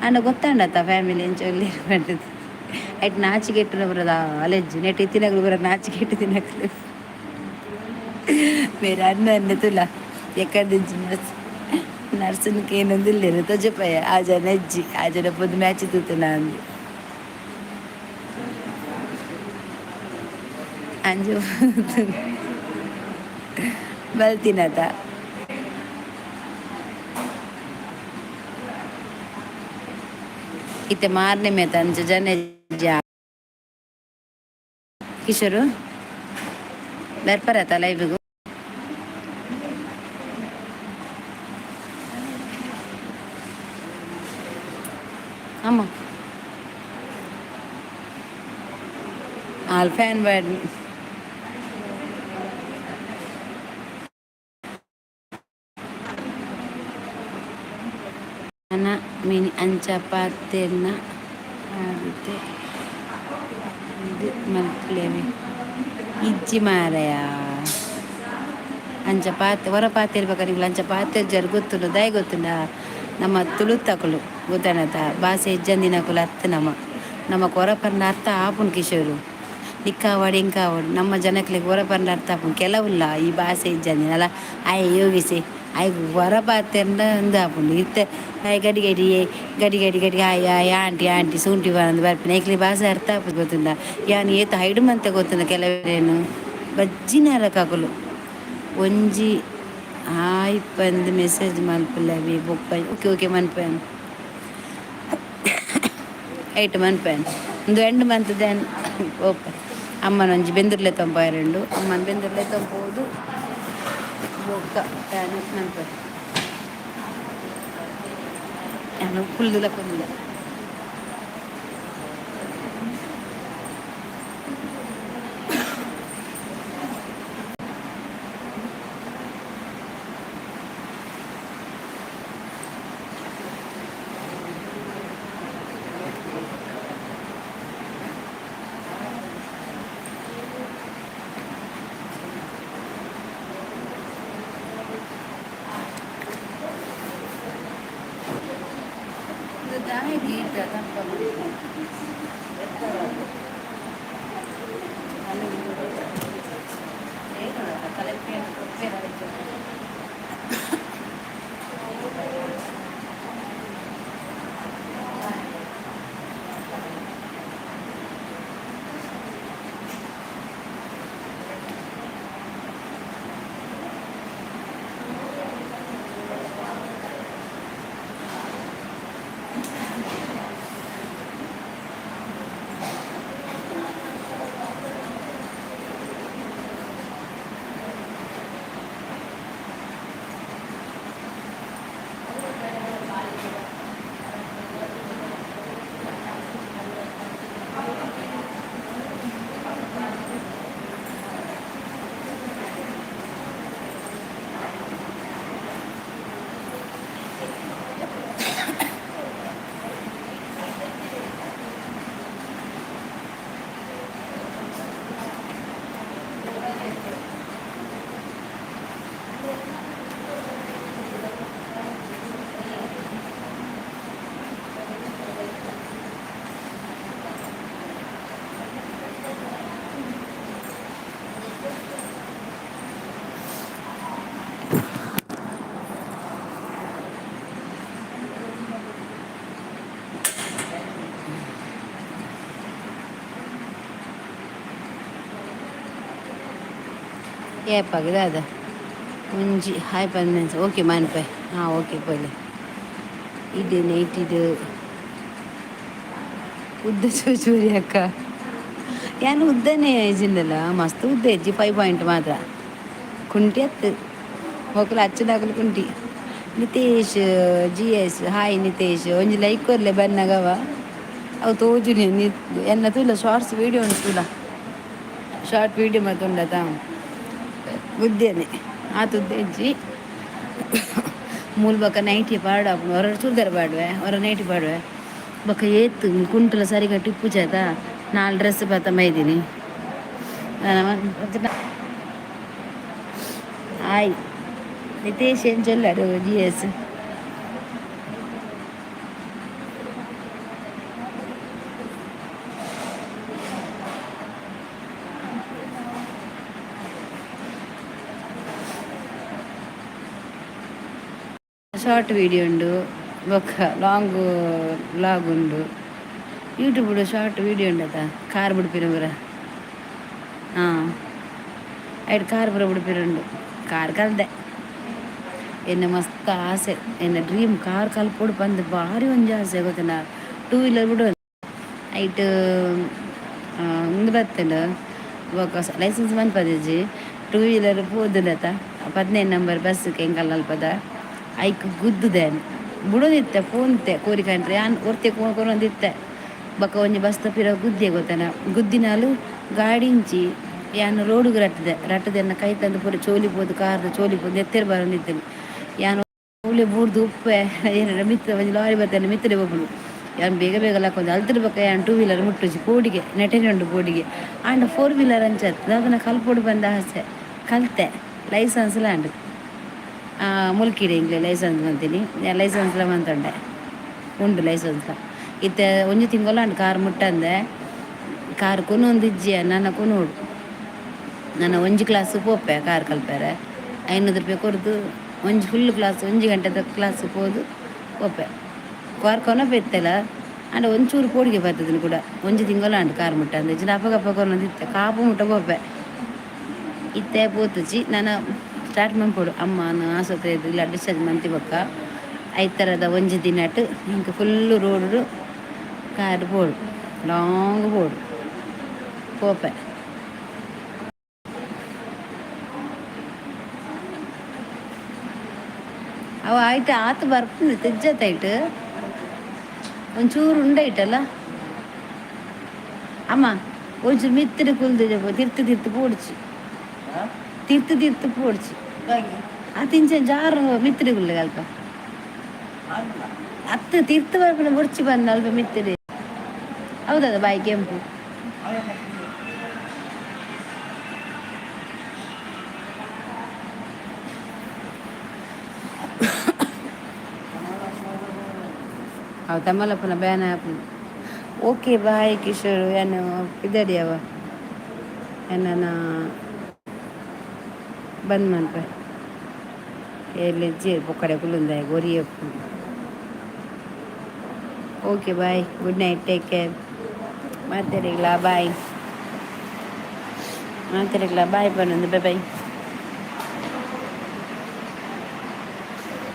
ಆಂಡ ಗೊತ್ತಾಂಡತ್ತ ಫ್ಯಾಮಿಲಿ ಎಂಚ ಉಲ್ಲೆರ್ ಪಂಡುದು. ಐಟ್ ನಾಚಿಕೆಟ್ಟುನ ಪೂರ ದಾಲ ಇಜ್ಜಿ. ನೆಟ್ ಇತ್ತಿನಕುಲು ಪೂರ ನಾಚಿಕೆಟ್ಟು ತಿನಕುಲು. ಬೇರೆ ಅನ್ನ ಅನ್ನ ತುಲ ಎಕ್ಕದಿಂಚಿ ನರ್ಸ್ ನರ್ಸನ್ ಕೇನೊಂದುಲ್ಲೆರ್ ತೊಜಪಾಯ. ಆ ಜನ ಇಜ್ಜಿ, ಆ ಜನ ಪೊದು ಮ್ಯಾಚ್ ತೂತುನ ಅಂದ್ ಅಂಚ. ಬಲ್ತಿನತ. ಇತ್ತೆ ಮಾರನೇ ಮೇತ ಅಂಚ ಜನ ಕಿಶೋರು ಬರ್ಪರತ ಲೈವ್ಗು? ಅಮ್ಮ ಆಲ್ ಫ್ಯಾನ್ ಬ್ಯಾಡ್. ನನ ಮಿನಿ ಅಂಚ ಪಾತೆರ್ನ ಆದಿತ್ತೆ ಇದು ಮಲ್ಪುಲೆವೆ. ಇಜ್ಜಿ ಮಾರಾಯ, ಅಂಚ ಪಾತೆ ಹೊರ ಪಾತೆರ್ಬೇಕ ನಿಕ್ಲು. ಅಂಚ ಪಾತೆರ್ಜರ್ ಗೊತ್ತುಂಡು. ದಾಯೆ ಗೊತ್ತುಂಡ? ನಮ್ಮ ತುಳುತಕುಲು ಗೊತ್ತನತ, ಬಾಸೆ ಇಜ್ಜಂದಿನಕುಲು ಅತ್ತು ನಮ. ನಮಕ್ ಒರ ಪಂಡ ಅರ್ಥ ಆಪುಂಡು ಕಿಶೋರು. ನಿಕ್ಕಾವಡ್ ಎಂಕಾವಡ್ ನಮ್ಮ ಜನಕ್ಲೆಗ್ ಒರ ಪಂಡ ಅರ್ಥ ಆಪುಂಡು. ಕೆಲವುಲ್ಲ ಈ ಬಾಸೆ ಇಜ್ಜಂದಿನಲ್ಲ. ಆಯೆ ಯೋಗಿಸಿ ಆಯೆ ಒರ ಪಾತೆರ್ಂಡ ಉಂದು ಆಪುಂಡು. ಇತ್ತೆ ಆಯೆ ಗಡಿ ಗಡಿ ಗಡಿ ಗಡಿ ಗಡಿ ಆಯ್ ಆಯ್ ಆಂಟಿ ಆಂಟಿ ಸೂಂಟಿ ಬರಂದು ಬರ್ಪಿನ ಐಕ್ಲೆ ಬಾಸೆ ಅರ್ಥ ಆಪುಜಿ, ಗೊತ್ತುಂಡ? ಯಾನ್ ಏತ್ ಹೈಡ್ ಮಂತೆ ಗೊತ್ತುಂಡ? ಕೆಲವೇನು ಬಜ್ಜಿ ನರಕಾಕುಲು. ಒಂಜಿ ಹಾಯ್ ಪಂದ್ ಮೆಸೇಜ್ ಮಲ್ಪುಲವಿ ಬೊಕ್ಕ. ಓಕೆ ಓಕೆ, ಮನ್ಪೇನ್ ಏಟ್ ಮನ್ಪೇನ್. ಉಂದು ಎಂಡ್ ಮಂತ್ then ಓಪೆ. ಅಮ್ಮನ ಒಂಜಿ ಬೆಂದುರ್ಲೆ ತೊಂಪಾಯರುಂಡು. ಅಮ್ಮನ ಬೆಂದುರ್ಲೆ ತೊಂಪೋದು ಬೊಕ್ಕ ಯಾನ್ ಮನ್ಪೆ. ಯಾನ್ ಕುಲ್ಲುಲ ಕುಲ್ಲ. ದಾಯಿ ಗೀತ ತಪ್ಪ. ಏಪಾಗಿದೆ ಅದ ಒಂಜಿ ಹಾಯ್ ಪಂದ್. ಓಕೆ ಮನ್ಪೆ. ಹಾಂ, ಓಕೆ ಪೋಲೆ. ಇದು ನೈಟ್ ಇದು ಉದ್ದ ಚೂಚೂರಿ ಅಕ್ಕ. ಯಾನ್ ಉದ್ದನೇ ಇಜ್ಜಿಂದಲ್ಲ, ಮಸ್ತ್ ಉದ್ದ ಇಜ್ಜಿ, 5 ಪಾಯಿಂಟ್ ಮಾತ್ರ. ಕುಂಟಿ ಅತ್ತು ಮೊಕಲು ಅಚ್ಚದಾಗಲು ಕುಂಟಿ. Nitesh ji yes, hi Nitesh. ಒಂಜಿ ಲೈಕ್ ಕೊರ್ಲೆ ಬನ್ನಗವ. ಅವು ತೋಜುನಿ ಎನ್ನ ತೂಲ. ಶಾರ್ಟ್ಸ್ ವೀಡಿಯೋ ಉಂಟು ತೂಲ. ಶಾರ್ಟ್ ವೀಡಿಯೋ ಮತ್ತೆ ಉಂಡತ. ಉದ್ದೇನೆ ಆತ ಉದ್ದ ಇಜ್ಜಿ. ಮೂಲ ಬೊಕ ನೈಟಿ ಪಾಡ ಹೊರ ಚೂಡಿದಾರ ಪಾಡುವೆ, ಹೊರ ನೈಟಿ ಪಾಡುವೆ. ಬೊಕ ಏತ್ ಕುಂಟುಲ ಸರಿಗಟ್ಟು ಇಪ್ಪುಜಾತ. ನಾಲ್ ಡ್ರೆಸ್ ಪತ್ತ ಮೈದಿನಿ. ಹಾಯ್ ನಿತೇಶ್, ಏನ್ ಚೊಲ್ಲರು ಜಿ ಎಸ್? ಶಾರ್ಟ್ ವೀಡಿಯೋ ಉಂಡು, ಬೊಕ್ಕ ಲಾಂಗ್ ವ್ಲಾಗ್ ಉಂಡು. ಯೂಟ್ಯೂಬ್ ಶಾರ್ಟ್ ವೀಡಿಯೋ ಉಂಡತ. ಕಾರ್ ಬುಡ್ಪಿನ ಪೂರ. ಹಾಂ, ಐಟ್ ಕಾರ್ ಪೂರ ಬುಡ್ಪಿರುಂಡು. ಕಾರ್ ಕಲ್ದೆ. ಎನ್ನ ಮಸ್ತ್ ಆಸೆ, ಎನ್ನ ಡ್ರೀಮ್ ಕಾರ್ ಕಲ್ಪೊಡು ಪಂದ್ ಬಾರಿ ಒಂಜಿ ಆಸೆ ಗೊತ್ತುಂಡ. ಟೂ ವೀಲರ್ ಬುಡು, ಐಟ್ ಉಂದು ಬತ್ತುಂಡು. ಬೊಕ ಲೈಸೆನ್ಸ್ ಮನ್ಪದಿಜ್ಜಿ. ಟೂ ವೀಲರ್ ಪೋದುಂಡತ, 15 ನಂಬರ್ ಬಸ್ ಎಂಕಲ್ನ ಅಲ್ಪದ, ಐಕ್ ಗುದ್ದುದೆ. ಬುಡೊಂದಿತ್ತೆ, ಪೋಂತೆ ಕೋರಿ ಕಂಟ್ರಿ. ಯಾನ್ ಒರ್ತೆ ಕೊರೊಂದಿತ್ತೆ. ಬೊಕ ಒಂಜಿ ಬಸ್ತ ಪಿರ ಗುದ್ದೆ ಗೊತ್ತನ. ಗುದ್ದಿನಾಲು ಗಾಡಿ ಇಂಚಿ, ಯಾನ್ ರೋಡುಗು ರಟ್ಟದೆ. ರಟ್ಟದೆ ಎನ್ನ ಕೈ ತಂದು ಪೂರ ಚೋಲಿ ಪೋದು, ಕಾರ್ದ ಚೋಲಿ ಪೋದು, ನೆತ್ತೆರ್ ಬರೊಂದಿತ್ತುಂಡು. ಯಾನ್ ಮೂಲೆ ಬೂರ್ದು ಉಪ್ಪೆ. ಏನಾರ ಮಿತ್ತ ಒಂಜಿ ಲಾರಿ ಬತ್ತನೆ, ಮಿತ್ತಡೆ ಪೋಪುಂಡು. ಯಾನ್ ಬೇಗ ಬೇಗ ಲಕ್ಕೊಂದು ಅಲ್ತಿನ ಬೊಕ್ಕ ಯಾನ್ ಟೂ ವೀಲರ್ ಮುಟ್ಟುಜಿ, ಪೋಡಿಗೆ ನೆಟೆನೆ ಉಂಡು ಪೋಡಿಗೆ. ಆಂಡ ಫೋರ್ ವೀಲರ್ ಅಂಚ ದಾದನ ಕಲ್ಪೊಡು ಪಂದ್ ಆಸೆ. ಕಲ್ತೆ, ಲೈಸೆನ್ಸ್ಲ ಆಂಡ್. ಮುಲ್ಕಿಡೆ ಎಂಕ್ಲೆ ಲೈಸೆನ್ಸ್ ಮಂತೀನಿ. ಲೈಸೆನ್ಸ್ಲ ಮಂತೊಂಡೆ, ಉಂಡು ಲೈಸೆನ್ಸ್ಲ. ಇತ್ತೆ ಒಂಜಿ ತಿಂಗೊಲು ಆಂಡ್ ಕಾರ್ ಮುಟ್ಟಂದೆ. ಕಾರ್ ಕೊನೊಂದಿಜ್ಜಿ, ನನ ಕೊನೊಡು. ನನ ಒಂಜಿ ಕ್ಲಾಸ್ ಪೋಪೆ ಕಾರ್ ಕಲ್ಪೆರೆ. 500 ರೂಪಾಯಿ ಕೊರ್ದು ಒಂಜಿ ಫುಲ್ ಕ್ಲಾಸ್, ಒಂಜಿ ಗಂಟೆದ ಕ್ಲಾಸ್ ಪೋದು ಪೋಪೆ. ಕಾರ್ ಕೊನೊಪೆ ಇತ್ತೆಲ, ಆಂಡ ಒಂಚೂರು ಪೋಡಿಗೆ ಬರ್ತದನಿ ಕೂಡ. ಒಂಜಿ ತಿಂಗೊಲು ಆಂಡ್ ಕಾರ್ ಮುಟ್ಟಂದೆ. ಇಜ್ಜಿಂಡ ಅಪಗ ಅಪಗ ಕೊನೊಂದಿತ್ತೆ, ಕಾಪು ಮುಟ್ಟ ಪೋಪೆ. ಇತ್ತೆ ಪೋತುಜಿ. ನನ ಸ್ಟಾರ್ಟ್ ಮನ್ಪೊಡು. ಅಮ್ಮನ ಆಸ್ಪತ್ರೆ ಇಲ್ಲ ಡಿಸ್ಚಾರ್ಜ್ ಮಂತಿ ಬೊಕ್ಕ ಐತರದ ಒಂಜಿ ದಿನಟ್ ಎಂಕ್ ಫುಲ್ಲು ರೋಡು ಕಾರ್ ಪೋಡು, ಲಾಂಗ್ ಪೋಡು, ಪೋಪೆ. ಅವು ಆಯ್ತು, ಆತು ಬರ್ಪುಂಡು ತೆಜ್ಜತ್. ಐಟ್ ಒಂಚೂರು ಉಂಡೈಟಲ್ಲ ಅಮ್ಮ. ಒಂಚೂರು ಮಿತ್ತಿಡ್ ಕುಲ್ದು ತಿರ್ತು ತಿರ್ತು ಪೋಡ್ಚಿ, ತಿರ್ತು ತಿರ್ತು ಪೋಡ್ಚಿ. ಆ ತಿಂಚ ಜಾರು ಮಿತ್ತಿಡ್ ಕುಲ್ಲೆ ಅಲ್ಪ. ಅತ್ತು, ತಿರ್ತು ಬರ್ಪುನ ಬೊಡ್ಚಿ ಬಂದ ಅಲ್ಪ ಮಿತ್ತಿಡ್. ಹೌದದ, ಬಾಯಿ ಕೆಂಪು. ಅವು ತಮ್ಮಲಪ್ಪನ ಬ್ಯಾನ್ ಆಪುಂಡು. Okay, bye Kishore. ಏನು ಪಿದಡಿ ಅವ ಎನ್ನನ ಬಂದ್ ಮನ್ಪೆ. ಎಲ್ಲಿಜ್ಜಿ ಪೊಕ್ಕಡೆ ಕುಲ್ಲುಂದಾಯ ಒರಿಯಪ್ಪು. Okay, bye, good night, take care. ಮಾತೆರೆಗ್ಲಾ ಬಾಯ್, ಮಾತೆರೆಗ್ಲಾ ಬಾಯ್ ಪನ್ನೊಂದು. Bye bye.